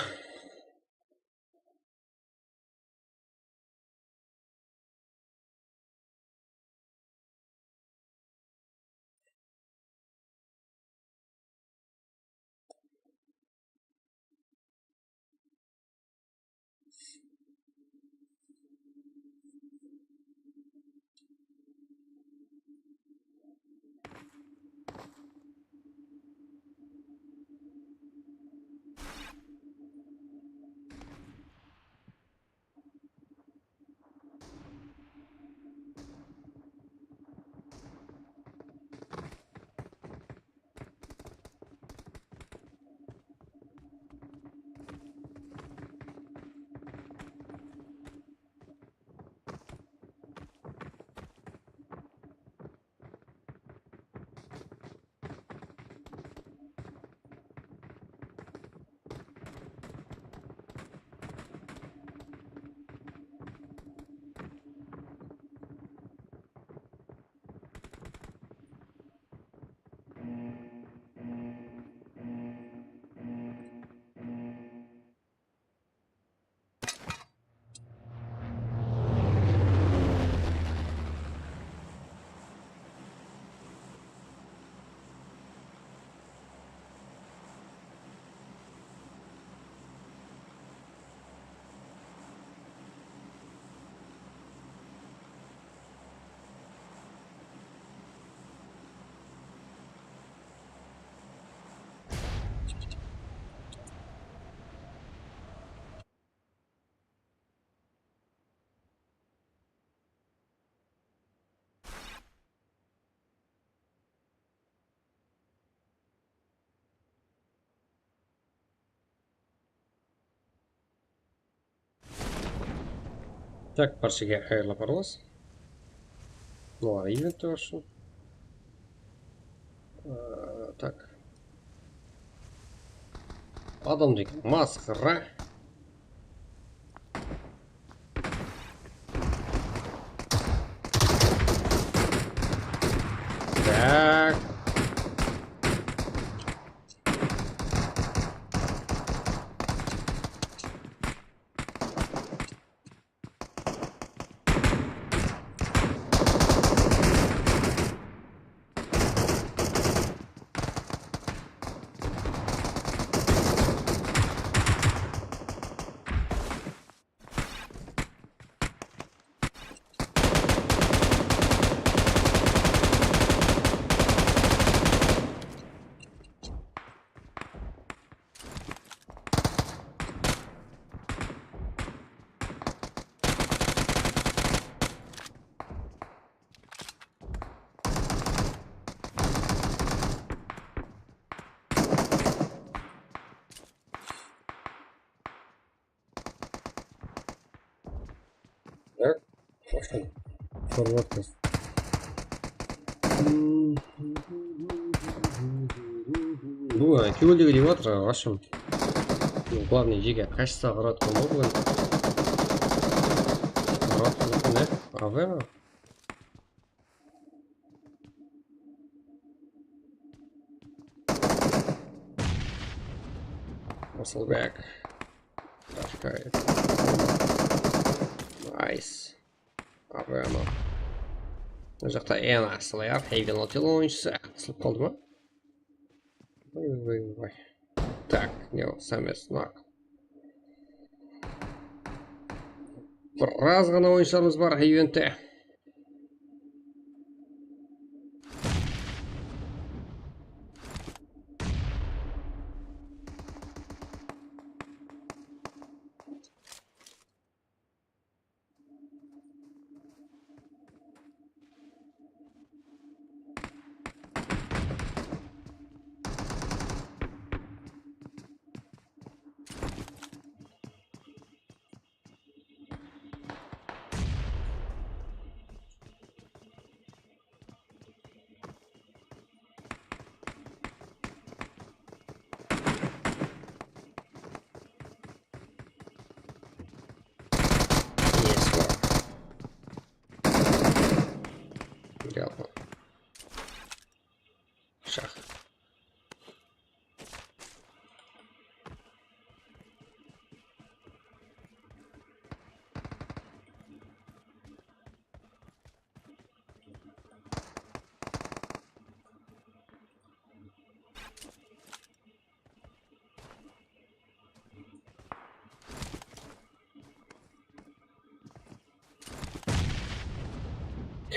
Tak, barshege qayırlı parlas. Mınalar event ushın. Ee, tak. Adam degen masqara. Tak. Tak, forward test. Bu, e, kewildegi dep atır, ǵashım. Главный, jege, kashsa urayatqan ǵoy búgin. Urayatqan ne? A V ma? Muscle back. Nice. Abi, ama. Mına jaqta eń asılı ya, Heavy Lotel oyınshısı asılıp qaldı ma? Oy, oy, oy. Tak, ne, sám emes, nak. Biraz ǵana oyınshılarımız bar eventte.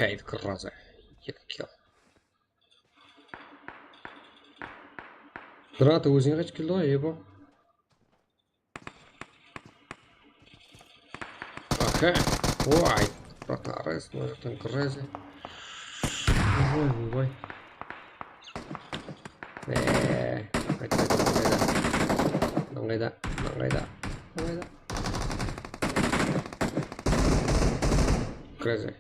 Kayıt kırrazı. Eki kill. Granata ózińe qaytıp keldi ǵoy, ebo. Aka. Oy. Bratara, mına jaqtan kırrazı. Oy, oy. Eee, qayt, qayt, qayt, qayt. Mınań qayda? Mınań qayda? Mınań qayda? Crazy.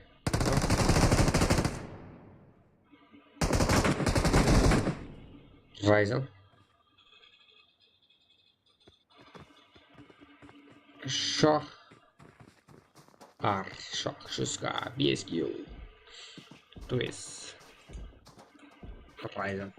Ryzen. Shoh. Ar, shoh, juska, bes kill. Twist. Ryzen.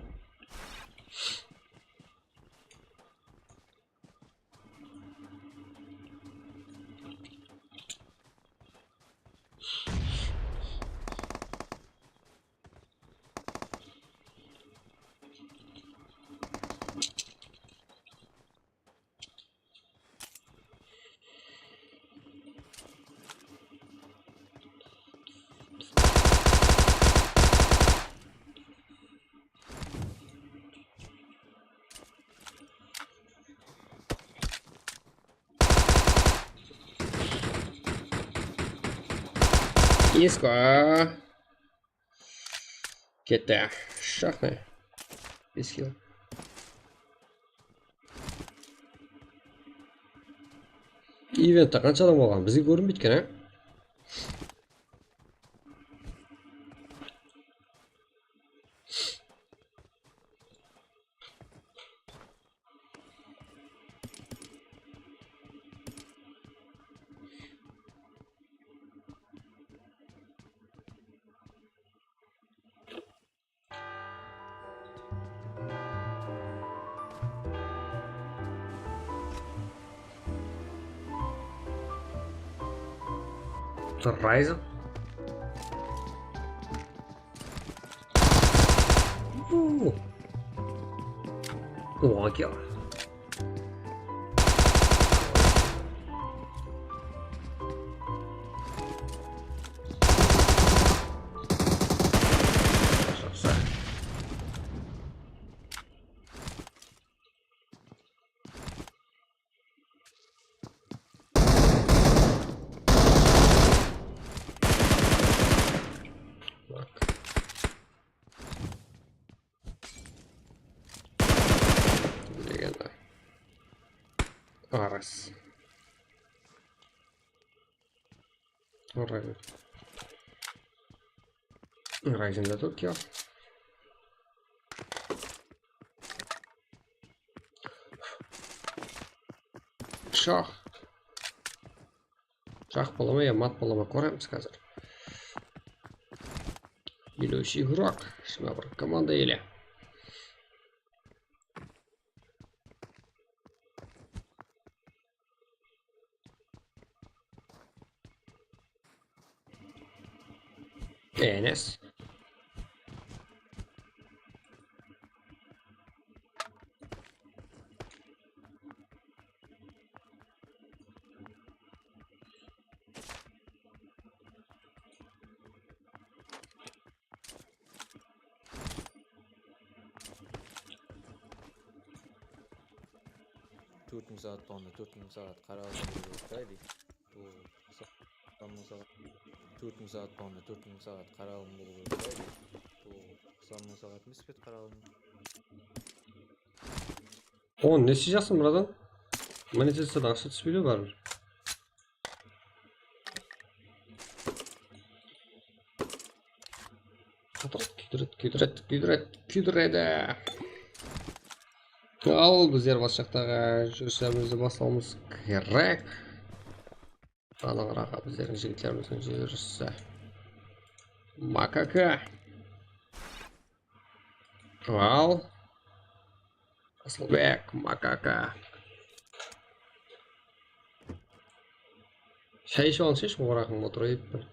Isko. Ketti. Shaqnı. Bes kill. Eventte qansha adam bolǵan? Bizge kórinbeydi eken, á? Ryzen. Ooh. One kill. Jaqsı. Degende. Aras. Ryzen. Ryzen de Tokio. Shoh. Jaq bola ma ya mat bola ma, kóremiz házir. Или ещё игрок, shıma bir komanda ele. Enes. Tórt mıń saat bolǵanda tórt mıń saat qaralımı bolıw kerek ta, deydi. Bul toqsan mıń saat, tórt mıń saat bolǵanda tórt mıń saat qaralımı bolıw kerek ta, deydi. Bul toqsan mıń saat emes pe edi qaralımı? Oǵan ne isleyjaqsın, bratан? Monetizaciyadan aqsha túspeydi báribir. Qatıraq kúydiredi, kúydiredi, kúydiredi, kúydiredi. Al, bizler bas jaqtaǵı júrislerimizdi baslawımız kerek. Qalıńıraq bizlerdiń jigitlerimizdiń júrisi. Makaka. Al. Asılbek, makaka. Shay iship alınshı, oraqıń otırıp.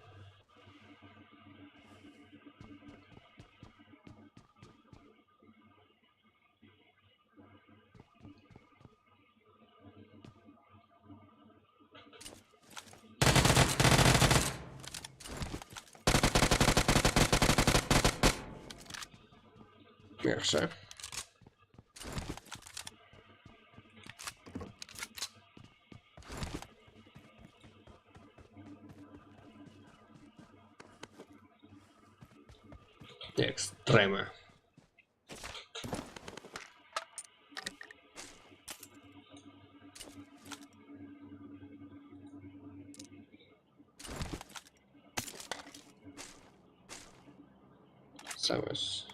Yaqshı. Ekstrema. Savaş.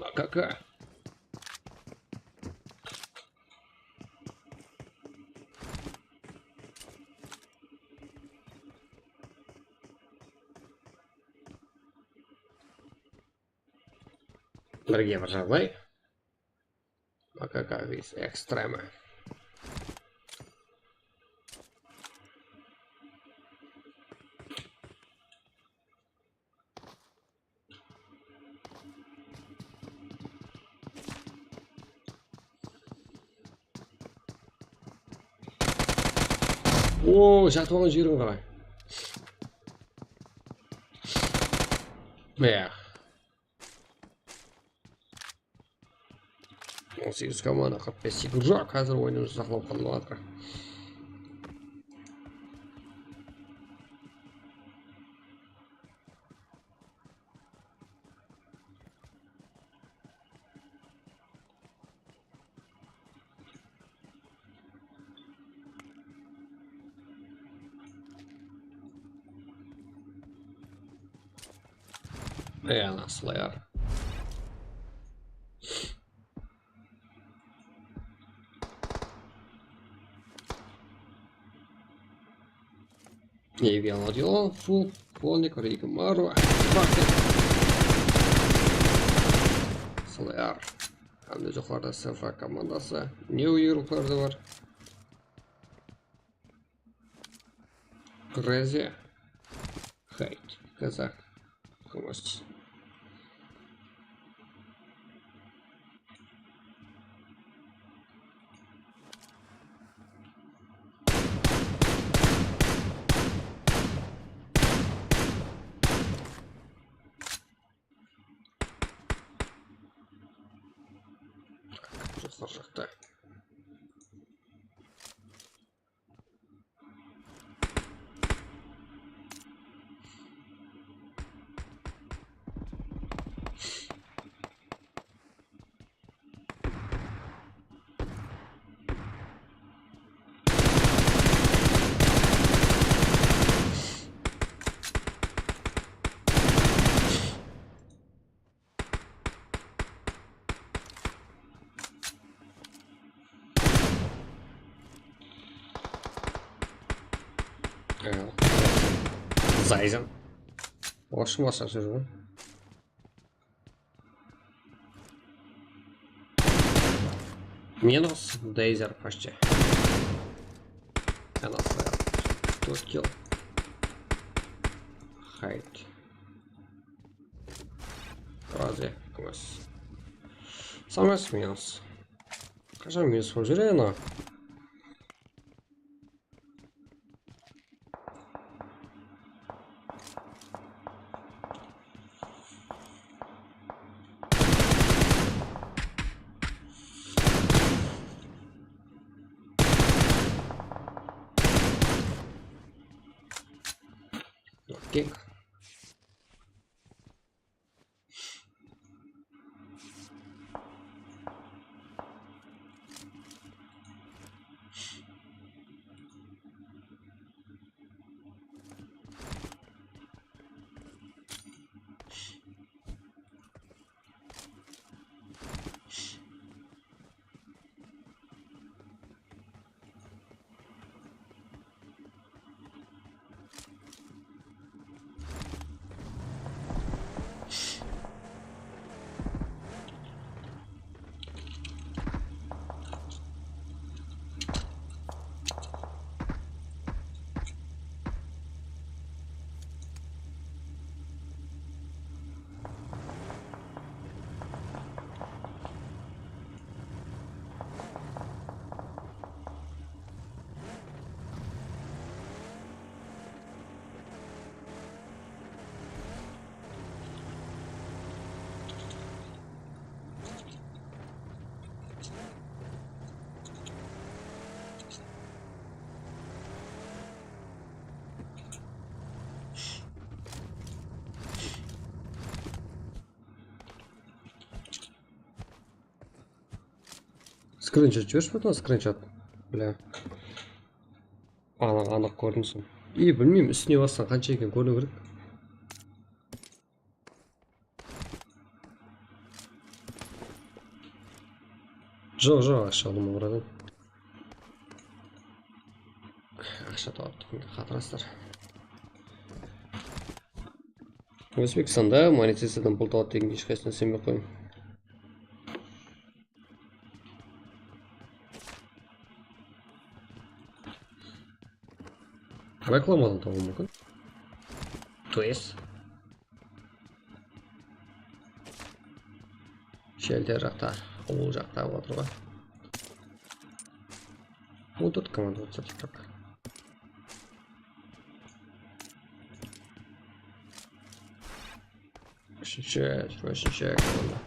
Makaka. Birge bir jaǵday. Makaka vs Ekstrema. Oo, jatıp alǵan jeriń qaray. Mine. On segiz komanda, qırq bes Sigurjak. Házir oyınımızdı saqlap qaldı atır. Ey, ana, Slayer. Evi aladıyla, full, polnik, Riga Marva, Slayer. Hám de joqarıda S F komandası. Ne uyırıqlar da bar. Rezi. Hayt. Kazak. Kıvısh. Joqarı jaqta. Zayzan. Orıssha basqa sóz ǵoy. Minus Dazer почти. Anası. Tórt kill. Hayt. Razi emes. Samas minus. Qashan minus bolıp júr anaw? Okey. Skrinshot jibershi, потом skrinshot. Bla. Anıq, anıq kórdim soń. I, bilmeymen, ústine bassań qansha eken kóriniw kerek. Joq, joq, aqsha aldım, bradan. Aqsha tawıp, qatıraslar. Ózbekstanda monetizaciyadan pul tabadı degenge hesh qaysısına isenbey-aq qoyıń. Reklamadan tabıwı múmkin. То есть. Shelter jaqta, awıl jaqta otır ǵoy. On tórt komanda otsa, так. Úshinshi, jigirma úshinshi komanda.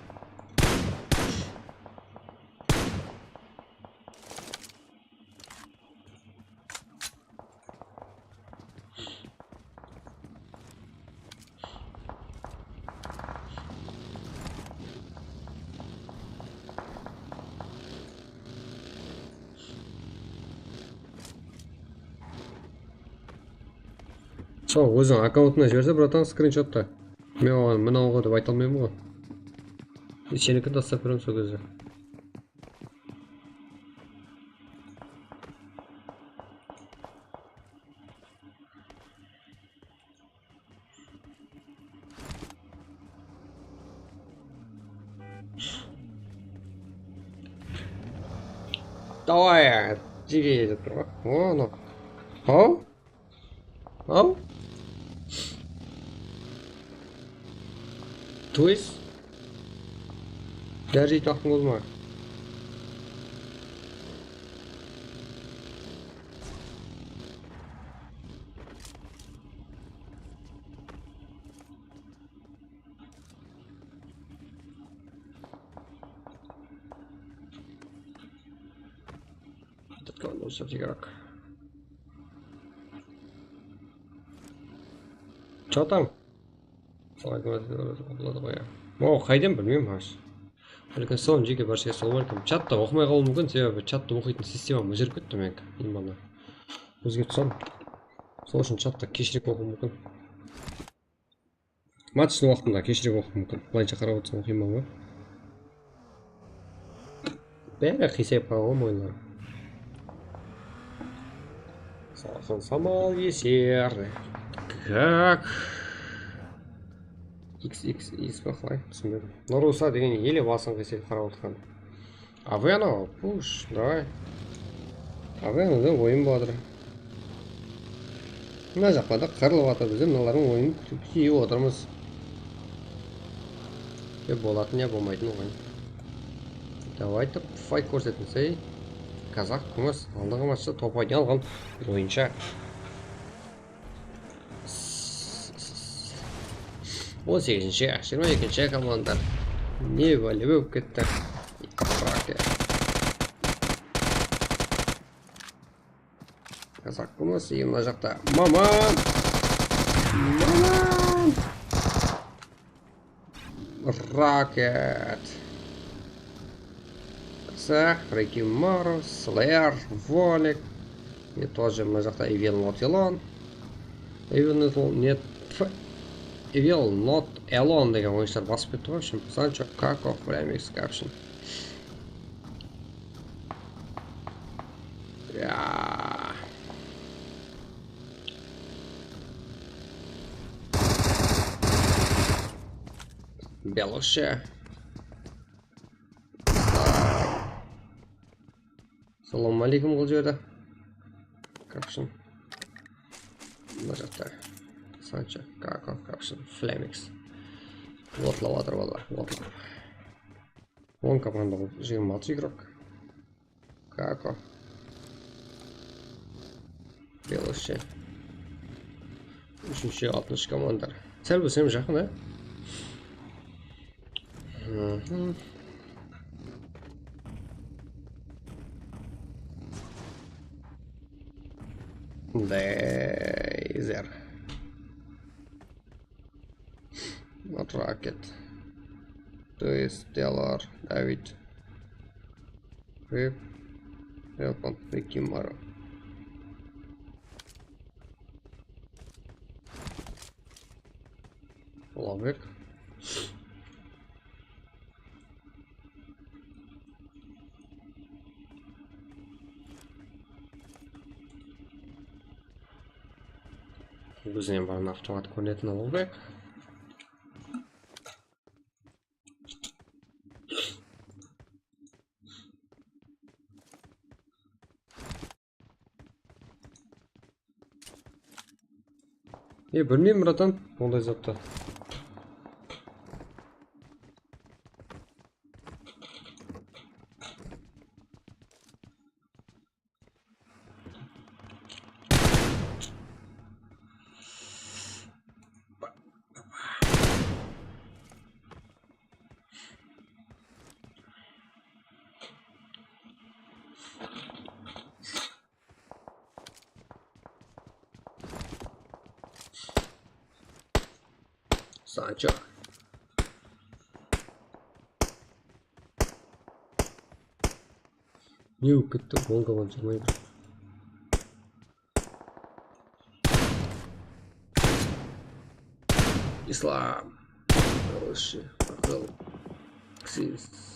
Sol, óziń akkauntına jiberse, bratan, skrinshottı. Men oǵan mınaw ǵo dep ayta almayman ǵo. Senikin taslap berem sol gezde. Давай, jege dep tur ǵoy. О, no. Haw? Haw? То есть? Dárjeytaqtıń boldı ma? Bitirgen bolsa tezirek. Чё там? Solay kómesek boladı ǵoy, ya. O, qaydan bilmeymen, házir. Bálkim soń jeke barshege sol bar eken. Chattı oqımay qalıwım múmkin, sebebi chattı oqıytın sistemam ózgerip ketti meniki, именно. Ózgerip sol. Sol ushın chattı keshirek oqıwım múmkin. Matchtıń waqtında keshirek oqıp múmkin. Bılayınsha qarap otırsań, oqıyman ba? Bári qıysayıp qalǵan oyınlar. Salqın samal eser. Как? X X X pa, qalay? Túsinbedim. Narusa degen ele basın qıysayıp qarap otırǵan. Aveno, push, давай. Avenoda oyın bolatır. Mına jaqlarda qırılıp atır, biz de mınalardıń oyının kútip, kútip otırmız. Ya bolatın, ya bolmaytın oyın. Давайте, fight kórsetińiz, ey. Kazak kúmes, aldınǵı matchta topaydı alǵan oyınsha. On segizinshi, jigirma ekinshi komanda. Ne bále bolıp ketti. Eke. Kazak kúmes, mına jaqta. Maman! Maman! Rocket. Sah, Ricky Morrow, Slayer, Volik. И тоже mına jaqta Evil Not Alone. Evil Not Alone, net, tf, Evil Not Alone degen oyınshılar basıp ketti ǵoy, в общем, Sancho, Kako, Flamix, в общем. Ya. Beloshi. Salawma aleykum, qıl jerde. Kapshın. Mına jaqta. Sancho, Kako, kapshın. Flamix. Otlap atır balalar, otlap. On komanda, jigirma altı igrok. Kako. Beloshi. Úshinshi, altınshı komanda. Sál bolsa hám jaqın, á? Mhm. Laser. Not Rocket. То есть Stellar, David. Rep. Elpon, kim bar? Ulabek. Bizden barın avtomat kónetin Ulabek. E, bilmeymen, bratan, onday zattı. Sancho. Ne bolıp ketti? Onǵa on jigirma edi. Islam. Короче, aqıl. Ksis.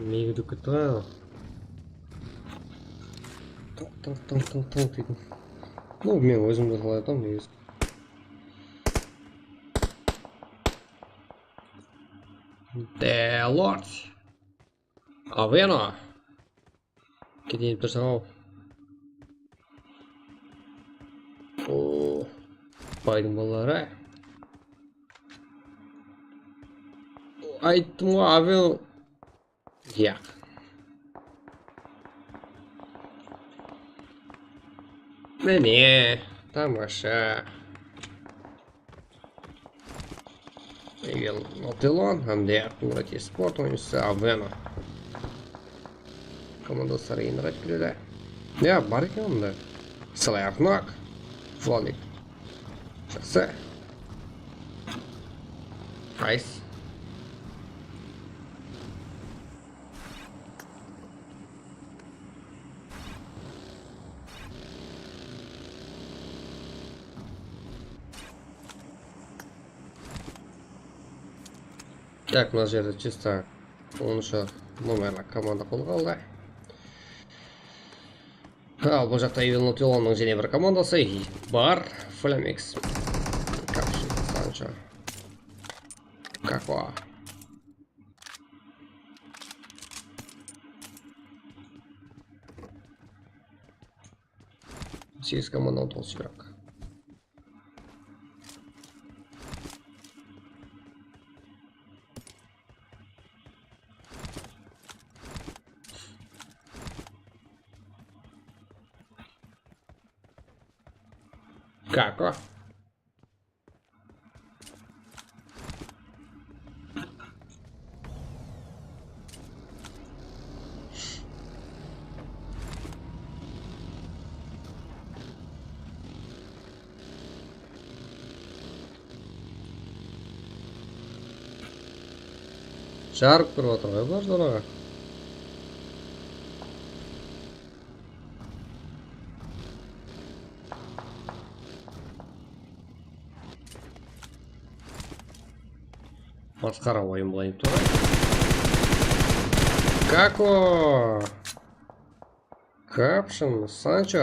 Miyigi dúk ketti ǵoy. Tınq, tınq, tınq, tınq, tınq deydi. Ну, men ózimdi qalay aytaman, negizinde. The Lord. Aveno. Keteyin tursań-aw. O, baydıń balaları. Ayttım ǵoy, Aveno. Yaq. Mine, tamasha. Evel Natelon hám de Qumrati sport oyınshısı Aveno. Komandasları endi qaytıp keledi. Ya, bar eken onda. Slayernak. Vladimir. Jaqsı. Nice. Так, mına jerde чисто onıncı nomerli komanda qolǵa aldı. Al, bul jaqta Evil Not Yolannıń jáne bir komandası bar. Flamix. Kapshin, Sancho. Kako. Segiz komanda, on toǵız igrok. Kako. Jarıp turıp atır ǵoy bular zona. Masqara oyın bılayın tur. Kako! Kapshin, Sancho.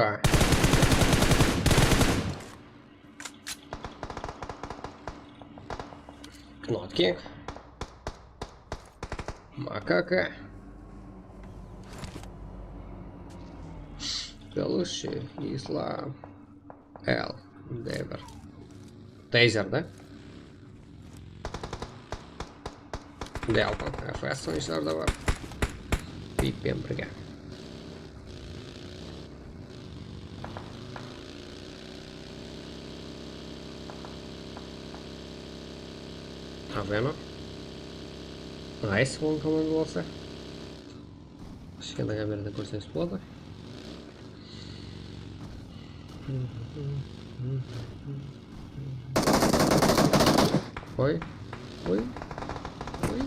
Knotki. Makaka. Galushi, Islam. L. Dever. Tazer da. Delta. F S oyıncıları da bar. Peypen birge. Aveno. Nice, on komanda bolsa. Kishkene kameradan kórseńiz boladı. Oy. Oy. Oy.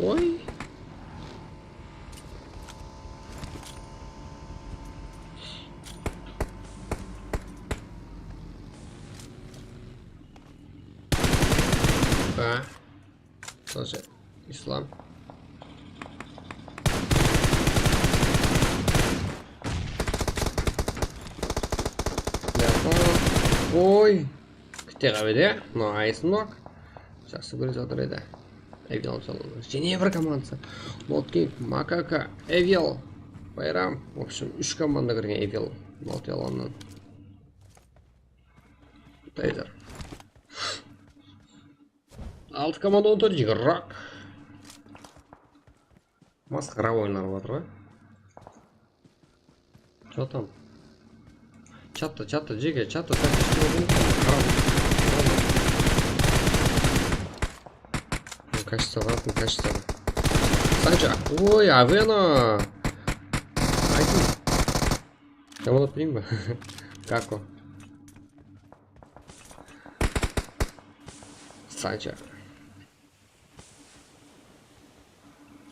Oy. Ha. Тоже İslam. Oy. Kite qabe de. Mına ayısın nok. Jaqsı kóre jatır edi. Evial salı. Jenevra komandası. Lotkin, Makaka, Evial, Bayram. В общем, úsh komanda kirgen Evial. Lotkin alannan. Tayzar. Altı komanda, on tórt игрок. Masqara oyınlar batır ǵoy. Что там? Chatta, chatta, jege, chatta, chatta, ishte boldı. Кажется, ладно, кажется. Sancha. Oy, Avena. Aytın. Tamam, bilmeymen. Kako. Sancha.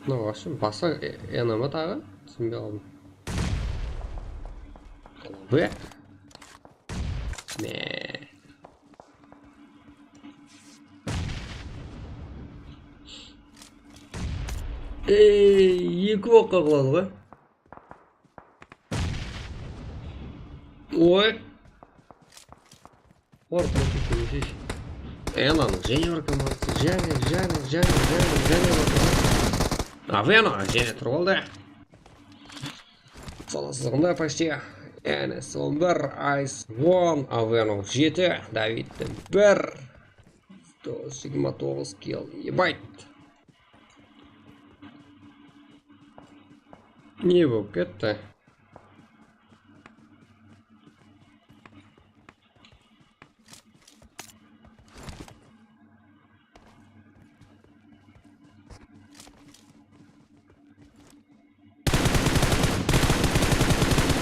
Ну, в общем, basa enama taǵı, túsinbey qaldım. Be. Ne. Ey, eki oqqa qıladı ǵoy. Oy. Qorqma, túsinbeysiz. Enanıń jáne bir komandası, jáne, jáne, jáne, jáne, jáne bir komanda. Avena, jáne turıp aldı. Salasızlıǵında почти. Enes on bir, Ice on, Avena jeti, David bir. Sto jigirma toǵız kill, ебать. Ne bolıp ketti?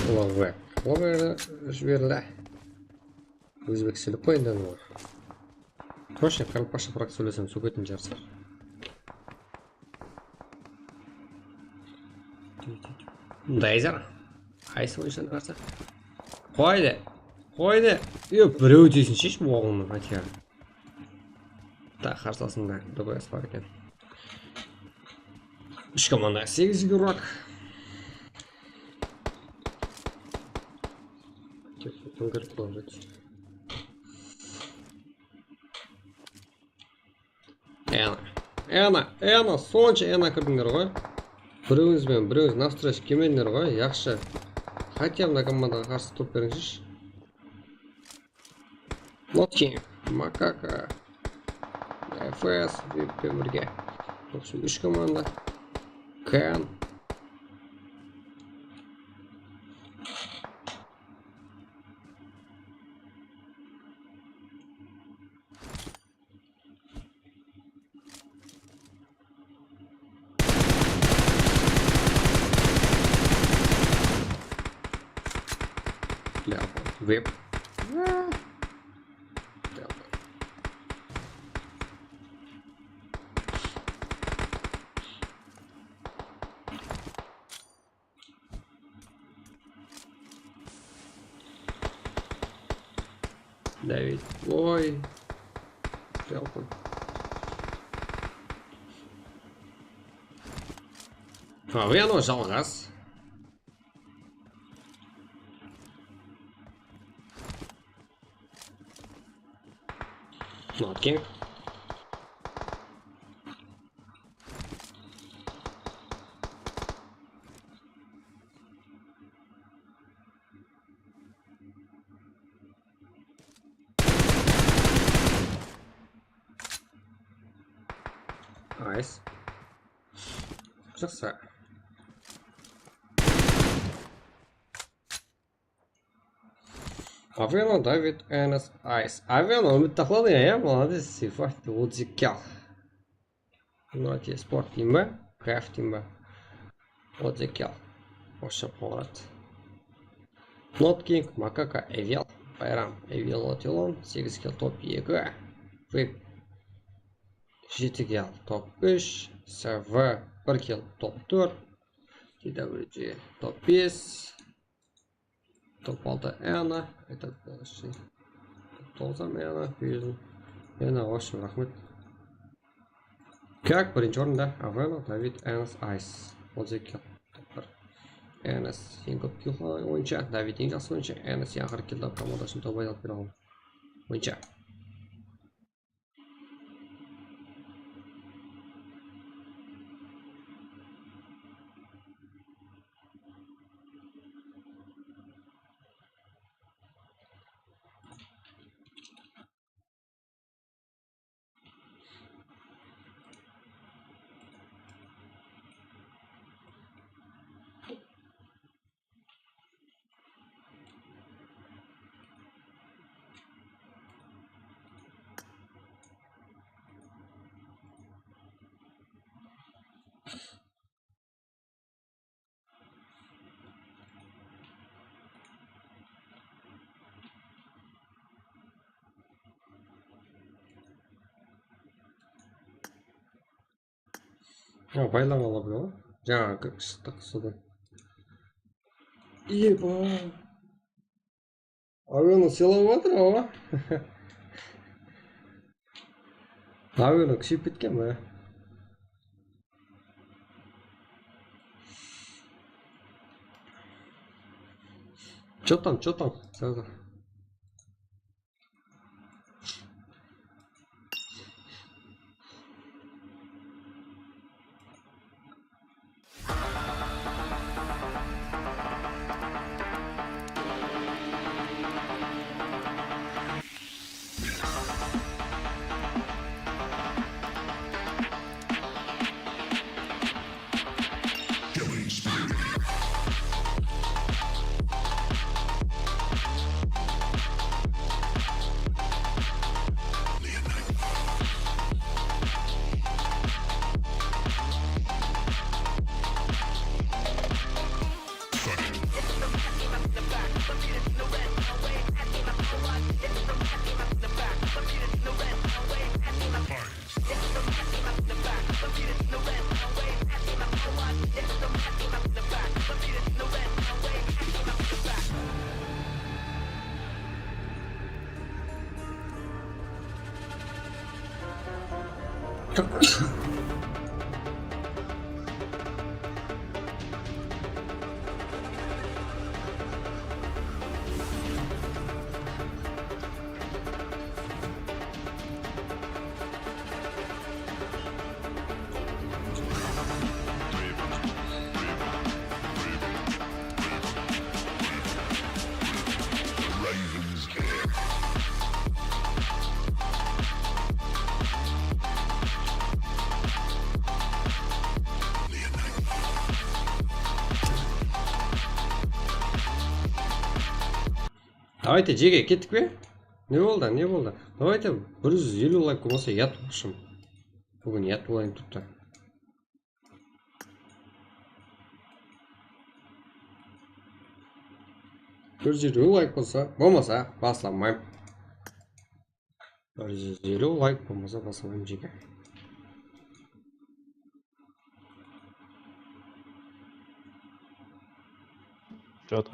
Ulan be. Ulan be, jiberildi. Ózbekshilik ǵoy endi anau. Proshnik qaraqalpaqsha biraq sóylesem, sóketin jarısar. Dayzar. Qaysı oyınshan qarsı? Qoydı. Qoydı. Yoq, birew deysinsheshi oǵlımnı, хотя. Da, qarsılasında D P S bar eken. Úsh komanda, segiz игрок. Tek, tek, tek, tek. Ena, ena, ena, sonsha ena kirdińler ǵoy. Birewińiz benen birewińiz навстречу kelmedińler ǵoy, yaqshı. Хотя бы mına komandaǵa qarsı turıp berińshi. Lotkin, Makaka, F S, Vip penen birge. В общем, úsh komanda. Ken. Vip. David. Oy. Жалко. Avena jalǵız. Lotkin. Nice. Jaqsı. Avena, David, Enes, Ice. Avena, úmit taqladıń, ya, молодец, сыйпайды, otız eki kill. Mına sport deyin ba? Craft deyin ba? Otzekel. Oshap qoradı. Not King, Makaka, Evil, Bayram, Evil Otelon, segiz kill top eki, Vip, jeti kill top úsh, S V bir kill top tórt, T W G top bes, top altı Ana, ayta top toǵız Ana, Fusion, Ana, oshın raxmet. Kak birinshi orında Avelo, David, Enes, Ice. Otız eki kill. Enes eń kóp kill oyınshı, David eń jaqsı oyınshı, Enes eń aqırǵı kill komandasın tawbay alıp bere alǵan oyınshı. Ha, baylanǵan lobby ǵoy. Jańa k-, shıqtıq sodan. Eba. Avenı sıylap atır, awa. Avenı kúsheyip ketken be? Чё там, чё там? Сразу. Давайте, jege, kettik pe? Ne boldı, ne boldı? Давайте, bir júz eliw layk bolmasa, yat bolsın. Búgin yat bolayın turıptı. Bir júz eliw layk bolsa, bolmasa, baslamayman. Bir júz eliw layk bolmasa, baslamayman, jeke. Jot.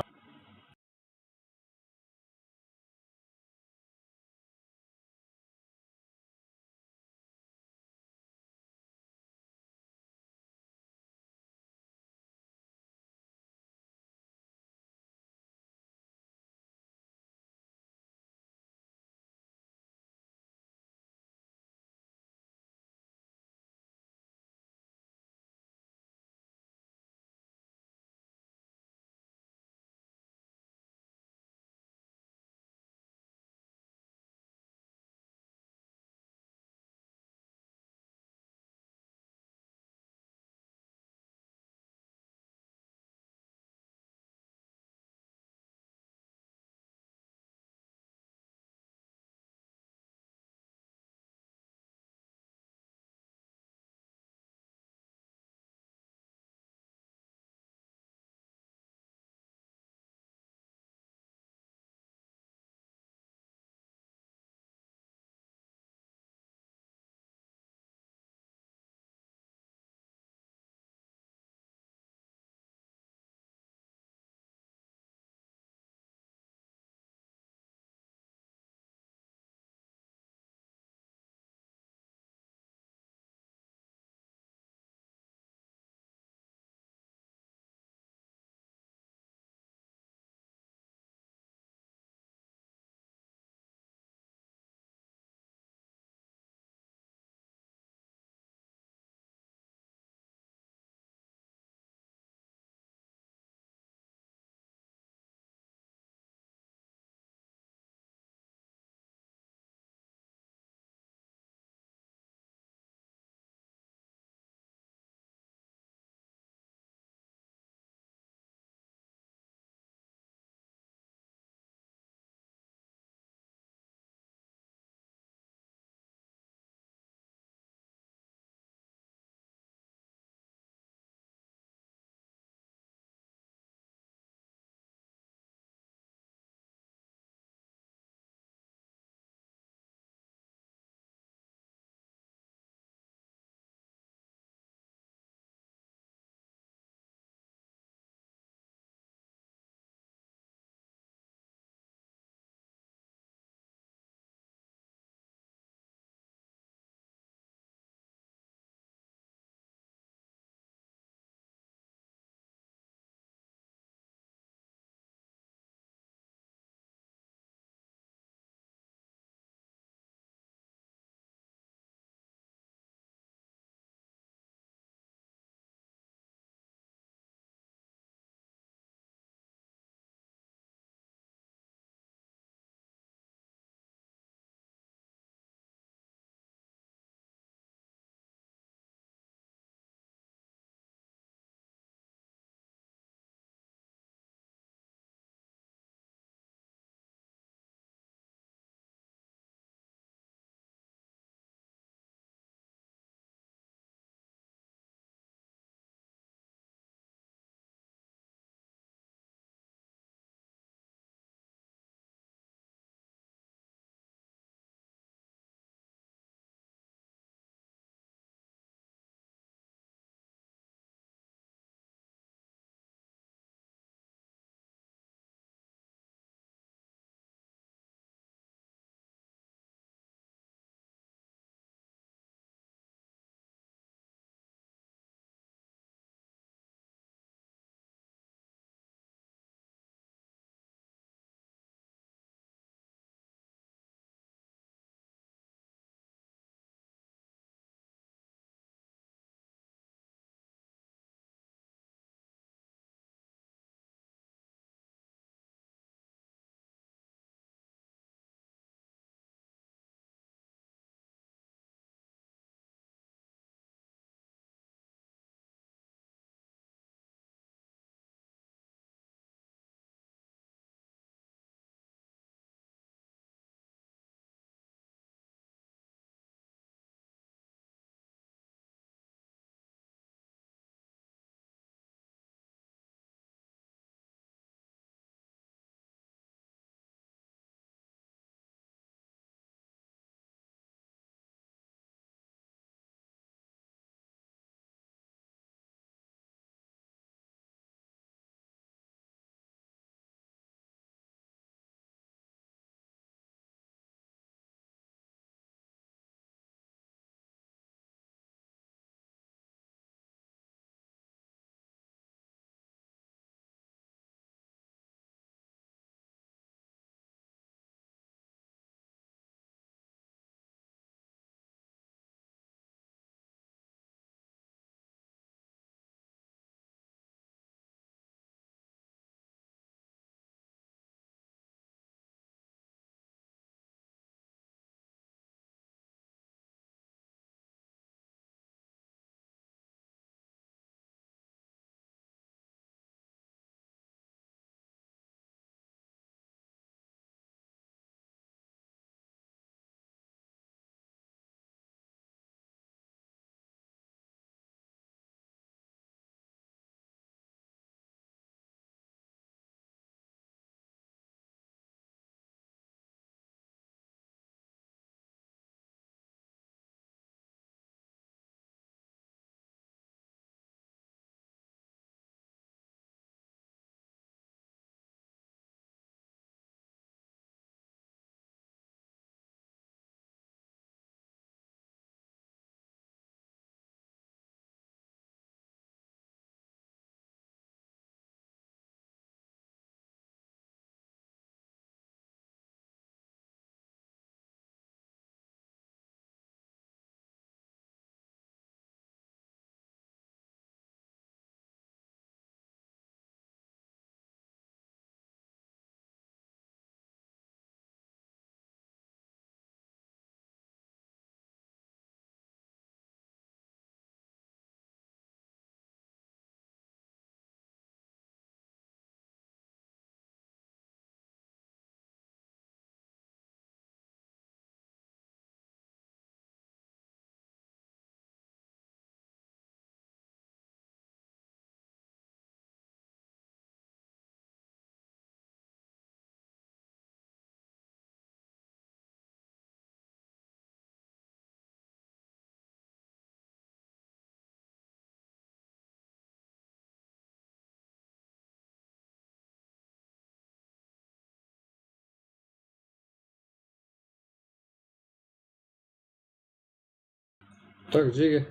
Tak, jege.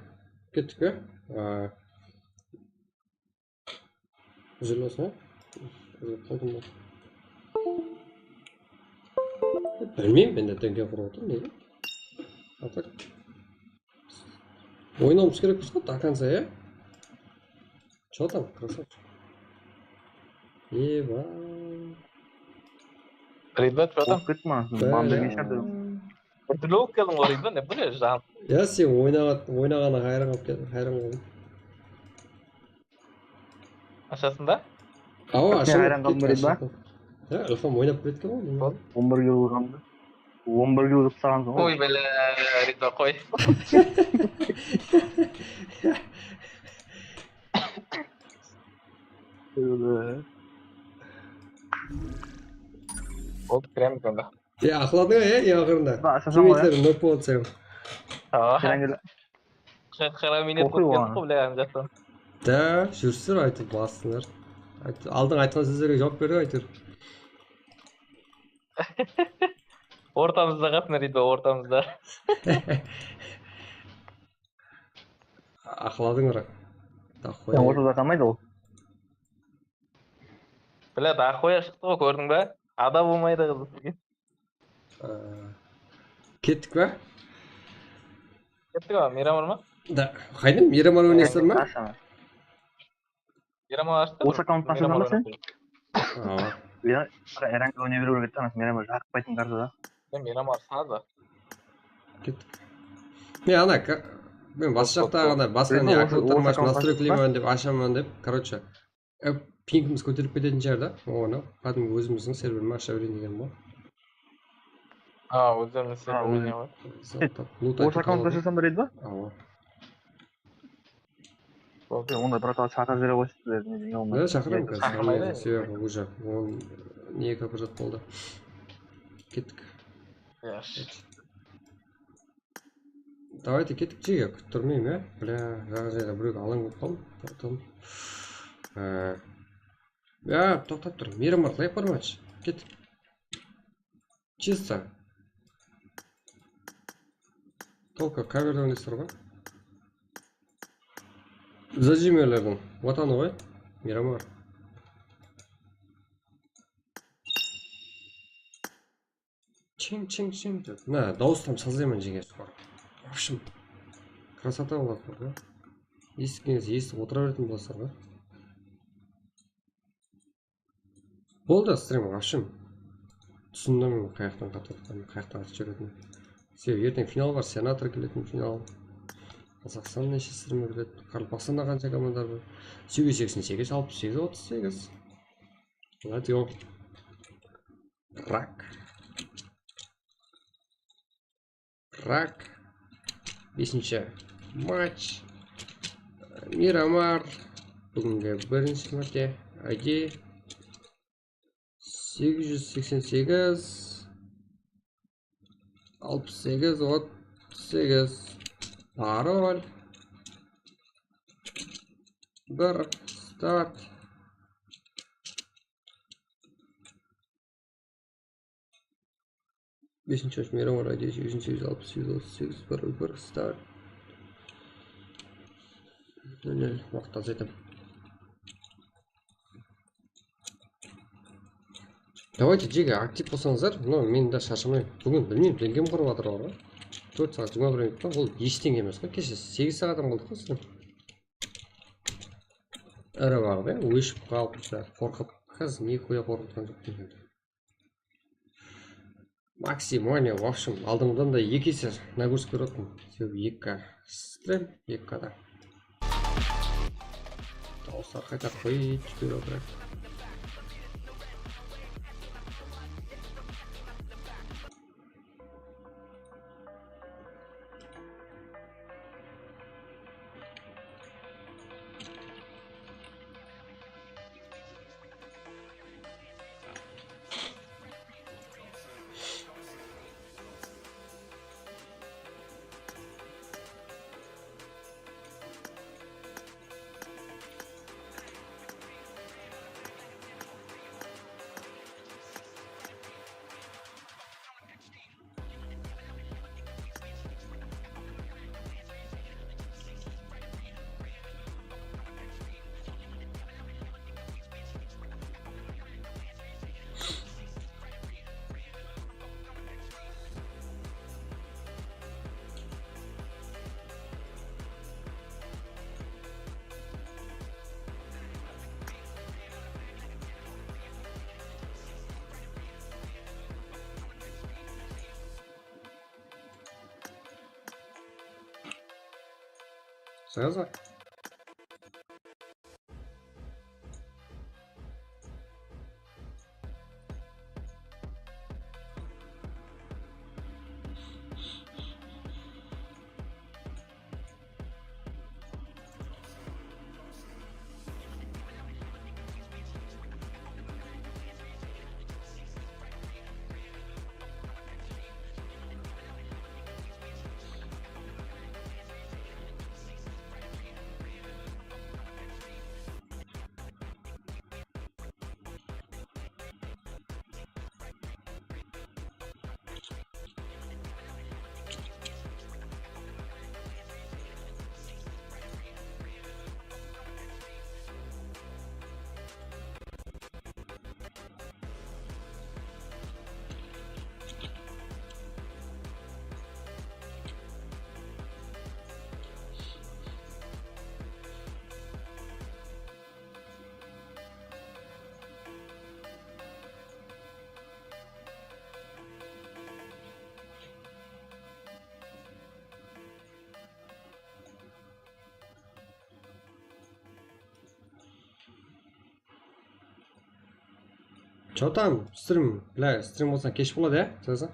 Kettik pe? A, júz elli bolsın, ya? Qaldım ba? Bilmeymen, men de denge qurıp otırmın, nege? A tak. Oynawımız kerekpez ǵoy, до конца, ya? Чё там, красавчик? Eba. Ridva, чё там? Qopıp kettim anasını, ban bergen shıǵar dedim. Bir túrli bolıp keldiń ǵoy, Ridva, ne, bu ne, jan? Ya, sen oynaǵan, oynaǵanına hayran qalıp kettim, hayran qaldım. Ashasın ba? Awa, ashasın. Hayran qaldım, Ridva. Ya, Ilham oynap ketken ǵoy. On bir gol urǵandı. On bir gol urıp salǵan soń. Qoy, bele, Ridva, qoy. Boldı, kiremiz onda. Ya, aqladıń ya, eń aqırında. Ba, ashasın ǵoy, ya. Teammateler nok boldı sen. Awa. Qara miynet bolıp kettik ǵoy, bilegen jaqtan. Da, júrsizler, aytıp bastıńlar. Aldın aytqan sózlerge juwap berdi, áytewir. Ortamızda qatın, Ridva, ortamızda. Aqladıń, biraq. Sen ortada qalmaydı ol. Bile, daxoya shıqtı ǵoy, kórdiń ba? Ada bolmaydı qız sizge. Kettik pa? Kettik ǵoy, Miramar ma? Da, qaydan, Miramar oynaysızlar ma? Miramar ashıp. Osı akkaunttı ashıp atırma sen? Awa. Ya, Eranga oyna beriw kerek edi, anası Miramar jaqpaytın karta da. Ya, Miramar sazı. Kettik. Men ana, men bas jaqta ǵana, basqa ne, akkaunttı ashıp, nastroykaleymen dep, ashaman dep, короче. E, pingimiz kóterilip ketetin shıǵar da, onı kádimgi ózimizdiń serverime asha bereyin degenim ǵoy. A, ózleriniń serverine ǵoy. Osı akkaunttı ashasam beredi ba? Awa. Onda, brat, shaqırıp jibere ǵoysın sizlerdi, ne degen. Ya, shaqıraman házir. Sebebi уже on eki ápirat boldı. Kettik. Yaxshi. Давайте kettik, jege, kúttirmeymen, ya. Bля, jańa jerden birewge alań bolıp qaldım. Потом, e, ya, toqtap tur. Miramar, layk barmachi. Kettik. Чисто. Только каверде oynaysızlar ǵoy. Zajimerlerdiń vatanı ǵoy, Miramar. Ching, ching, ching dep. Mına, dawıstan sazlayman, jege, skoro. В общем, красота boladı ǵoy. Esitkeńiz esitip otıra beretin bolasızlar ǵoy. Boldı, strim, в общем, túsindim, qayaqtan qatıp atqanın, qayaqtan atıp jiberetin. Sebebi erteń final bar, senator keletin final. Qazaqstan neshe strimge kiredi? Qaraqalpaqstanda qansha komandalar bar? Segiz seksen segiz, alpıs segiz, otız segiz. Let's go. Rak. Rak. Besinshi match. Miramar. Búgingi birinshi márte. I D segiz júz seksen segiz, alpıs segiz, otız segiz. Parol. Bir start. Besinshi match, Miramar I D segiz júz seksen segiz, alpıs segiz, otız segiz, bir, bir, start. Mine, waqıt azaytam. Давайте, jege, aktiv bolsańızlar. No, men de sharshamayman. Búgin, bilmeymen, dengem qurıp atır ǵoy. Tórt saat jigirma bir minut pa? Ol esh denge emes ǵoy. Keshe segiz saat boldı ǵoy. Iri bar ǵoy, óship qalıp, qorqıp. Házir nihuya qorqıtqan joq deydi. Максимально, в общем, aldınǵıdan da eki ese nagruzik berip atırman. Sebebi eki K strem, eki K da. Dawıslar qayta qoyıp jiberiw kerek. Sırası. Chё tam, strim, bля, strim bolsa kesh boladı, ya, sırası.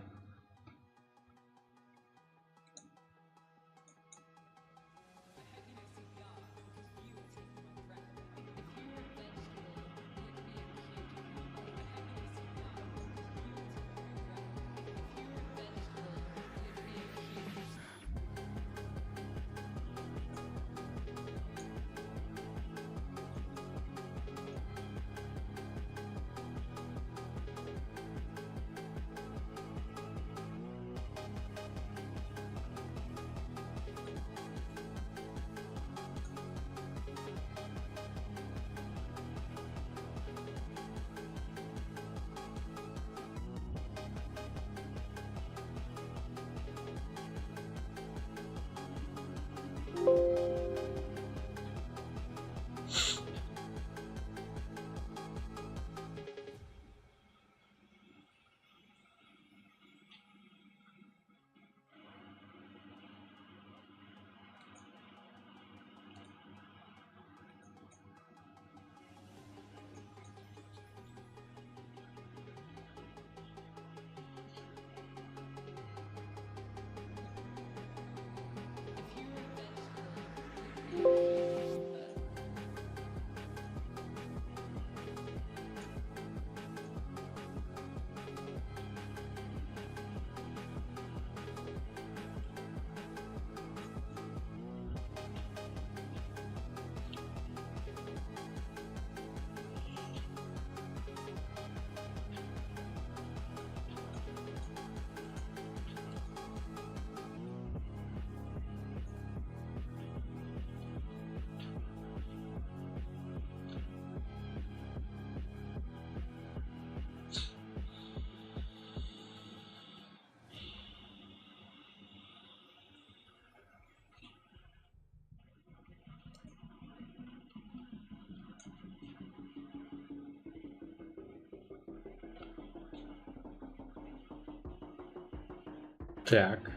Так.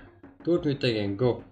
Tórt minut degen, go.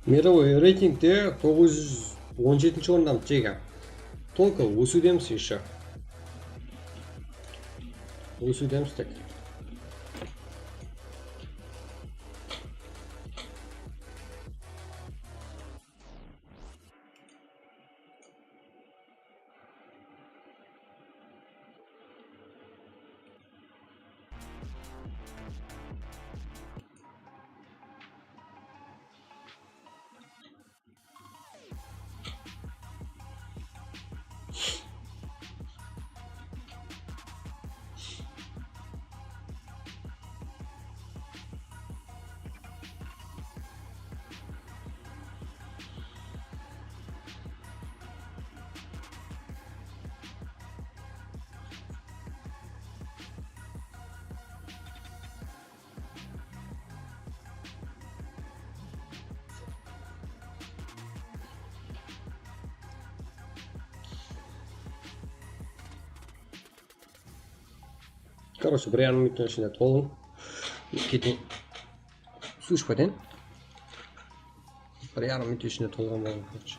Мировой reytingte toǵız júz on jetinshi orındamız, Jega. Только ósiwdemiz ещё. Ósiwdemiz tek. Короче, bir yarım minuttıń ishinde tolıń. Keteyin. Suv iship keteyin. Bir yarım minut ishinde tolǵan bolıń, короче.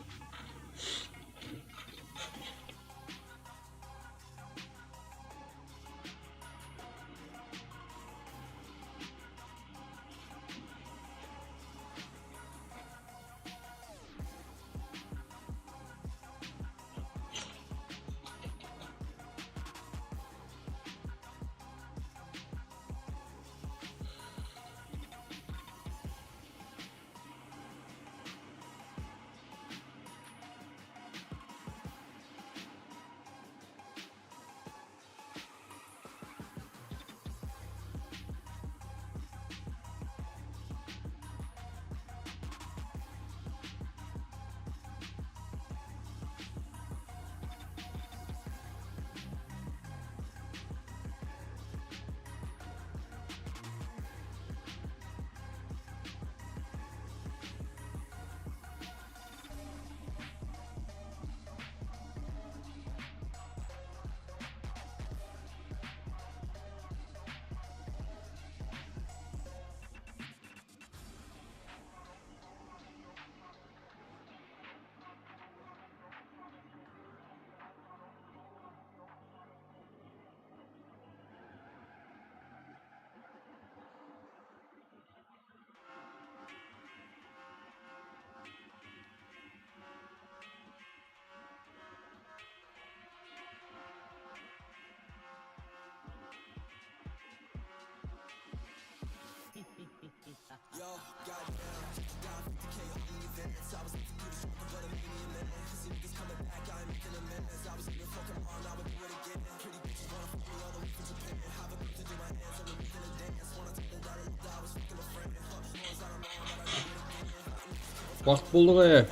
Waqıt boldı ǵoy.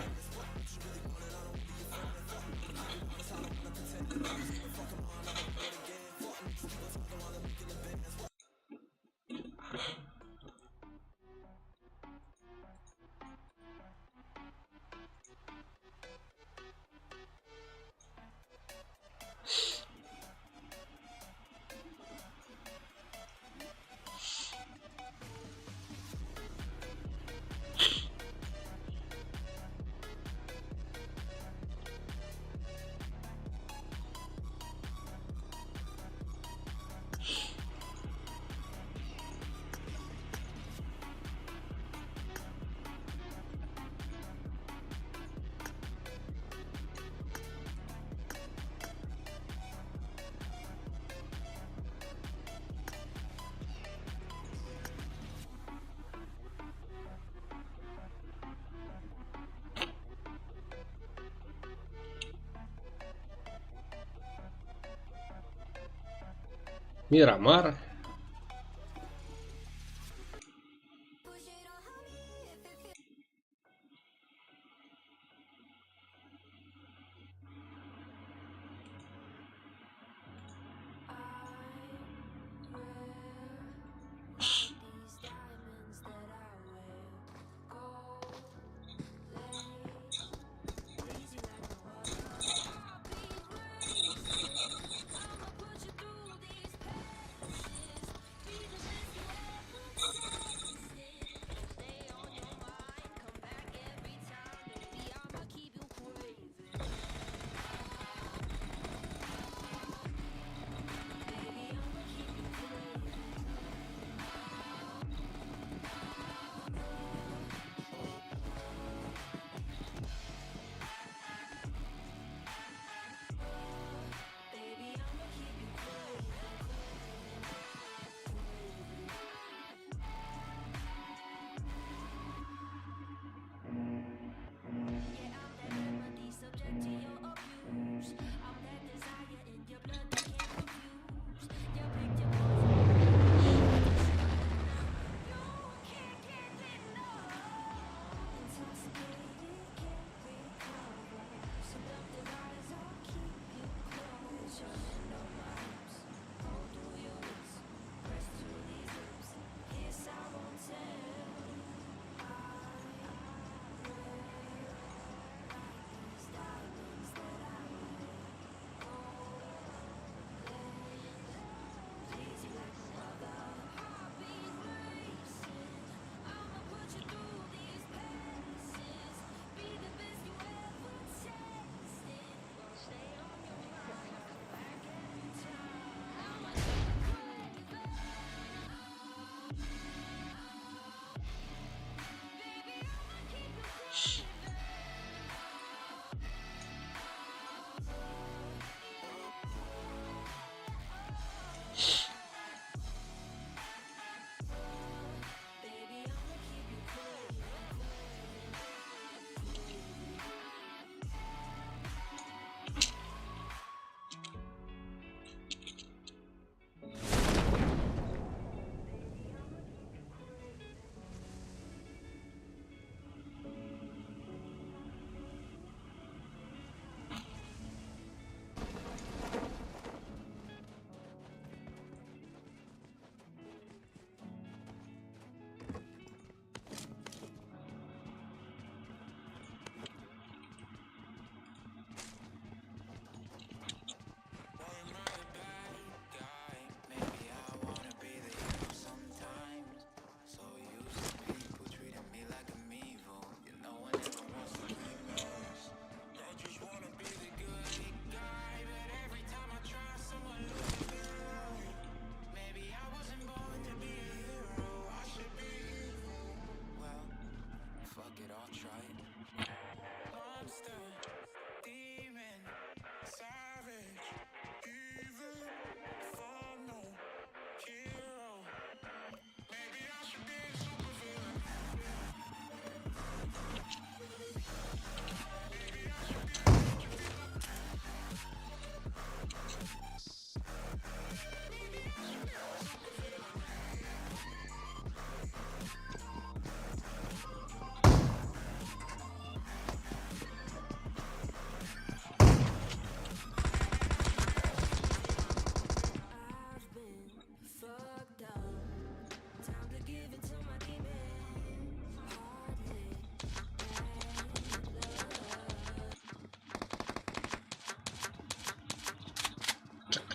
Miramar.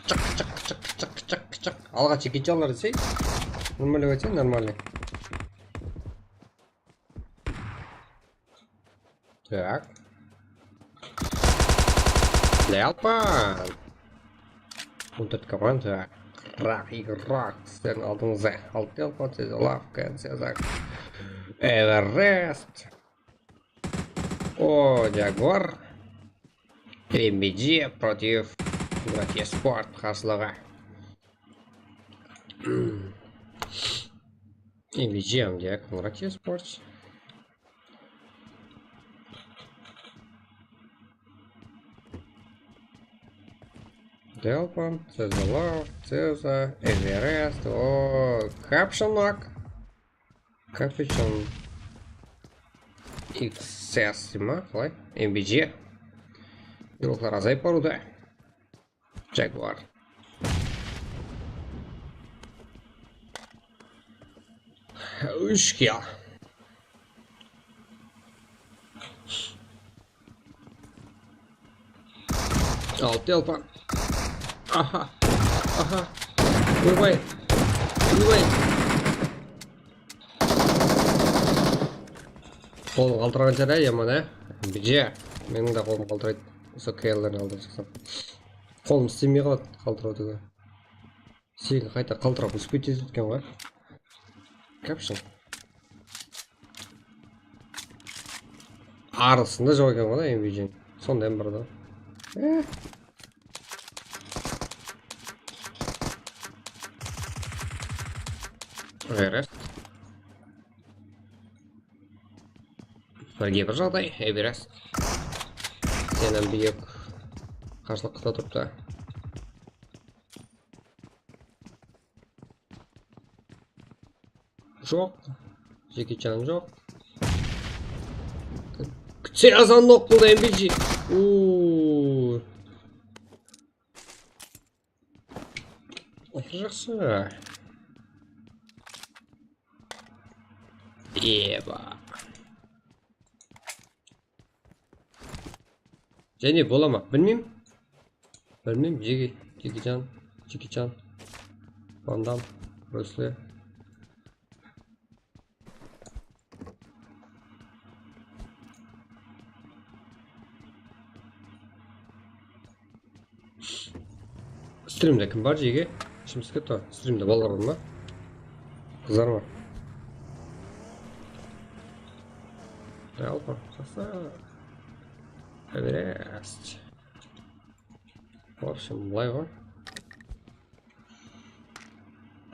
Qıçıq, qıçıq, qıçıq, qıçıq, qıçıq, qıçıq. Alǵa Jeki Chanlar desey. Normalno aytsam, normalno. Tak. Lealpan. On tórt komanda. Rak, Rak, sizlerdiń aldıńızda. Altı Lealpan, siz Lafkan, Sezak. Everest. O, Jaguar. M B G против Bratya Sport qarsılıǵı. M B G, M D G, Bratya Sport. Lealpan, Cezar, Cezar, Everest, o, Caption Lock. Caption X S ma, qalay? M B G. Yurıqlar azayıp barıwda. Jaguar. Úsh kill. Altı Lealpan. Aha. Aha. Oybay. Oybay. Qolım qaltıraǵan shıǵar, yaman, á? Bije. Meniń de qolım qaltıraydı. Usı K L-lerdi aldırıp shıqsam. Qolım islemey qaladı, qaltıraw degen. Seniń qayta qaltırap uspetez etken ǵoy. Caption. Arısında joq eken ǵoy da, M B G. Sonday bir da. Everest. Birge bir jaǵday, Everest. Senem biyik. Qarshılıq qıta turıptı. Joq. Jeki Chan joq. Kútse azanlıq bul da M B G. Uuu. Jaqsı. Eba. Jáne bola ma? Bilmeymen. Bilmeymen. Jeki, Jeki Chan, Jeki Chan, Van Damm, Brusli. Strimde kim bar, Jeki? Ishimiz ketti ǵoy. Strimde balalar bar ma? Qızlar bar. Жалпы, jaqsı. Everest. В общем, bılay ǵoy.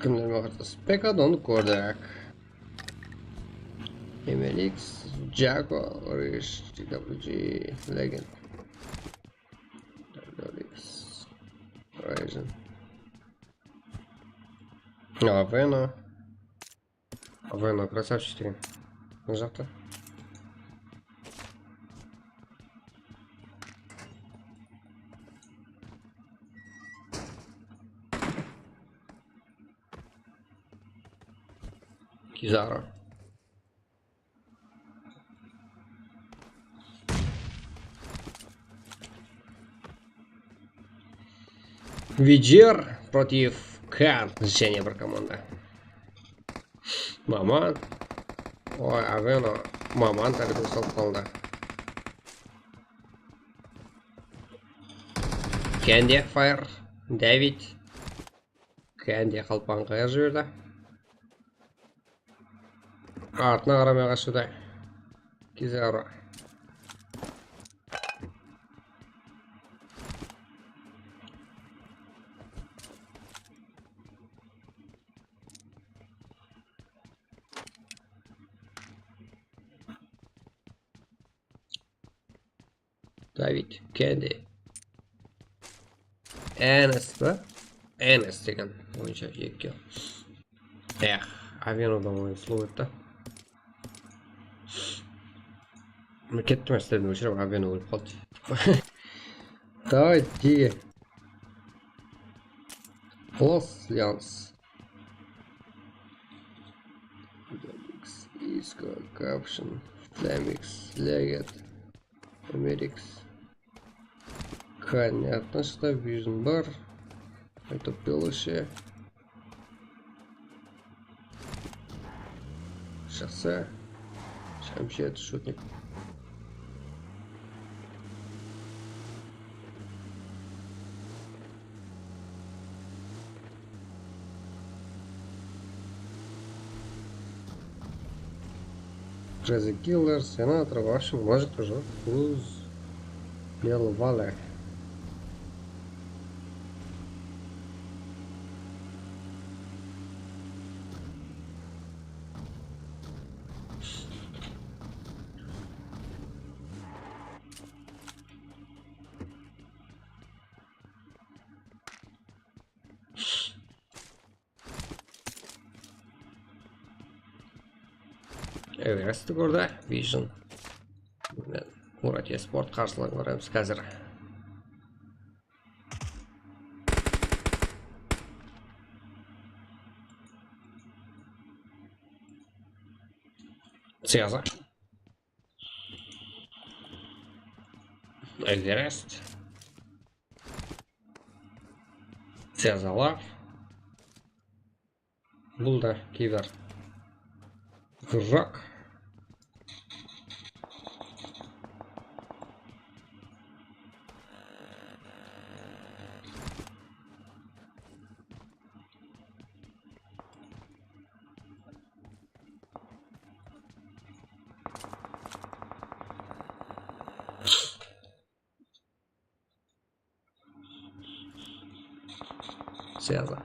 Kimler bar? Spekadon kórdik. M L X, Jago, Rish, T W G, Legend. Ryzen. Aveno. Aveno, красавчик degen. Mına jaqta. Kizara. Vijer против Kant, jáne bir komanda. Maman. Oy, Aveno. Maman tárepine salıp qaldı. Kende Fire. David. Kende qalpan qayır jiberdi. Artına qaramay qashıwda. Kizara. David Kendi. Enes pa? Enes degen oyınshı, eki. Eh, Avenodan oyın slow etti. Men kettim, istedim óshirip, Aveno ólip qaldı. Давай, Digi. Los Yans. Isko, Caption, Flamix, Leget, Amerix. Kanyattan shıqtı, Vision bar. Это было вообще. Shıqsa. Shıqıp jedi shutnik. Джези Киллер, Сенатор, в общем, может уже Круз Белвале. Everestti kórdi, Vision. Mine, Murat Esport qarsılıq beremiz házir. Siyasa. Everest. Sezalar. Bul da kiber. Gurrak. Seza.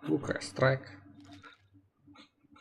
Luka, Strike.